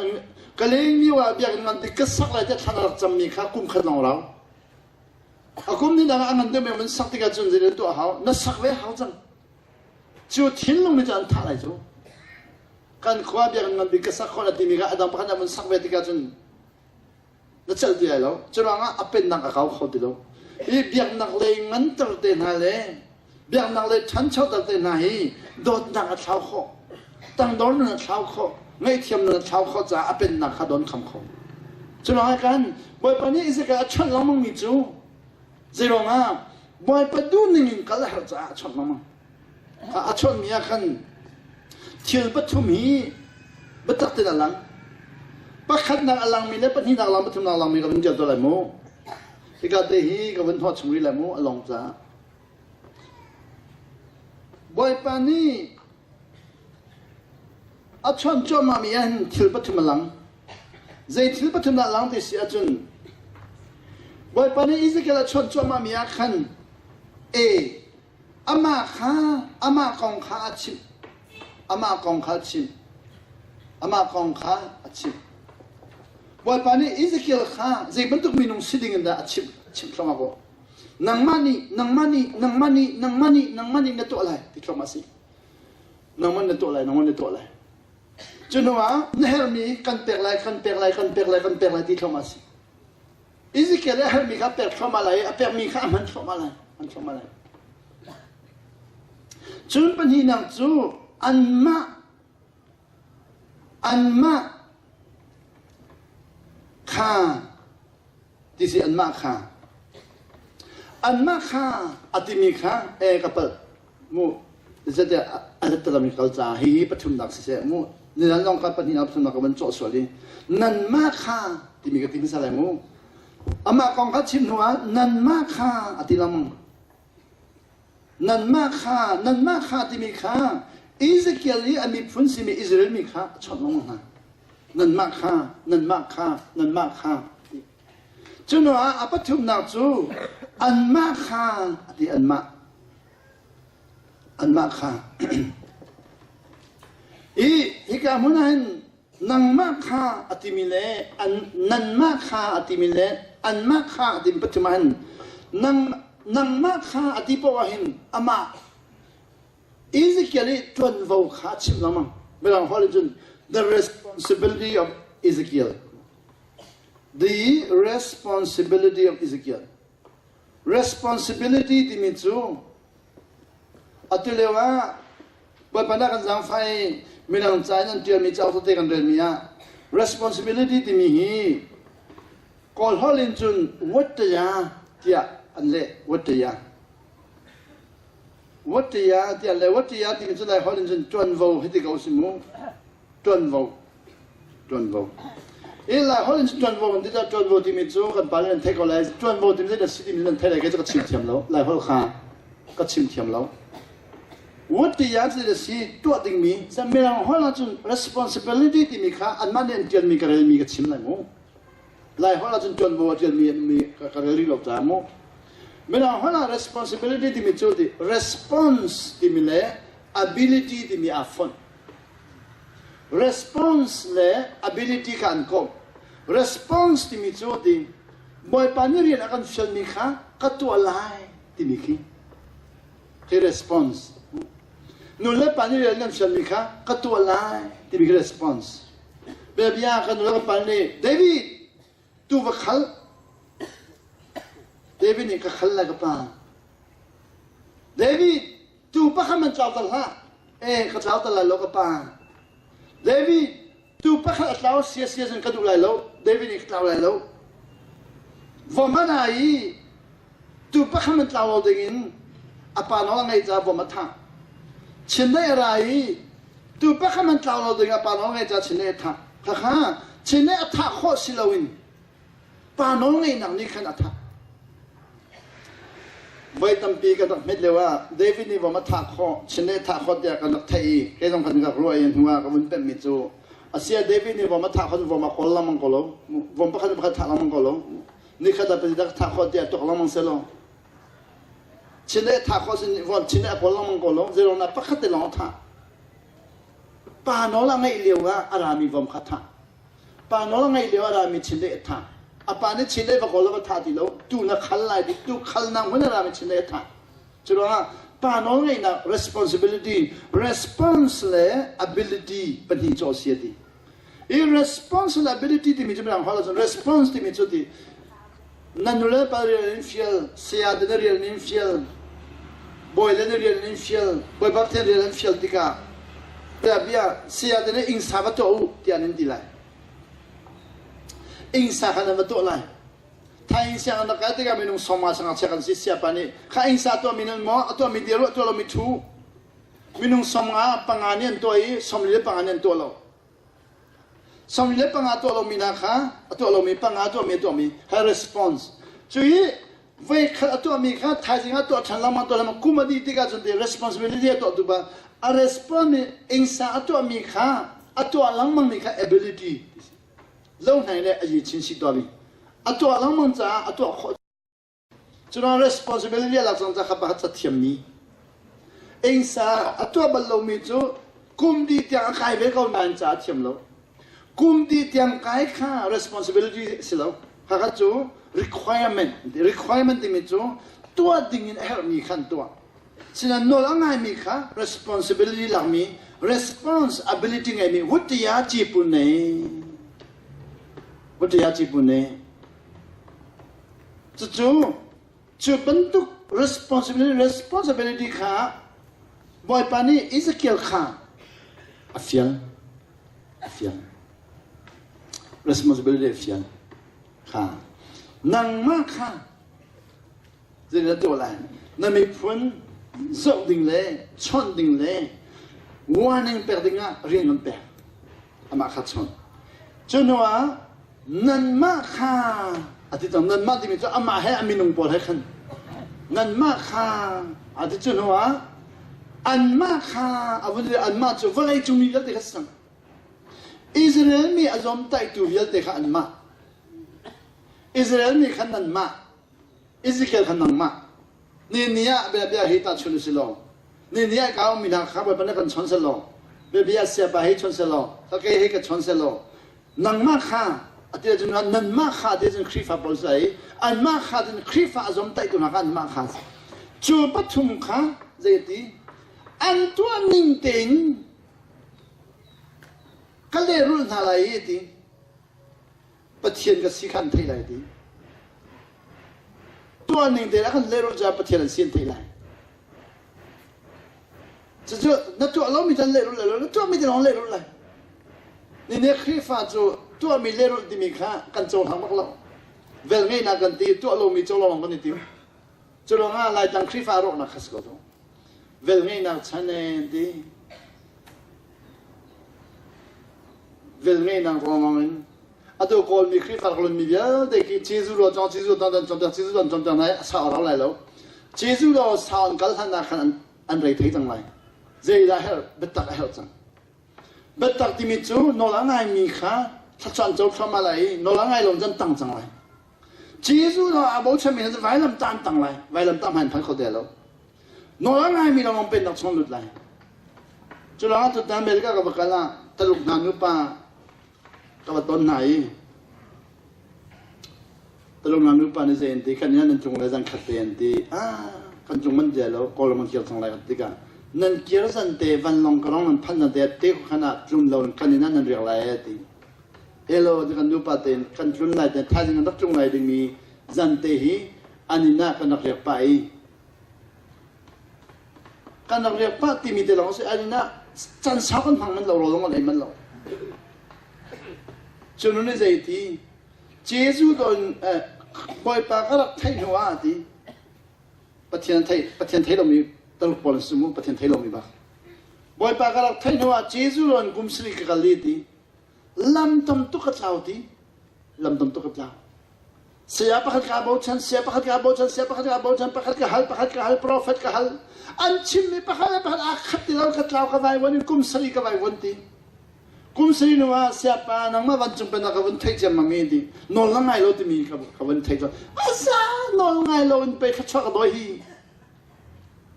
Kalaymyo ah biakinn ngan bik ka sak lai tiah thlan a rak cammi kha kum khat lawng rau. A kum ni dang ah a ngan deuhmi an sak tikah cun zeidah tuah hau? Na sak ve hau cang. Cu thinlung nih cun an thah lai cu. Kan khua biakinn ngan bik ka sak khawh na timi kha a dang pakhat nih an sak ve tikah cun na celh ti lai lo curuangah a pennak a kau kho ti lo hi biaknak lei nganter te hna le biaknak lei ṭhanchoter te hna hi dawtnak a thlau khawh tangdor nun a thlau khawh ngaihthiam nun a thlau khawh caah a pennak kha don kham kho curuangah kan Bawipa nih Ezekiel a chawnh lengmang mi cu zeiruangah Bawipa duh ning in kal a herh caah a chawnh lengmang A chawnhmi ah khan thil pathum hi biatak tein a lang. Pakhatnak a langmi le pahnihnak a lang, pathumnak a langmi ka vun ṭial tuah lai mu. Hika te hi ka vun hnawh chung rih lai mu, a long caah. Bawipa nih a chawnh cuahmahmi ah hin thil pathum a lang. Zei thil pathum dah a lang ti si ahcun Bawipa nih Ezekiel a chawnh cuahmahmi ah khan A Amah kha amah kong kha a chimh. Amah kong kha a chimh. Amah kong kha a chimh. Bawipa nih Ezekiel kha zei bantuk minung si ding in dah a chimh chimh thluahmah ko. Nangmah nih nangmah nih nangmah nih nangmah nih nangmah nih na tuah lai ti thluahmah si. Nangmah na tuah lai nangmah na tuah lai. Cu hnu ah na herhmi kan pek lai kan pek lai kan pek lai kan pek lai ti thluahmah si. Ezekiel a herhmi kha pek thluahmah lai i a pekmi kha a hman thluahmah lai. Hman thluahmah lai. Cun pahnihnak cu anmah anmah kha ti si anmah kha anmah kha a timi kha e ka palh mu zate a rat kal ca hi pathumnak siseh mu nilan lawng ka pahnihnak pathumnak ka van cawh sual i nanmah kha timi ka ti hmasa lai mu amah kong kha chim hnu ah nanmah kha a ti lengmang nanmah kha nanmah kha timi kha Ezekiel i a miphun simi Israel mi kha a chawnh lengmang hna nanmah kha nanmah kha nanmah kha cu hnu ah a pathumnak cu anmah kha a ti anmah Anmah kha i hika hmun ah hin nangmah kha a timi le an nanmah kha a timi le anmah kha a timi pathum ah hin nang nangmah kha a ti paoh ah hin amah Ezekiel i ṭuanvo kha a chim lengmang. Mirang holh in cun the responsibility of Ezekiel. The responsibility of Ezekiel. Responsibility timi cu atu lio ah Bawipa nih a kan zaangfah i midang ca in an ṭialmi cauk tete kan relmi ah responsibility timi hi Kawl holh in cun wattaya tiah an leh wattaya. Wattaya tiah le wattaya timi cu Lai holh in cun ṭuanvo hi ti ko si mu. Ṭuanvo. Ṭuanvo. I Lai holh in ṭuanvo kan ti caah ṭuanvo timi cu kan pa nih nan theih ko lai. Ṭuanvo timi zeidah si timi nan theih lai kei cu ka chim thiam lo. Lai holh kha ka chim thiam lo. Wutti ah zeidah si tuah dingmi Mirang holh ahcun responsibility timi kha anmah nih an ṭialmi ka relmi ka chim lai mu. Lai holh ahcun ṭuanvo a ṭialmi mi ka rel rih lo caah mu. Mirang holh ah responsibility timi cu ti response timi le ability timi aa fonh. Response le ability kha an komh. Response timi cu ti Bawipa nih rian a kan fialmi kha ka tuah lai timi khi khi response. Nu le pa nih rian kan fialmi kha ka tuah lai timi khi response. Bia kan nu le kan pa nih David tu va khal David nih ka khal lai ka pa. David Tu pakhat man tlau tal hlah. Eh, ka tlau tal lai lo ka pa. David, tu pakhat a tlau sia sia cun ka duh lai lo. David nih ka tlau lai lo. Vom a na i tu pakhat man tlau lo ding in a pa nawl a ngaih caah vom a thah. Chindeih a ra i tu pakhat man tlau lo ding a pa nawl a ngaih caah chindeih a thah. Khakha chindeih a thah khawh si loin Pa nawlngeihnak nih khan a thah. Voi tampi kan rak hmet lio ah David nih vom a thah khawh, chindeih a thah khawh tiah kan rak theih i kei zong kan rak ruah i hnu ah ka vun pemhmi cu asia David nih vom a thah khawh vom a kawl lengmang ko lo. Vom pakhat pakhat thah lengmang ko lo. Nikhat ah pei dak thah khawh tiah tuak lengmang selaw. Chindeih a thah khawh sin vom chindeih a kawl lengmang ko lo. Zeiruang dah pakhat te lawng a thah. Pa nawl a ngeih lio ah a rami vom kha thah. Pa nawl a ngeih lio ah rami chindeih a thah. A pa nih chindeih va kawl va thah ti lo, tu na khal lai ti tu khal nang hun a rami chindeih a thah. Cu ruangah pa nawl ngeihnak responsibility, response le ability pahnih cu a si a ti. I responsibility timi cu mirang holh ahcun response timi cu ti na nule pa rian in fial, saya te na rian in fial, bawi le na rian in fial, bawipa Pathian rian an fial tikah bia bia saya te nih ingsa va tuah u tiah nan ti lai. Ingsa kha nan va tuah lai. Thai siang an rak kai tikah minung sawma sangakchia kan si siapa nih kha ingsa tuah mi nan maw a tuah mi dir u a tuah lo mi thu minung 50 panga nih an tuah i 45 nih an tuah lo. 45 tuah lomi hna kha a tuah lomi panga tuahmi a tuahmi kha response. Cu i voi khat a tuahmi kha thaizing ah tuah ṭhan lengmang tuah lengmang kum a dih tikah cun responsibility a tuah tu ba a response nih ingsa a tuahmi kha a tuah lengmangmi kha ability lo hnai le a yi chin si tuahmi a tuah lengmang caah a tuah khawh Cunak responsibility a lak cang ca kha pakhat ca thiammi. Engsa a tuah bal lomi cu kum dih tiang a kai ve ko nain ca a thiam lo. Kum dih tiang kai kha responsibility si lo. Khakha cu requirement. Requirement timi cu tuah ding in a herhmi khan tuah. Sinain nawl a ngaimi kha responsibility lakmi responsibility ngeimi wuttiya ci pun nei. Wuttiya ci pun nei. Cucu cu bantuk responsibility responsibility kha Bawipa nih Ezekiel kha a fial a fial responsibility a fial kha nangmah kha Zeidah tuah lai? Na miphun zoh ding le chawnh ding le warning pek ding ah rian kan pek. Amah kha chawnh. Cu hnu ah nanmah kha a ti cang. Nanmah timi cu amah he a minung pawl he khan nanmah kha a ti cu hnu ah anmah kha a vun anmah cu vawlei cung mi vialte kha si cang. Israel mi a zawmtaihtu vialte kha anmah. Israel mi khan nanmah. Ezekiel kha nangmah ni ni ah bia hi tahchun si law ni ni ah ka ummi hna kha Bawipa nih kan chawn seh law bia siapa hi chawn seh law ka ke hi ka chawn seh law nangmah kha a ti ahcun nanmah kha ti ahcun Khrihfa pawl si ai anmah kha cun Khrihfa a zawmtaihtu hna kha anmah kha cu pathum kha zeiti an tuah ning tein ka lehrulh hna lai i ti Pathian ka si kha an theih lai ti. Tuah ning te a kan lehrulh caah Pathian an si an theih lai. Cucu na tuah lomi cu an lehrulh lai lo, na tuahmi te lawng lehrulh lai. Ni ne Khrihfa cu tuahmi lehrulh timi kha kan cohlang bak lo. Vel ngeihnak kan ti, tuah lomi co lawng kan i tim. Cu ruangah Laitlang Khrihfa rawhnak kha si ko tu. Vel ngeihnak chan en ti. Velngeihnak ruangmang in atu Kawlmi Khrihfa rak lonmi vialte khi Jesuh law cawng Jesuh dan dan cawnpiak Jesuh dan cawnpiak hna i a sau a rau lai lo. Jesuh law sau an kal hlan ah khan an rei thei cang lai. Zeidah herh biatak a herh cang. Biatak timi cu nawl a ngaimi kha thluachuah an co thluahmah lai i nawl a ngai lo cun tang cang lai. Jesuh law a bochanmi hna cu vailam tah an tang lai. Vailam tah hmai an phan kho te lo. Nawl a ngaimi lawng pennak chung lut lai. Cu lawngah tutan America ka va kal ah Taluk hna nupa ka va ton hna i Taluk hna nupa nih zei an ti kan nan tlung le zan khat te an ti ah kan tlung man dia lo Kawlram kan kir cang lai kan tikah nan kir zan te vanlawng ka rong nan phan zan te te khan ah tlun lo kan in nan riak lai ti elo ti kan nupa tein kan tlun lai te thaizing kan rak tlung lai dingmi zan te hi an inn ah kan rak riak pah i Kan rak riak pah timi te lawng si an ah can sau kan hmang man lo rawl zong an ei man lo. Cu nu nih zei ti Jesuh don Bawipa ka rak theih hnu ah ti Pathian thei Pathian thei lomi Taluk pawl an si mu Pathian thei lomi bak. Bawipa ka rak theih hnu ah Jesuh don kum sari ka kal li ti lam tam tuk ka tlau ti lam tam tuk ka tlau. Saya pakhat ka bochan, saya pakhat ka bochan, saya pakhat ka bochan, pakhat ka hal, pakhat ka hal, prophet ka hal. An chimmi pakhat le pakhat aa khat ti lo ka tlau ka vai von in kum sari ka vai von ti. Kum sari nu ah siapa nangmah vancung pennak ka vun theih ciammam ti. Nawl na ngai lo timi ka ka vun theih cang. Asa nawl ngai lo in pei thluachuah ka dawi hi.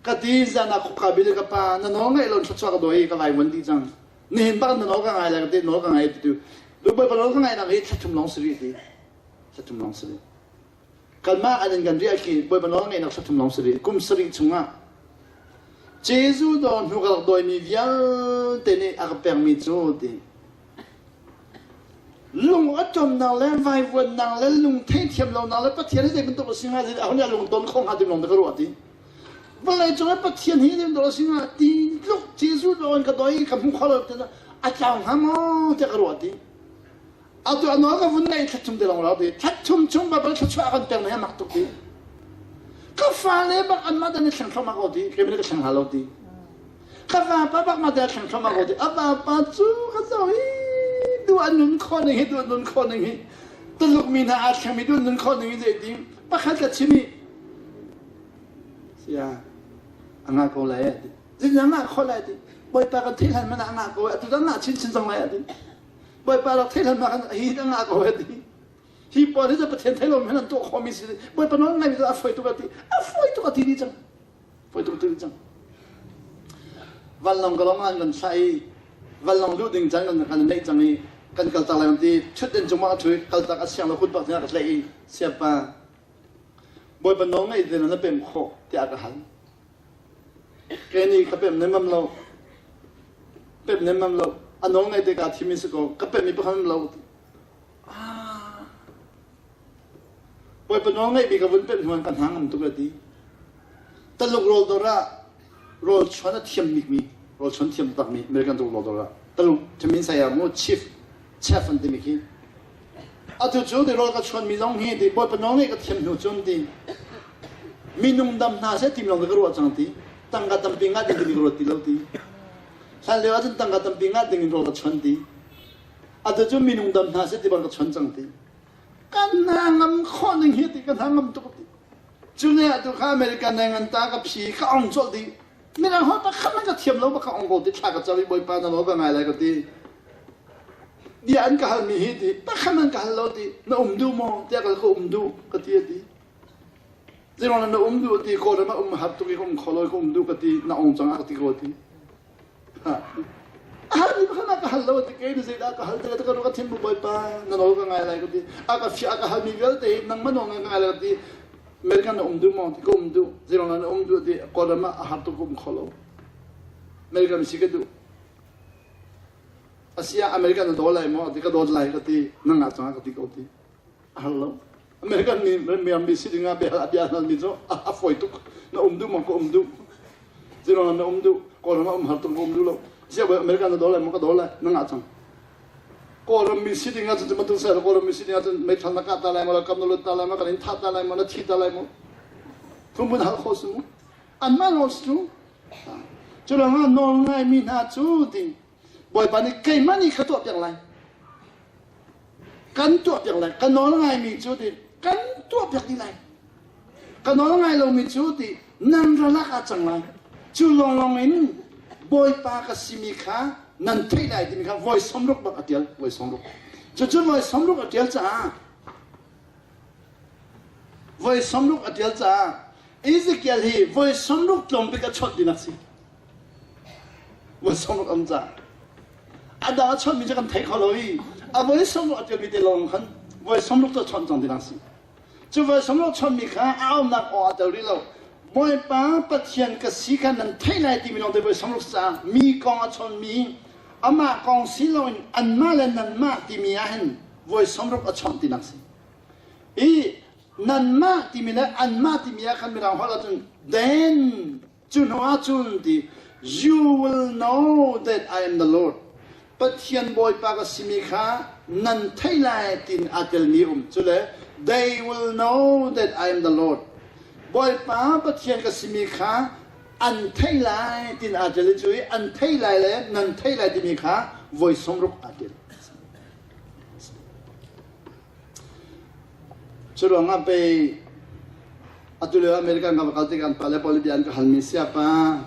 Ka ti zan ah khuka bil ka pa na nawl ngaih lo thluachuah ka dawi hi ka vai von ti cang. Nihin bak na nawl ka ngai lai ka ti nawl ka ngai ti tu. Tu bawipa nawl ka ngai nak hi thla thum lawng si rih ti. Thla lawng si rih. Kanmah an in kan riah khi Bawipa nawl ngeihnak thla thum lawng si rih. Kum sarih chungah Jesuh daw hnu ka rak dawimi vialte nih a ka pekmi cu ti. Lung a ṭomnak le vaivuannak le lung theithiam lonak le Pathian hi zei bantuk a si hnga ti a hun lung ton kho hnga ti lawng ka ruah ti. Vawlei cung i Pathian hi zei bantuk a si hnga ti tluk Jesuh daw in ka dawi ka hmu kho lo ti a tlau hnga maw tiah ka ruah ti. Atu a nawl ka vun nei thla thum te lawng lo ti thla thum chung ba thluachuah kan pek na mak tuk ti ka fale bak anmah dan i thleng thluahmah ko ti kei ka thleng hna lo ti ka vapa bak ma te thleng thluahmah ko ti a vapa cu ka zo hi du an nun khawh ning hi du an nun khawh ning hi Tuluk mi hna aa thleng mi du an nun khawh ning hi zei ti pakhat ka chim i sia a nga ko lai ti zin nga kho lai ti bawipa kan theih hlan man ah nga ko atu dang nga chin chin zong lai ti Bawipa rak theih hlan khan hi na ngah ko ti. Hi pawl hi cu Pathian thei lomi an tuah khawhmi si. Bawipa nawl ngaimi cu a fawi tuk a ti. A fawi tuk a ti dih cang. Fawi tuk a ti dih cang. Vanlawng ka lawng an kan thlah i vanlawng luh ding caan kan kan neih cang i kan kaltak lai ti chut in cungah a ṭhu i kaltak a siang lo kut bak ka tlaih i siapa Bawipa nawl ngaih te na pem khawh tiah ka hal. Kei nih ka pem nemmam lo. Pem nemmam lo. A nawl ngai te kaa thim i si ko. Ka pem i pakhat lo. Ah. Bawipa nawl ngeihmi ka vun pemh hnuan ka hna ngam tuk a ti. Taluk rawl dawr ah rawl chuan a thiam bikmi, rawl chuan thiam takmi American tuk rawl dawr ah Taluk Chamin saya mu chief chef an timi khi. Atu cu ti rawl ka chuanmi zong hi ti Bawipa nawl ngeih ka thiam hnu cun ti minung dam hna seh ti lawng ka ruah cang ti tangka tampi ngah ding timi ka ruat ti lo ti. Hlan lio ahcun tangka tampi ngah ding in rawl ka chuan ti. Atu cu minung dam hna seh ti bang ka chuan cang ti. Kan hna ngam khawh ning hi ti ka hna ngam tuk ti. Cu ne atu kha American ne ngan ta ka phi ka ong colh dih. Mirang holh pakhat hmanh ka thiam lo bak ka ong ko ti thla ka cam i Bawipa na nawl ka ngai lai ka ti. Bia an ka halmi hi ti pakhat hmanh ka hal lo ti na um duh maw tiah ka ka um duh ka ti a ti. Zeiruang na um duh ti Kawlram ah um har tuk i ka um kho lo i ka um duh ka ti na ong cang ah ka ti ko ti. A halmi pakhat ah ka hal lo ti kei na zeidah ka hal te ka ka thin bu Bawipa na nawl ka ngai lai ka ti. A ka fiah a ka halmi vialte hi nangmah nawl ka ngai lai ka ti. American na um duh maw ti ka um duh. Zeiruang na um duh ti Kawlram ah a har tuk ka um kho lo. American si ka duh. Asia American na daw lai maw ti ka dawt lai ka ti nangah cangah ka ti ko ti. A har lo. American mi mi si ding ah bia bia hal mi cu a fawi tuk. Na um duh maw ka um duh. Zeiruang na um duh? Kawlram ah um har tuk ka um duh lo. Ziah American na daw lai maw ka daw lai nangah cang. Kawlram mi si ding ah cun bantuk seh Kawlram mi si ding ah cun meithal na kah ta lai maw kam na lut ta lai maw kan in thah ta lai maw na thi ta lai maw phunphun hal kho si mu anmah nawl si cu cu ruangah nawl ngaimi hna cu ti Bawipa nih keimah nih ka tuah piak lai kan tuah piak lai ka nawl ngaimi cu ti kan tuah piak dih lai ka nawl ngai lomi cu ti nan ralak ah cang lai cu lawnglawng in Bawipa ka simi kha nan theih lai timi kha voi 60 bak a tial voi 60 cucu voi 60 a tial caah voi 60 a tial caah Ezekiel hi voi 60 tlawmbik a chawnh tinak si voi 60 am caah a dang a chawnhmi cu kan thei kho lo i a voi 60 a tialmi te lawng khan voi 60 cu a chawnh cang tinak si Cu voi 60 chawnhmi kha a aunak aw aa tel rih lo. Bawipa Pathian ka si kha nan theih lai timi lawng te voi 60 caah mi kong a chawnmi amah kong si loin anmah le nanmah timi ah hin voi 60 a chawnh tinak si. I nanmah timi le anmah timi ah khan mirang holh ahcun then Cu hnu ahcun ti you will know that I am the Lord. Pathian Bawipa ka simi kha nan theih lai tin aa telmi um. Cule they will know that I am the Lord. Bawipa Pathian ka simi kha an theih lai tin aa tel i cu i an theih lai le nan theih lai timi kha voi 60 aa tel. Cu ruangah pei atu lio American ka va kal tikah an pale pawl bia an ka halmi siapa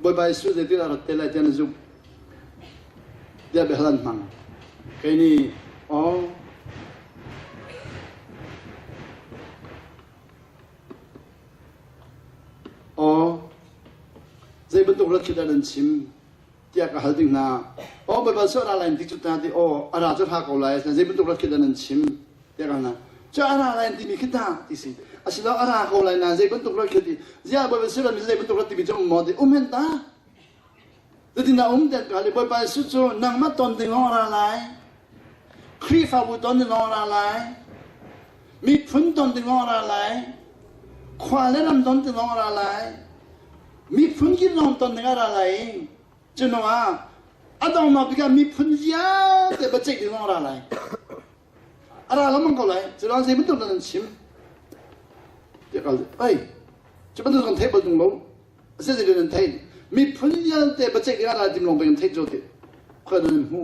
Bawipa Jesuh zeitin a rat te lai tiah na zumh tiah biahal an hmang. Kei nih aw aw zei bantuk rat khi dah nan chim tiah ka hal ding hna. Aw Bawipa cu a ra lai ti cu ta ti aw a ra cu hra ko lai zei bantuk rat khi dah nan chim tiah ka hal hna. Cu a ra lai timi khi ta ti si. Asilo a ra ko lai na zei bantuk rat khi ti ziah Bawipa si rat mi zei bantuk rat timi cu um maw ti um hen ta. Cutin a um tiah ka hal i Bawipa Jesuh cu nangmah ton ding lawng a ra lai. Khrihfabu ton ding lawng a ra lai. Miphun ton ding lawng a ra lai. Khua le ram ton ding lawng a ra lai. Miphun kip lawng ton ding a ra lai i cu hnu ah a donghnak bik ah miphun vialte biaceih ding lawng a ra lai. A ra lengmang ko lai. Cu lawng zei bantuk dah nan chim? Tiah kal ei cu bantuk kan theih bal tung lo. A si zei nan theih? Miphun vialte biaceih ding a ra tim lawng pei kan theih cu ti. Khoi nan hmu.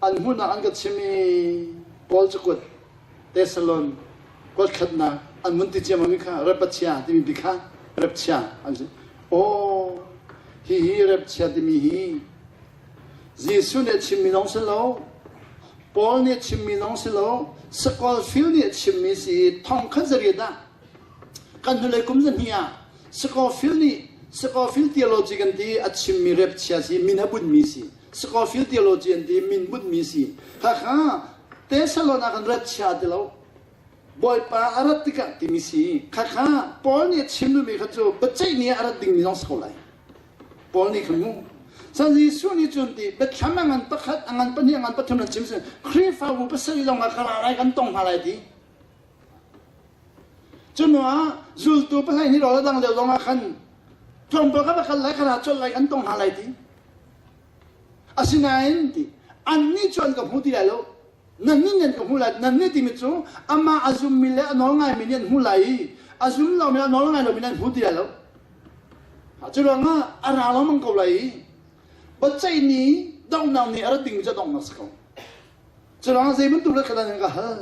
An hmuhnak an ka chim i Paul cakuat Thessalon kuatkhatnak an vun ti ciammam i kha Repachia timi bi kha Repchia an si. Aw, hihi Repchia timi hi Jesuh nih a chimmi lawng si lo, Paul nih a chimmi lawng si lo, Scofield nih a chimmi si i thongkhat zariat ah kan hnulei kum zahnih ah Scofield nih Scofield theology kan ti a chimmi repchia si min a bunhmi si. Scofield theology an ti min bunhmi si. Khakha Thessalon ah kan repchia ti lo. Bawipa a rat tikah timi si. Khakha Paul nih a chim duhmi kha cu biaceih ni ah a rat dingmi zong si ko lai. Paul nih khan mu. San Jesuh nih cun ti biathlam a ngan pakhat, a ngan pahnih, a ngan pathum nan chim sin Khrihfabu pasarih lawng ah ka ra lai kan tong hna lai ti. Cu ah zultu pahnih nih rawl a dang lio zong ah khan tlawmpal ka va kal lai ka ra colh lai kan tong hna lai ti. Asinain ti annih cu an ka hmu ti lai lo. Nannih nih an ka hmu lai. Nannih timi cu amah a zummi le a nawl ngaimi nih an hmu lai i a zum lomi a nawl ngai lomi nih an hmu ti lai lo. Cu ruangah a ra lengmang ko lai i biaceih ni donghnak ni a rat dingmi cu a donghnak si ko. Cu ruangah zei bantuk le kha dah nan ka hal?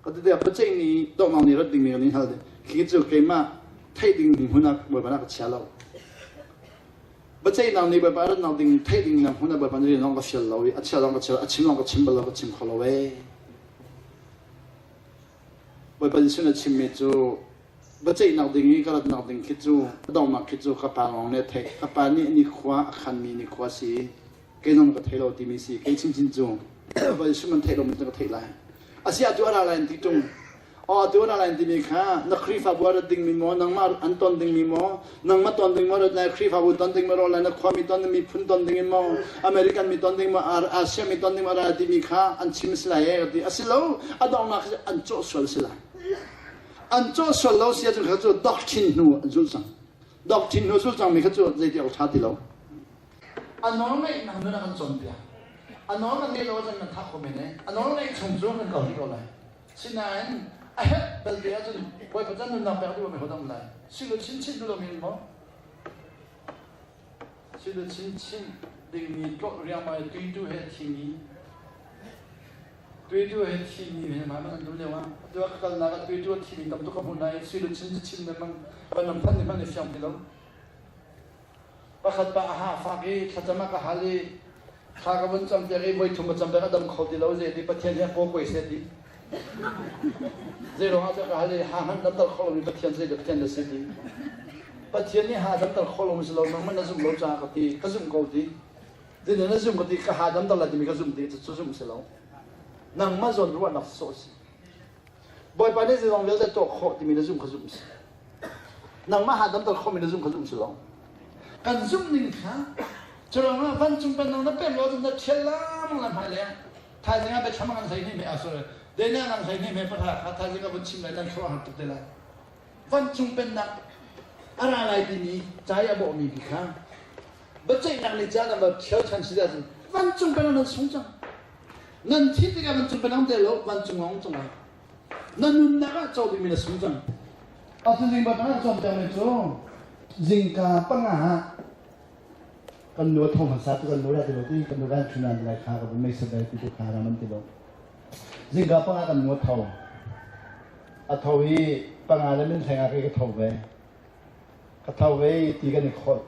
Ka ti tikah biaceih ni donghnak ni rat dingmi kan in hal ding. Khi cu keimah theih ding hmun ah Bawipa nih a ka chia lo. Biaceihnak ni Bawipa a ratnak ding theih ding hmun ah Bawipa nih rian zong ka fial lo i a chia zong ka chia a chim zong ka chim bal lo ka chim kho lo ee. Bawipa Jesuh nih a chimmi cu biaceihnak ding i ka ratnak ding khi cu a donghnak khi cu ka pa lawng nih a theih. Ka pa nih nikhua a khanmi nikhua a si i kei zong ka thei lo timi si. Kei chinchin cu Bawipa Jesuh man theih lomi cu ka theih lai. Asi atu a ra lai an ti ṭung. Aw atu a ra lai timi kha na Khrihfabu a rat dingmi maw, nangmah an ton dingmi maw, nangmah ton ding maw rat lai, Khrihfabu ton ding maw rawh lai, na khuami ton ding, miphun ton ding in maw, American mi ton ding maw, Asia mi ton ding maw ra timi kha an chim a si lai ee ka ti. A si lo, a donghnak khi an cawh sual a si lai. An cawh sual lo si ahcun kha cu doctrine hnu an zulh cang. Doctrine hnu zulh cangmi kha cu zeiti awk ṭha ti lo. A nawl ngeihnak nun a kan cawnpiak. A nawl kan ngeih lo ahcun kan thah kho men ee. A nawl ngeih chung cu kan kal rih ko lai. Sinain a herh belte ahcun Bawipa can nunnak pek duh mi hodang lai. Silu chinchin duh lomi maw? Silu chinchin dingmi tlawh riangmang i tuitu he thimi tuitu he thimi he ma man an lio ah atu ka kalnak ah tuitu a thimi tam tuk ka hmuh na i silu chin chin le mang van lam phan ni hmanh i fiang ti lo. Pakhat pa a ha fak i thlacam a ka hal i thla ka vun cam piak i voi thum ka cam piak a dam kho ti lo zei ti Pathian hi a paw kuai seh ti. Zei ruangah cu ka hal i ha hmanh damter kho lomi Pathian zei dah Pathian na si ti. Pathian nih ha damter kho lomi si lo nangmah na zumh lo caah ka ti ka zumh ko ti. Zei na zumh ka ti ka ha damter lai timi ka zumh ti cu zumh si lo. Nangmah zawn ruahnak sawh si. Bawipa nih zeizong vialte tuah khawh timi na zumh kha zumh si. Nangmah ha damter khawhmi na zumh kha zumh si lo. Kan zumh ning kha curuangah vancung pennak na pem lo ahcun na ṭhial lamang lai hmailei ah. Thaizing ah biathlam an hlei hni hme ah sorry Daniel an hlei hni hme pahra kha thaizing ah vun chim lai nan khuaruah har tuk te lai. Vancung pennak a ra lai timi ca i a bawhmi bi kha biaceihnak nih caan a va ṭhial ṭhan si ahcun vancung pennak nan sung cang. Nan thih tikah vancung penang te lo vancung ngong cung ah na nunnak ah co dingmi na sung cang. Atu zing ba panga cawnpiakmi cu zingka panga ah kan nu a tho hmasa tu kan nu ra ti lo ti kan nu ran chunan lai kha ka mei sa ti tu kha ram an ti lo. Zingka panga kan nu a tho. A tho i panga le min hleng ah ka tho ve. Ka tho ve i ti kan i kholh.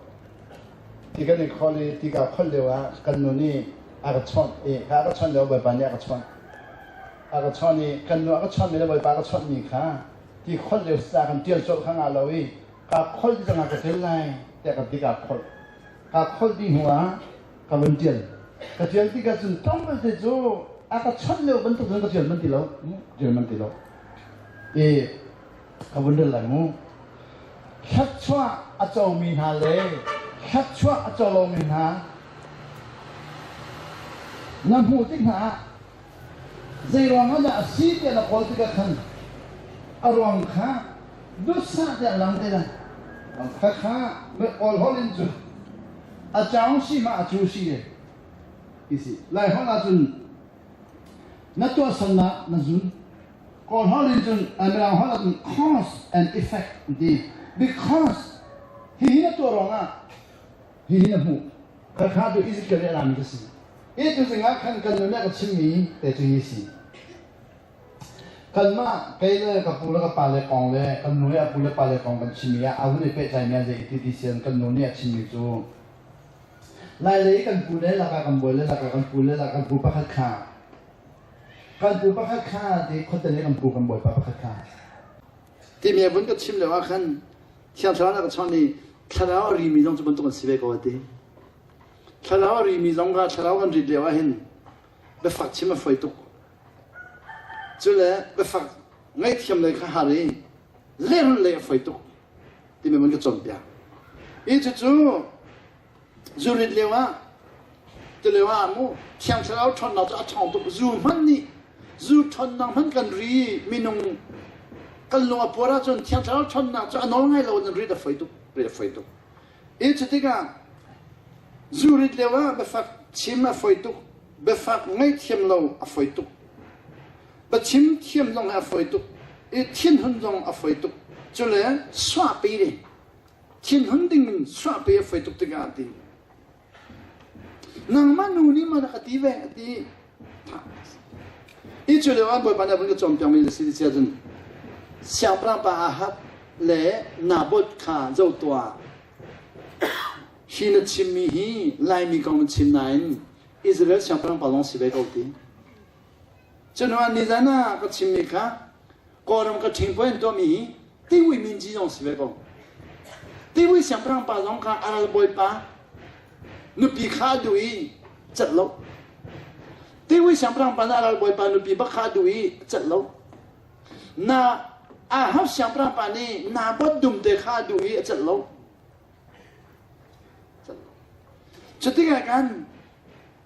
Ti kan i kholh i ti ka kholh lio ah kan nu nih a ka chawnh i a ka chawnh lio Bawipa nih a ka chawnh. A ka chawnh i kan nu a ka chawnhmi le Bawipa a ka chawnhmi kha ti kholh lio ca kan ṭial colh kha ngah lo i ka kholh dih cangah ka ṭial lai tiah ka ti ka kholh. Ka kholh dih hnu ah ka vun ṭial. Ka ṭial tikah cun tlawmpal te cu a ka chawnh lio bantuk cun ka ṭial manh ti lo. Ṭial manh ti lo. I ka vun rel lai mu. Thluachuah a comi hna le thluachuah a co lomi hna na hmuh tik hna ah zei ruangah dah a si tiah na kawl tikah khan a ruang kha duhsah tiah lang te lai. Kha kha kawl holh in cu a caung si ma a cu si ti si. Lai holh ahcun na tuahsernak na zun. Kawl holh in cun Mirang holh ahcun cause and effect an ti. Because hihi na tuah ruangah hihi na hmuh. Khakha tu Ezekiel nih a lami ka si. Hi tu zingah khan kan nu nih a ka chimmi te cu hi si. Kanmah kei le ka pu le ka pa le kong le kan nu le a pu le pa le kong kan chimmi ah a hun i pehtlaimi ah zei ti ti sian kan nu nih a chimmi cu Lailei kan pu le lakah kan bawi le lakah kan pu le lakah kan pu pakhat kha Kan pu pakhat kha ti khuate le kan pu kan bawipa pakhat kha. Timi a vun ka chim lio ah khan Thiang Thlarau nih a ka chawnh i thlarau a rimi zong cu bantuk an si ve ko a ti. Thlarau a rimi zong kha thlarau kan rit lio ah hin biafak chim a fawi tuk. Cule biafak ngaihthiam lei kha har i lehrulh lei a fawi tuk timi vun ka cawnpiak. Hi cucu. Zurit lio ah tulio ah mu Thiang Thlarau ṭhawnnak cu a ṭhawng tuk. Zu hmanh nih zu ṭhawnnak hmanh kan ri minung kan lung a puar ahcun Thiang Thlarau ṭhawnnak cu a nawl ngai lo in rit a foi tuk rit a foi tuk. I cutikah zu rit lio ah biafak chim a foi tuk biafak ngaihthiam lo a foi tuk. Biachim thiam zong hi a foi tuk i thinhun zong a foi tuk. Cule suahpi ding thinhun ding in suahpi a foi tuk tikah a ti. Nangmah nu nih maw na ka ti ve a ti. I cu lio ah Bawipa nih a vun ka cawnpiakmi a si ti cun siangpahrang pa Ahab le Naboth kha zoh tuah. Hi na chimmi hi Laimi kong na chim nain Israel siangpahrang pa zong si ve ko ti. Cuhnuah nizan ah ka chimmi kha Kawlram ka ṭhingpuai an tuahmi hi Tiwui Minci zong si ve ko. Tiwui siangpahrang pa zong kha a ralbawipa nupi kha a duh i cat lo. Tiwui siangpahrang pa nih a ralbawipa nupi bak kha a duh i cat lo. Na Ahab siangpahrang pa nih Naboth dumte kha a duh i a cat lo. Cutikah kan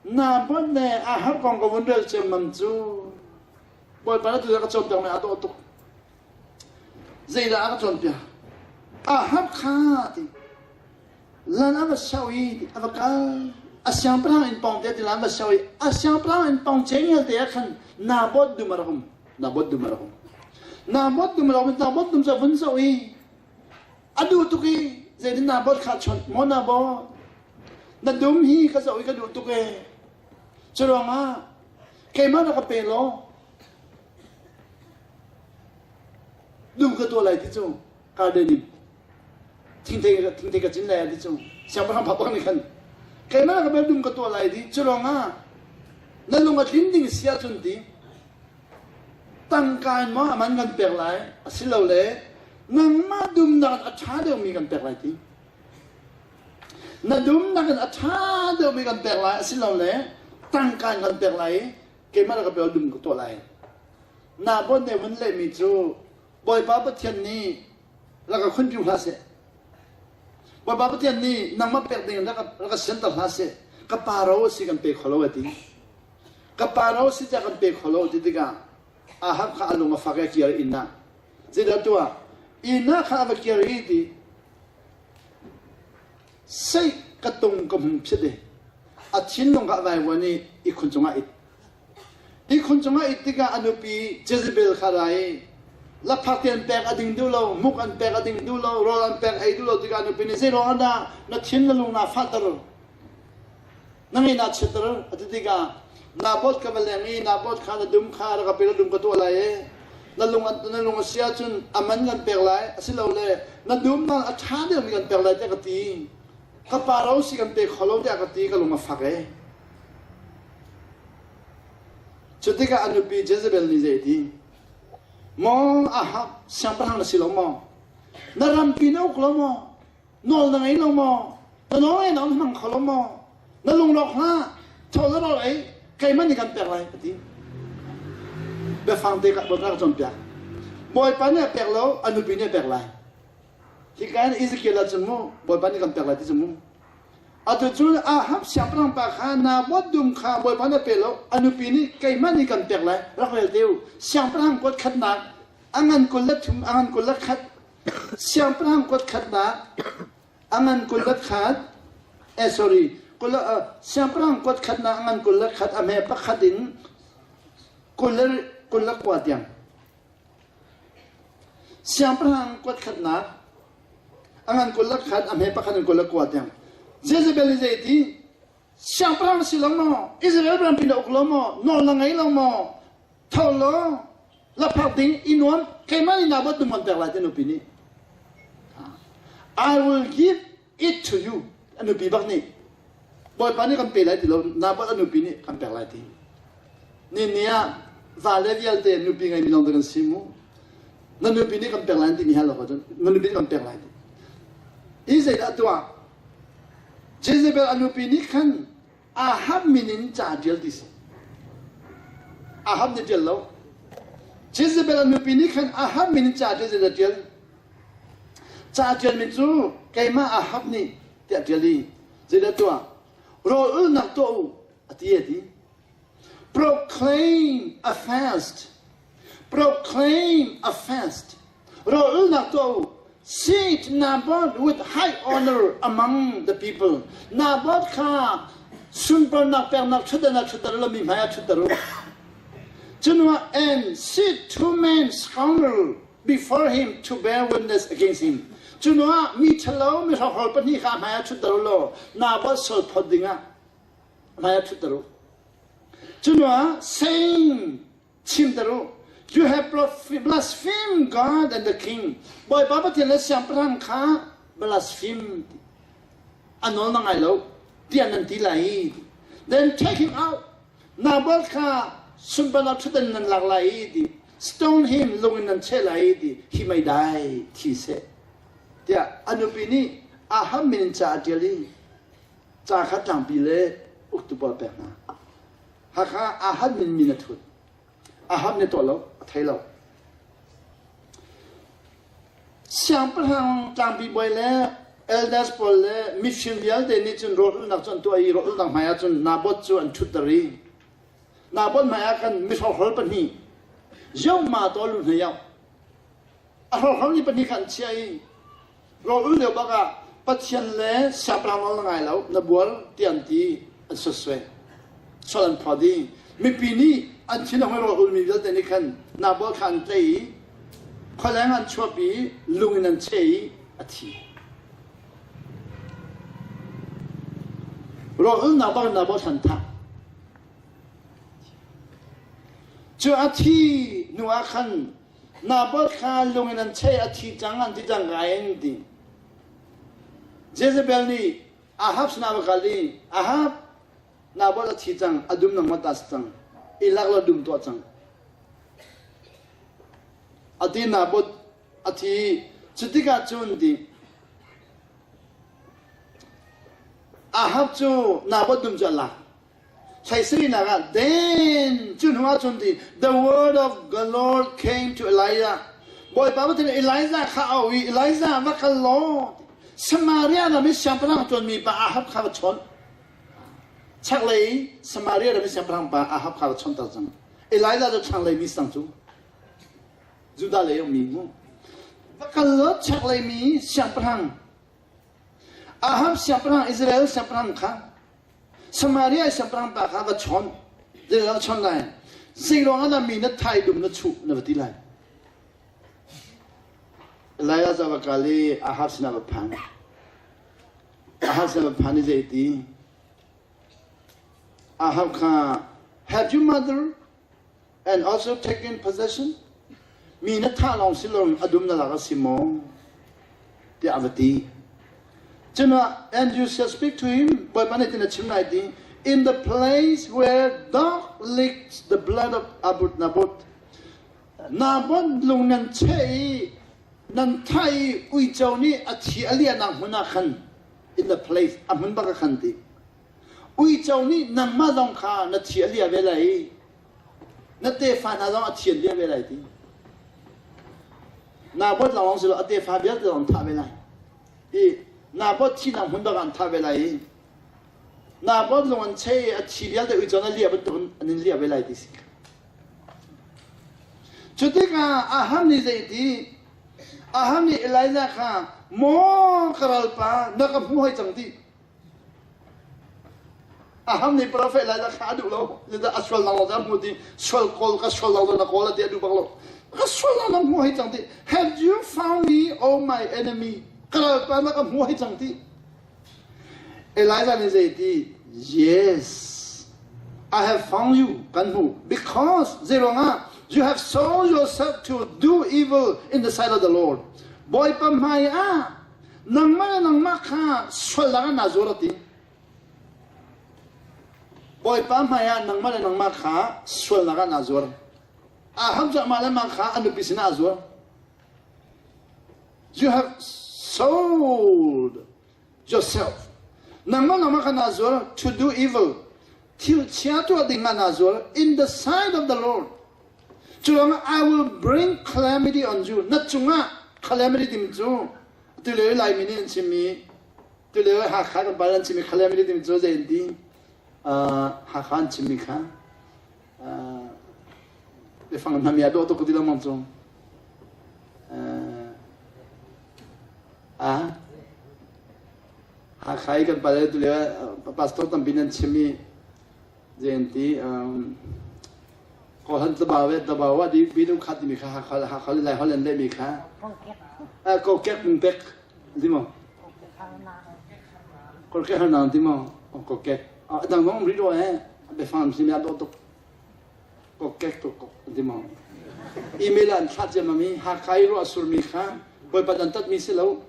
Naboth le Ahab kong ka vun rel ciammam cu Bawipa na tu ka cawnpiak mi aa dawh tuk. Zeidah a ka cawnpiak? Ahab kha ti lan a va sio i a va kal. A siangpahrang inn pawng te ti lan va sio i a siangpahrang inn pawng cengel te ah khan Naboth dum a rak um. Naboth dum a rak um. Naboth dum a rak um. Naboth dum cu a vun zoh i a duh tuk i zeitin Naboth kha chawnh maw Naboth na dum hi ka zoh i ka duh tuk e. Curuangah keimah na ka pe law dum ka tuah lai ti cu garden in thingthei thingthei ka cin lai ti cu siangpahrang pa bak nih khan keimah na ka pe dum ka tuah lai ti curuangah na lung a tlin ding si ahcun ti tangka in maw aman kan pek lai asilole nangmah dumnak in a ṭha deuhmi kan pek lai ti Na dumnak in a ṭha deuhmi kan pek lai asilole tangka in kan pek lai i keimah le ka pe dum ka tuah lai. Naboth nih vun lehmi cu Bawipa Pathian nih rak ka khunpiu hlah seh. Bawipa Pathian nih nangmah pek ding rak ka sianter hlah seh. Ka pa ro a si kan pe kho lo a ti. Ka pa ro a si tiah kan pe kho lo ti tikah Ahab kha a lung a fak i a kir inn ah. Zeidah tuah? Inn ah kha a va kir i ti Seih ka tung ka hung phit i a thinlung kha a vaivuan i ihkhun cungah it. Ihkhun cungah it tikah a nupi Jezebel kha ra i lakphakti an pek a ding duh lo, muk an pek a ding duh lo, rawl an pek ei duh lo tikah a nupi nih zei ruangah dah na thin na lung naa fahter? Na ngei naa chiatter a ti tikah Naboth ka va leng i Naboth kha na dum kha rak ka pe la dum ka tuah lai i na lung na lung a si ahcun a man kan pek lai asilole na dum nan a ṭha deuhmi kan pek lai tiah ka ti ka pa ro si kan pe kho lo tiah ka ti ka lung a fak e cu tikah a nupi Jezebel nih zei ti maw Ahab siangpahrang na si lo maw na rampi na uk lo maw Nawl na ngei lo maw? Na nawl ngei na hmang kho lo maw? Na lungrawk hlah, tho na rawl ei, keimah nih kan pek lai, a ti. Biafang te ka Bawipa ka cawnpiak. Bawipa nih a pek lo, a nupi nih a pek lai. Hika in Ezekiel ah cun mu, Bawipa nih kan pek lai ti cu mu. Atu cun Ahab siangpahrang pa kha Naboth dum kha Bawipa nih a pe lo, a nupi nih keimah nih kan pek lai, rak rel te u. Siangpahrang kuat khatnak, a ngan 23, a ngan 21, Siangpahrang kuat khatnak a ngan 21 eh sorry kul siangpahrang kuat khatnak a ngan 21 a hme pakhat in 29 tiang siangpahrang kuat khatnak a ngan 21 a hme pakhat in 29 tiang Jezebel nih zei ti siangpahrang si lo maw Israel rampi na uk lo maw nawl na ngei lo maw tho law Lakphak ding i nuam keimah nih Naboth dum kan pek lai ti nupi nih I will give it to you a nupi bak nih Bawipa nih kan pe lai ti lo Naboth a nupi nih kan pek lai ti ni ni ah va le vialte nupi ngei mi lawng kan si mu na nupi nih kan pek lai ti mi hal lo cun na nupi nih kan pek lai ti hi zeidah tuah Jezebel a nupi nih khan Ahab min in ca ṭial ti si. Ahab nih ṭial lo. Jezebel a nupi nih khan Ahab min in ca ṭial zeidah ṭial? Ca ṭialmi cu keimah Ahab nih tiah ṭial i. Zeidah tuah? Rawl ulnak tuah u, a ti a ti. Proclaim a fast. Proclaim a fast. Rawl ulnak tuah u. Seat Naboth with high honor among the people. Naboth kha sunparnak peknak ṭhutdan ah ṭhutter u law mi hmai ah ṭhutter u. Cunuah and seat two men scoundrel before him to bear witness against him. Cunuah mi ṭhalo mi hrokhrawl pahnih kha hmai ah ṭhutter u law Naboth sual phawt dingah hmai ah ṭhutter u. Cunuah saying chimter u you have blasphemed God and the king. Bawipa Pathian le siangpahrang kha blaspheme a nawl na ngai lo tiah nan ti lai. Then take him out. Naboth kha sunparnak ṭhutdan nan lak lai i ti stone him lung in nan cheh lai i ti hi mei dai thi seh tiah a nupi nih Ahab min in ca a ṭial i ca kha tlangpi le uktu pawl pek hna. Hakha Ahab min min a thut. Ahab nih tuah lo, a thei lo. Siangpahrang tlangpi bawi le elders pawl le mifim vialte nih cun rawlulnak cu an tuah i rawlulnak hmaiah cun Naboth cu an ṭhutter i Naboth hmaiah khan mihrokhrawl pahnih Yoma to lu hna a hrokhrawl ni pahnih kha an chiah i Rawlul lio bak ah Pathian le siangpahrang nawl na ngai lo, na bual tiah an ti, an sosoi. Sual an phawt i mipi nih an thin a hoi rawlul mi vialte nih khan Nabal kha an tlaih i khualeng an chuahpi i lung in an cheh i a thi. Rawlulnak bak in Nabal kha an thah. Cu a thi hnu ah khan Naboth kha lung in an cheh a thi cang an ti cang ka in ti. Jezebel nih Ahab sinah va kal i Ahab Naboth a thi cang a dum nangmah ta si cang i lak law dum tuah cang. A ti Naboth a thi cu tikah cun ti Ahab cu Naboth dum cu a lak. Hleisarihnak ah then cu hnu ah cun ti the word of the Lord came to Elijah. Bawipa Pathian Elijah kha a auh i Elijah va kal law Samaria ram i siangpahrang ṭuanmi pa Ahab kha va chawn. Chaklei Samaria ram i siangpahrang pa Ahab kha va chawnter cang. Elijah cu thlanglei mi sang cu Judah lei ummi mu. Va kal law chaklei mi siangpahrang Ahab siangpahrang Israel siangpahrang kha Samaria i siangpahrang pa kha va chawn. Zeidah va chawn lai? Zei ruangah dah mi na thai dum na chuh na va ti lai? Elijah cu a va kal i Ahab sinah va phan. Ahab sinah va phan i zei ti? Ahab kha, have you mother and also taken possession? Mi na thah lawng si loin a dum na lak a si maw? tiah a va ti. Cunah, and you shall speak to him, Bawipa nih tin a chim lai ti, in the place where dog licks the blood of Abut Naboth. Naboth lung nan cheh i nan thah i uico nih a thi a liahnak hmun ah khan in the place a hmun bak ah khan ti. Uico nih nangmah zong kha na thi a liah ve lai i na tefa hna zong a thi an liah ve lai ti. Naboth lawng si lo a tefa vialte zong an thah ve lai. I Naboth thinak hmun bak ah an thah ve lai i Naboth lung an chei i a thi vialte uico na liah bantuk in an in liah ve lai ti si. Cu tikah Ahab nih zei ti? Ahab nih Elijah kha maw ka ralpa na ka hmu hoi cang ti. Ahab nih profet Elijah kha a duh lo. Zeicah a sual lo a hmu ti sual kawl ka sual lo na kawl ti a duh bak lo. Ka sual lo na hmu hei cang ti. Have you found me, O my enemy? Ka ralpa na ka hmu hei cang ti. Elijah nih zei ti? Yes, I have found you kan hmu because zeiruangah you have sold yourself to do evil in the sight of the Lord. Bawipa hmai ah nangmah le nangmah kha sualnak ah naa zuar a ti. Bawipa hmaiah nangmah le nangmah kha sualnak ah naa zuar. Ahab cu amah le mah kha a nupi sinah a zuar. You have sold yourself. Nangmah nangmah kha naa zuar to do evil. Thil chia tuah ding ah naa zuar in the sight of the Lord. Curuangah I will bring calamity on you. Na cungah calamity timi cu tule Laimi nih an chimmi Tulio Hakha kan pa an chimmi calamity timi cu zei an ti? Hakha an chimmi kha biafang hna mi a dawh tuk ti lengmang cu. Ah Hakha i kan pale tulio pastor tampi nan chimmi zei an ti? Kawlhan tlabau le tlabau ah di binu khat timi kha Hakha Hakha le Lai holh an lehmi kha kokek pungpek ti maw? Kokek harnak ti maw? Kokek. A dang zong um rih lo eh. Biafang si mi a dawh tuk. Kokek tuk kok ti maw? Email an thlah ciammam i Hakha i ruah surmi kha Bawipa dan tatmi si lo.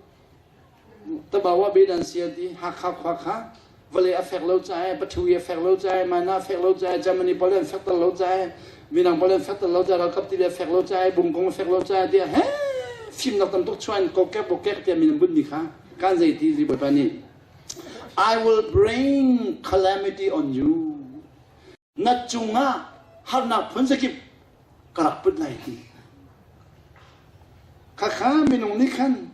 Tabawa be dan si ti Hakha khua kha vawlei a fek lo caah pathu a fek lo caah mana a fek lo caah Germany pawl an fek lo caah minang pawl an fek lo caah ralkap ti le fek lo caah bungkong a fek lo caah tiah he fimnak tam tuk chuan kokek bokek tiah min an bunh mi kha kan zei ti zi Bawipa nih I will bring calamity on you na cungah harnak phun zakip ka rak put lai ti khakha minung nih khan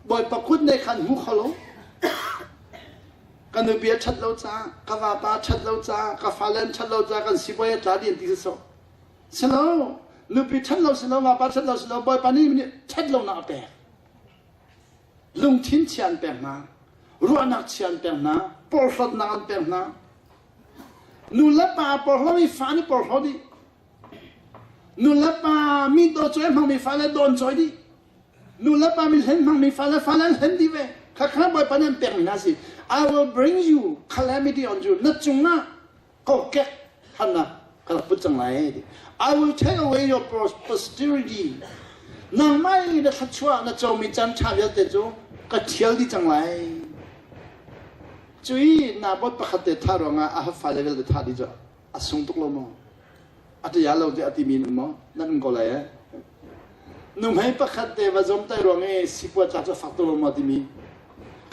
bawipa kut ne khan hmu kho lo ka nupi a ṭhat lo caah ka vapa a ṭhat lo caah ka fale an ṭhat lo caah kan sibawi a tla dih an ti si silo nupi ṭhat lo silo vapa ṭhat lo silo bawipa nih ṭhat lonak a pek lungthin chia an pek hna ruahnak chia an pek hna porhlawtnak an pek hna Nu le pa porhlaw i fa nih porhlaw dih. Nu le pa mi do cawi hmangmi fale dawn cawi dih. Nu le pa mi hlen hmangmi fale fale an hlen dih ve. Kha kha Bawipa nih an pekmi hna si. I will bring you calamity on you. Na cungah kokek harnak ka rak put cang lai. I will take away your posterity. Nangmah i na thluachuah na comi caan ṭha vialte cu ka ṭhial dih cang lai. Cui Naboth pakhat te thah ruangah Ahab fale vialte thah dih cu a sung tuk lo maw? A ṭia lo tiah a timi nan maw? Nan um ko lai eh? Nuhmei pakhat te va zawmtai ruang i sikua tlak cu a fak tuk lo maw timi?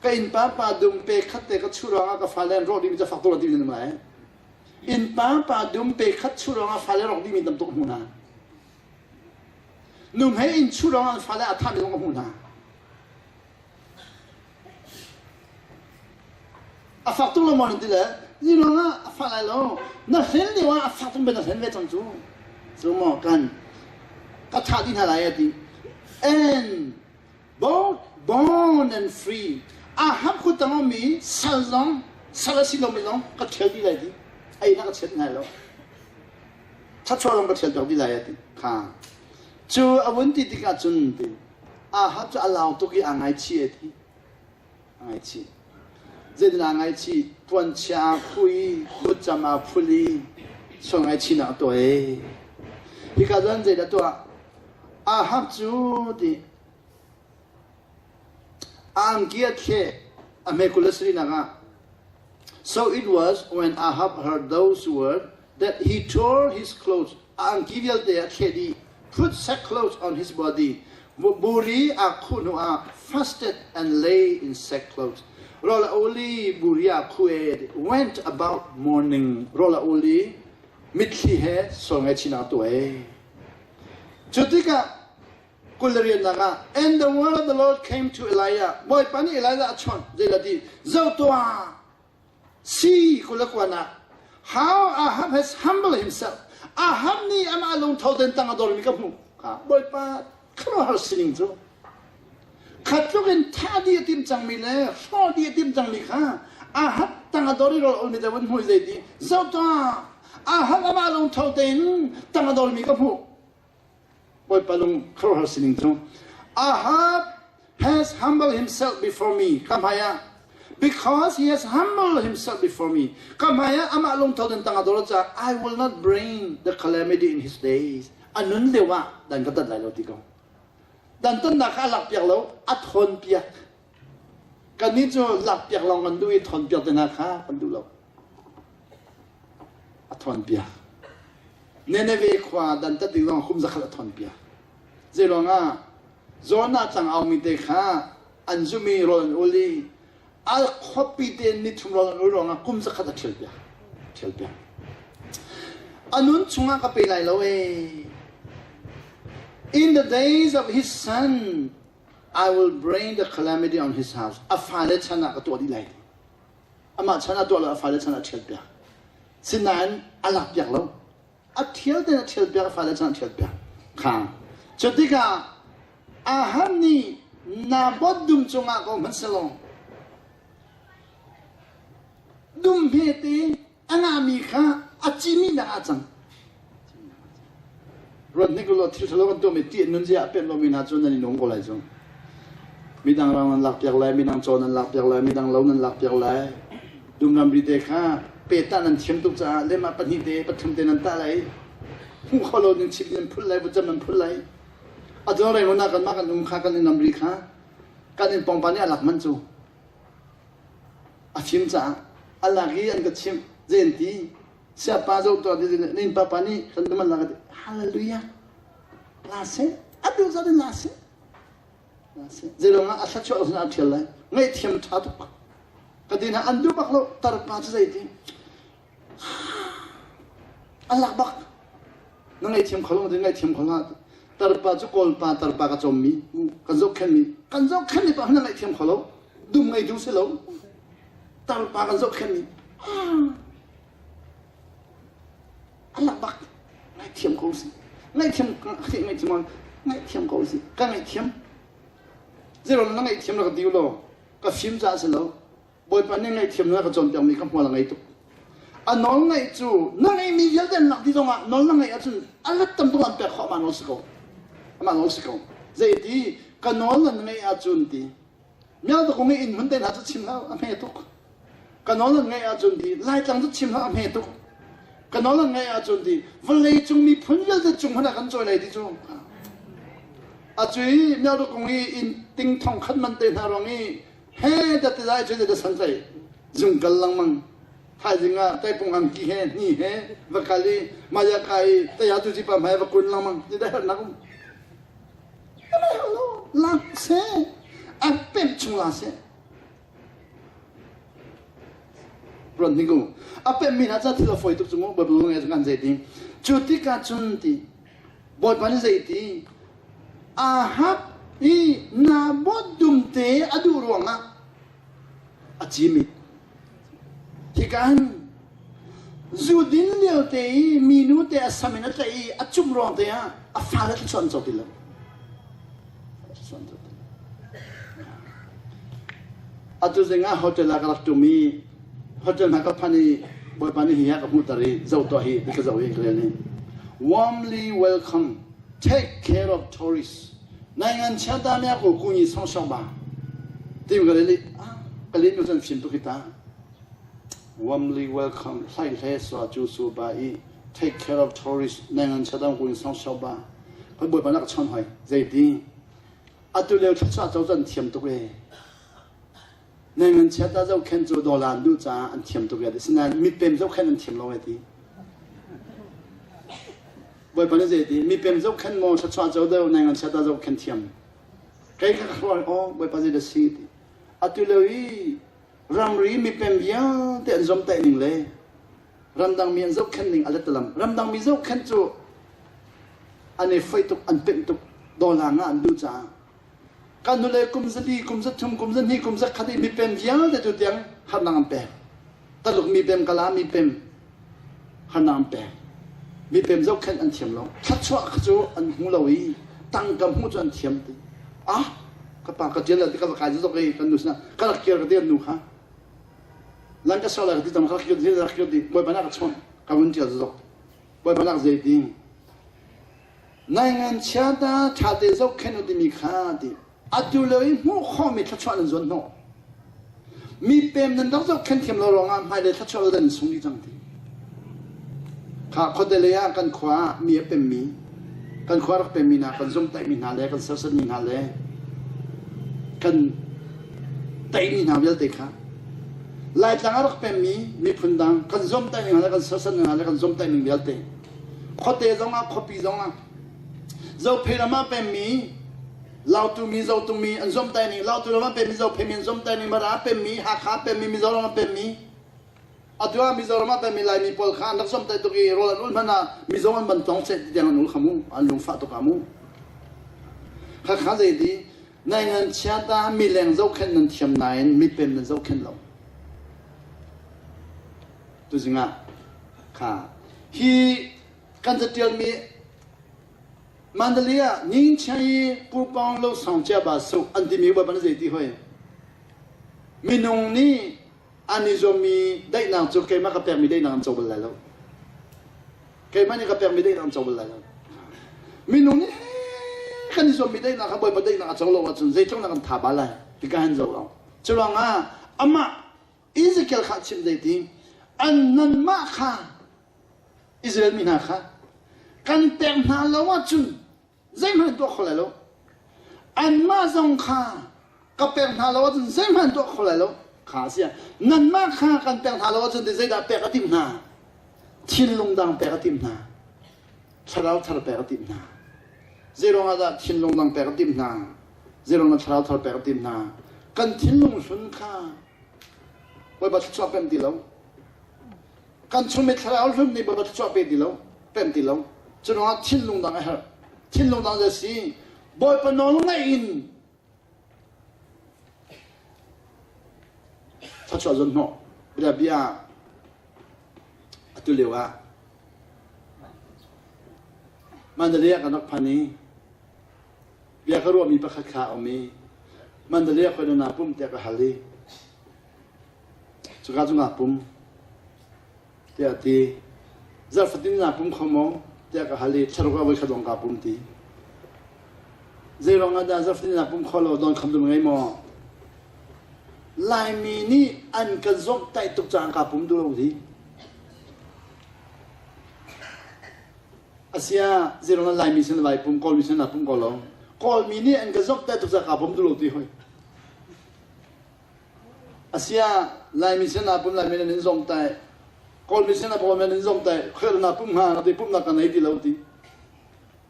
Ka innpa pa dum pe khat te ka chuh ruangah ka fale an rawh dihmi cu a fak tuk lo timi nan um lai eh? Innpa pa dum pe khat chuh ruangah fale rawk dihmi tam tuk hmu hna. Nuhmei inn chuh ruangah an fale a thahmi zong ka hmuh hna. A fak tuk lo maw nan ti le ni ruangah a fah lai lo na hlen lio ah a fak tuk na hlen ve cang cu cu maw kan ka thah dih hna lai a ti and both born and free a hap khu tang mi sal zong sal a si lomi zong ka ṭhial dih lai ti ei na ka chiat hna lo thachua zong ka ṭhial piak dih lai a ti kha cu a vun ti tikah cun ti Ahab cu a lau tuk i aa ngaichih a ti. Aa ngaichih. Zeitin aa ngaichih? Puanchia aa khuh i vutcam aa phul i sual ngaihchihnak a tuah ee. Hika cun zeidah tuah? Ahab cu ti a angki a thleh a hme 27 nak ah So it was when Ahab heard those words that he tore his clothes. A angki vialte a thleh dih. Put sackcloth on his body. Buri a khuh hnu ah fasted and lay in sackcloth. Rawl a ul i buri a khuh e went about mourning. Rawl a ul i mitthli he sual ngaihchihnak a tuah e. Cu tikah 24 ah and the word of the Lord came to Elijah. Bawipa nih Elijah a chawnh. Zeilah zoh tuah Si 29 How Ahab has humbled himself. Ahab nih amah lungtho ten tang a dormi ka hmuh. Kha Bawipa khuaruahhar sining cu. Kha tluk in thah dih a tim cangmi le hrawh dih a tim cangmi kha Ahab tang a dor i rawl ulmi te vun hmu zei ti zoh tuah Ahab amah lungtho tein tang a dormi ka hmuh. Bawipa lung khuaruahhar sining cu Ahab has humbled himself before me ka hmai ah because he has humbled himself before me ka hmai ah amah lungtho den tang a dor caah I will not bring the calamity in his days a nun lio ah dan ka tat lai lo ti ko dan tonnak kha a lak piak lo a thawn piak kannih cu lak piak lawng kan duh i thawn piak te hna kha kan duh lo a thawn piak Nineveh khua dantat ding zong kum zakhat a thawn piak. Zei ruangah Jonah tlang aumi te kha an zum i rawl an ul i al khuapi tein nithum rawl an ul ruangah kum zakhat a ṭhial piak. Ṭhial piak. A nun chungah ka pe lai lo ee. In the days of his son. I will bring the calamity on his house. A fale chan ah ka tuah dih lai. Amah chan ah tuah lo, a fale chan ah ṭhial piak. Sinain a lak piak lo. A ṭhial tein a ṭhial piak, a fale chan a ṭhial piak. Kha. Cu tikah Ahab nih Naboth dum cungah ko hmanh selaw dum hmete a ngahmi kha a cimi nak ah cang. Ruat hnik ulaw thil ṭhalo kan tuahmi ṭih nun zia a pemh lomi hna cu nan i nuam ko lai cu. Midang rang nan lakpiak lai, midang caw nan lakpiak lai, midang lo nan lakpiak lai. Dum ramri te kha pe tah nan thiam tuk caah lemah pahnih te pathum te nan tah lai. Hmuh kho lo ning chim nan phulh lai, vutcam nan phulh lai. A tuan reng na kanmah kan um kha kan in ramri kha kan in pongpa nih a lak man cu. A fim caah a lak i an ka chimh zei an ti Siapa zo tuah ti nin papa nih kan duman la hallelujah la se adu za la se la se zelong a thla chuah a thial lai ngai thiam tha tuk ka din an du bak lo tarpa chu zei ti alak bak na ngai thiam kholo ngai thiam kholo tarpa chu kawlpa tarpa ka chom mi kan zok khen mi kan zok khen mi pa na ngai thiam kholo dum ngai du se lo tarpa kan zok khen mi A lak bak. Ngaihthiam ko si. Ngaihthiam ngaihthiam ngaihthiam ko si. Ka ngaihthiam. Zeirong na ngaihthiam na ka ti law ka fim caah si lo. Bawipa nih ngaihthiam na ka cawnpiak mi ka hmual a ngei tuk. A nawl ngaih cu na ngeihmi vialte an lak dih zongah nawl na ngaih ahcun a let tam tuk an pek khawh amah nawl si ko. Amah nawl si ko. Zeiti ka nawl nan ngaih ahcun ti Mialta kong i inn hmun te hna cu chim hlah a hme tuk. Ka nawl an ngaih ahcun ti Laitlang cu chim hlah a hme tuk. Ka nawl an ngaih ahcun ti vawlei cung miphun vialte cung hmanh ah kan cawi lai ti cu. A cui mialta kong i inn ting thong khat man te hna ruang i he da ti zai cu da san tlai zung kal lengmang thaizing ah taipung angki he hni he va kal i maya ka i taya tu ci pa hmai va kun lengmang ti da hernak um Lak seh, a pemh chung la seh. Ruat hnik u. A pemhmi hna ca thil a fawi tuk cu mu Baibal ngai kan zei ti. Cu tikah cun ti Bawipa nih zei ti Ahab i Naboth dum te a duh ruangah a cimit. Hika hin zu din lio te i minu te a sam in a tlaih i a cumh ruang te ah a fale thluachuah an co ti lo. Atu zing ah hotel ah ka rak ṭum i hotel hna ka phan i Bawipa nih hi ha ka hmuhter i zoh tuah hi ti ka zoh i ka rel i warmly welcome take care of tourists nai ngan chia ta mya ko ku ni song shong ba tim ka le ka le nu chan fim tu kita warmly welcome hlai hle so chu su ba i take care of tourists nai ngan chia ta ku ni song shong ba kan boi pa nak chon hoi zei ti atu leo thla cho chan thiam tuk e nai ngan chia ta zo khen chu dolan du cha an thiam tuk e sinain mipem zo khen an thiam lo e ti Bawipa nih zeiti mipem zohkhenh maw thluachuah co deuh nai ngan chiata zohkhenh thiam kei kha ka ruah aw Bawipa zei dah si ti atu lio i ramri mipem vialte an zomtaih ning le ramdang mi an zohkhenh ning a letalam ramdang mi zohkhenh cu an i foih tuk an pemh tuk dollar nga an duh caah kan nule kum zali kum zathum kum zahnih kum zakhat i mipem vialte tu tiang harnak an pek Taluk mipem Kala mipem harnak an pek mipem zohkhenh an thiam lo thluachuah kha cu an hmu lo i tangka hmuh cu an thiam ti ah ka pa ka tial ti ka va kai zok i kan nu sinah ka rak kir ka ti nu kha lan ka sola ka ti tam ka rak kir ti rak kir ti bawipa nak ka chawnh ka vun tial zok bawipa nak zei ti nai ngan chia ta tha te zohkhenh u timi kha ti Atu lio i hmuh khawhmi thluachuah nan zuan hnawh. Mi pem nan rak zohkhenh thiam lo ruangah hmailei thluachuah nan sung dih cang ti. Kha khuate lei ah kan khua ah mi a pemmi, kan khua rak pemmi hna, kan zumtaihmi hna le kan sersiammi hna le kan teimi hna vialte kha Laitlang a rak pemmi miphun dang kan zomtaihmi hna le kan sersiammi hna le kan zomtaihmi vialte khuate zongah khuapi zongah Zophei ram ah pemmi Lautu mi Zotung mi an zomtai ning Lautu ram ah pemmi Zophei mi an zomtai ning Mara pemmi Hakha pemmi Mizoram ah pemmi atu ah Mizoram ah pemmi Laimi pawl kha an rak zomtai tuk i rawl an ul hmanh ah Mizo an ban tong seh ti tiang an ul kha mu an lungfah tuk ah mu Hakha zei ti? Nai nan chiata mileng zohkhenh nan thiam nain mipem nan zohkhenh lo. Tuzing ah kha hi kan catialmi Mandalay ah ning chai pupong lo song chia ba su an timi ba ban zei ti hoi. Minung nih an i zuammi daihnak cu keimah ka pekmi daihnak an co bal lai lo. Keimah nih ka pekmi daihnak an co bal lai lo. Minung nih kan i zuammi daihnak kha Bawipa daihnak a co lo ahcun zeitluk nak kan tha ba lai ti ka han zo lo. Cu ruangah amah Ezekiel kha chim zei ti an nanmah kha Israel mi hna kha kan pek hna lo ahcun zeihmanh tuah kho lai lo. Anmah zong kha ka pek hna lo ahcun zeihmanh tuah kho lai lo. Kha sia nanmah kha kan pek hna lo ahcun zeidah pek a timh hna? Thinlung dang pek a timh hna. Thlarau thar pek a timh hna. Zeiruang ah dah thinlung dang pek a timh hna? Zeiruang ah thlarau thar pek a timh hna? Kan thinlung hlun kha Bawipa thluachuah pem ti lo. Kan chung i thlarau hlun nih Bawipa thluachuah pe ti lo, pem ti lo. Cu ruangah thinlung dang a herh. Thinlung dang zei si? Bawipa nawl ngaih in thluachuah zon hnawh. Bia bia atu lio ah Mandalay ah kan rak phan i bia ka ruahmi pakhat kha a um i Mandalay ah khoi na pum tiah ka hal i Cuka cu naa pum tiah a ti. Zarh fatin naa pum kho maw? tiah ka hal i thlaruk ah voikhat lawng kaa pum ti. Zei ruangah dah zarh fatin naa pum kho lo don kham dum ngei maw? Laimi nih an kan zawmhtaih tuk caah kaa pum duh lo ti. Asia zei ruangah Laimi sin vai pum Kawlmi sin naa pum ko lo. Kawlmi nih an ka zawmhtaih tuk caah kaa pum duh lo ti hoi. Asia Laimi sin ah pum Laimi nan in zomtaih Kawlmi sin ah Kawlmi nan in zomtaih khual na pum hnga na ti pumnak ka nei ti lo ti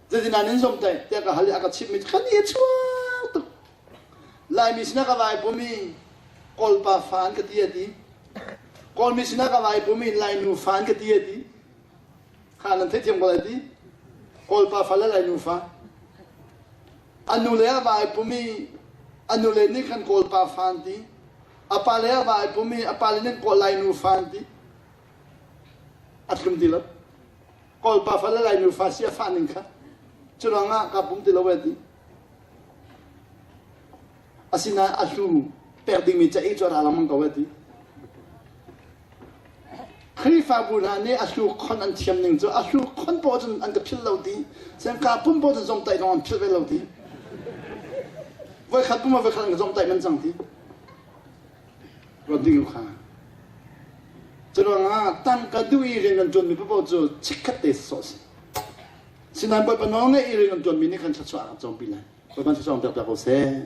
zeitin nan in zomtaih tiah ka hal i a ka chimh mi kan i chuak tuk Laimi sinah ka vai pum i Kawlpa fa an ka ti a ti Kawlmi sinah ka vai pum i Lainu fa an ka ti a ti kha nan theithiam ko lai ti Kawlpa fa le Lainu fa A nu le a va ai pum i a nule nih khan Kawlpa fa an ti. A pa le a va ai pum i a pale nih Kawl Lainu fa an ti. A tlum ti lo. Kawlpa fa le Lainu fa si a fah ning kha. Cu ruangah ka pum ti lo e ti. Asinain a hlu pek dingmi ca i cu a ra lengmang ko e ti. Khrihfabu hna nih a hlu khon an thiam ning cu a hlu khon poah cun an ka philh lo ti. Sengka pum poah cun zomtaih zong an philh ve lo ti. Voikhat pum ah voikhat an ka zomtaih man cang ti. Ruat ding kha. Cu ruangah tangka duh i rian kan ṭuanmi paoh cu chikkhat te sawh si. Sinain Bawipa nawl ngaih i rian kan ṭuanmi nih khan thluachuah a cawmpi lai. Bawipa thluachuah pek ko seh.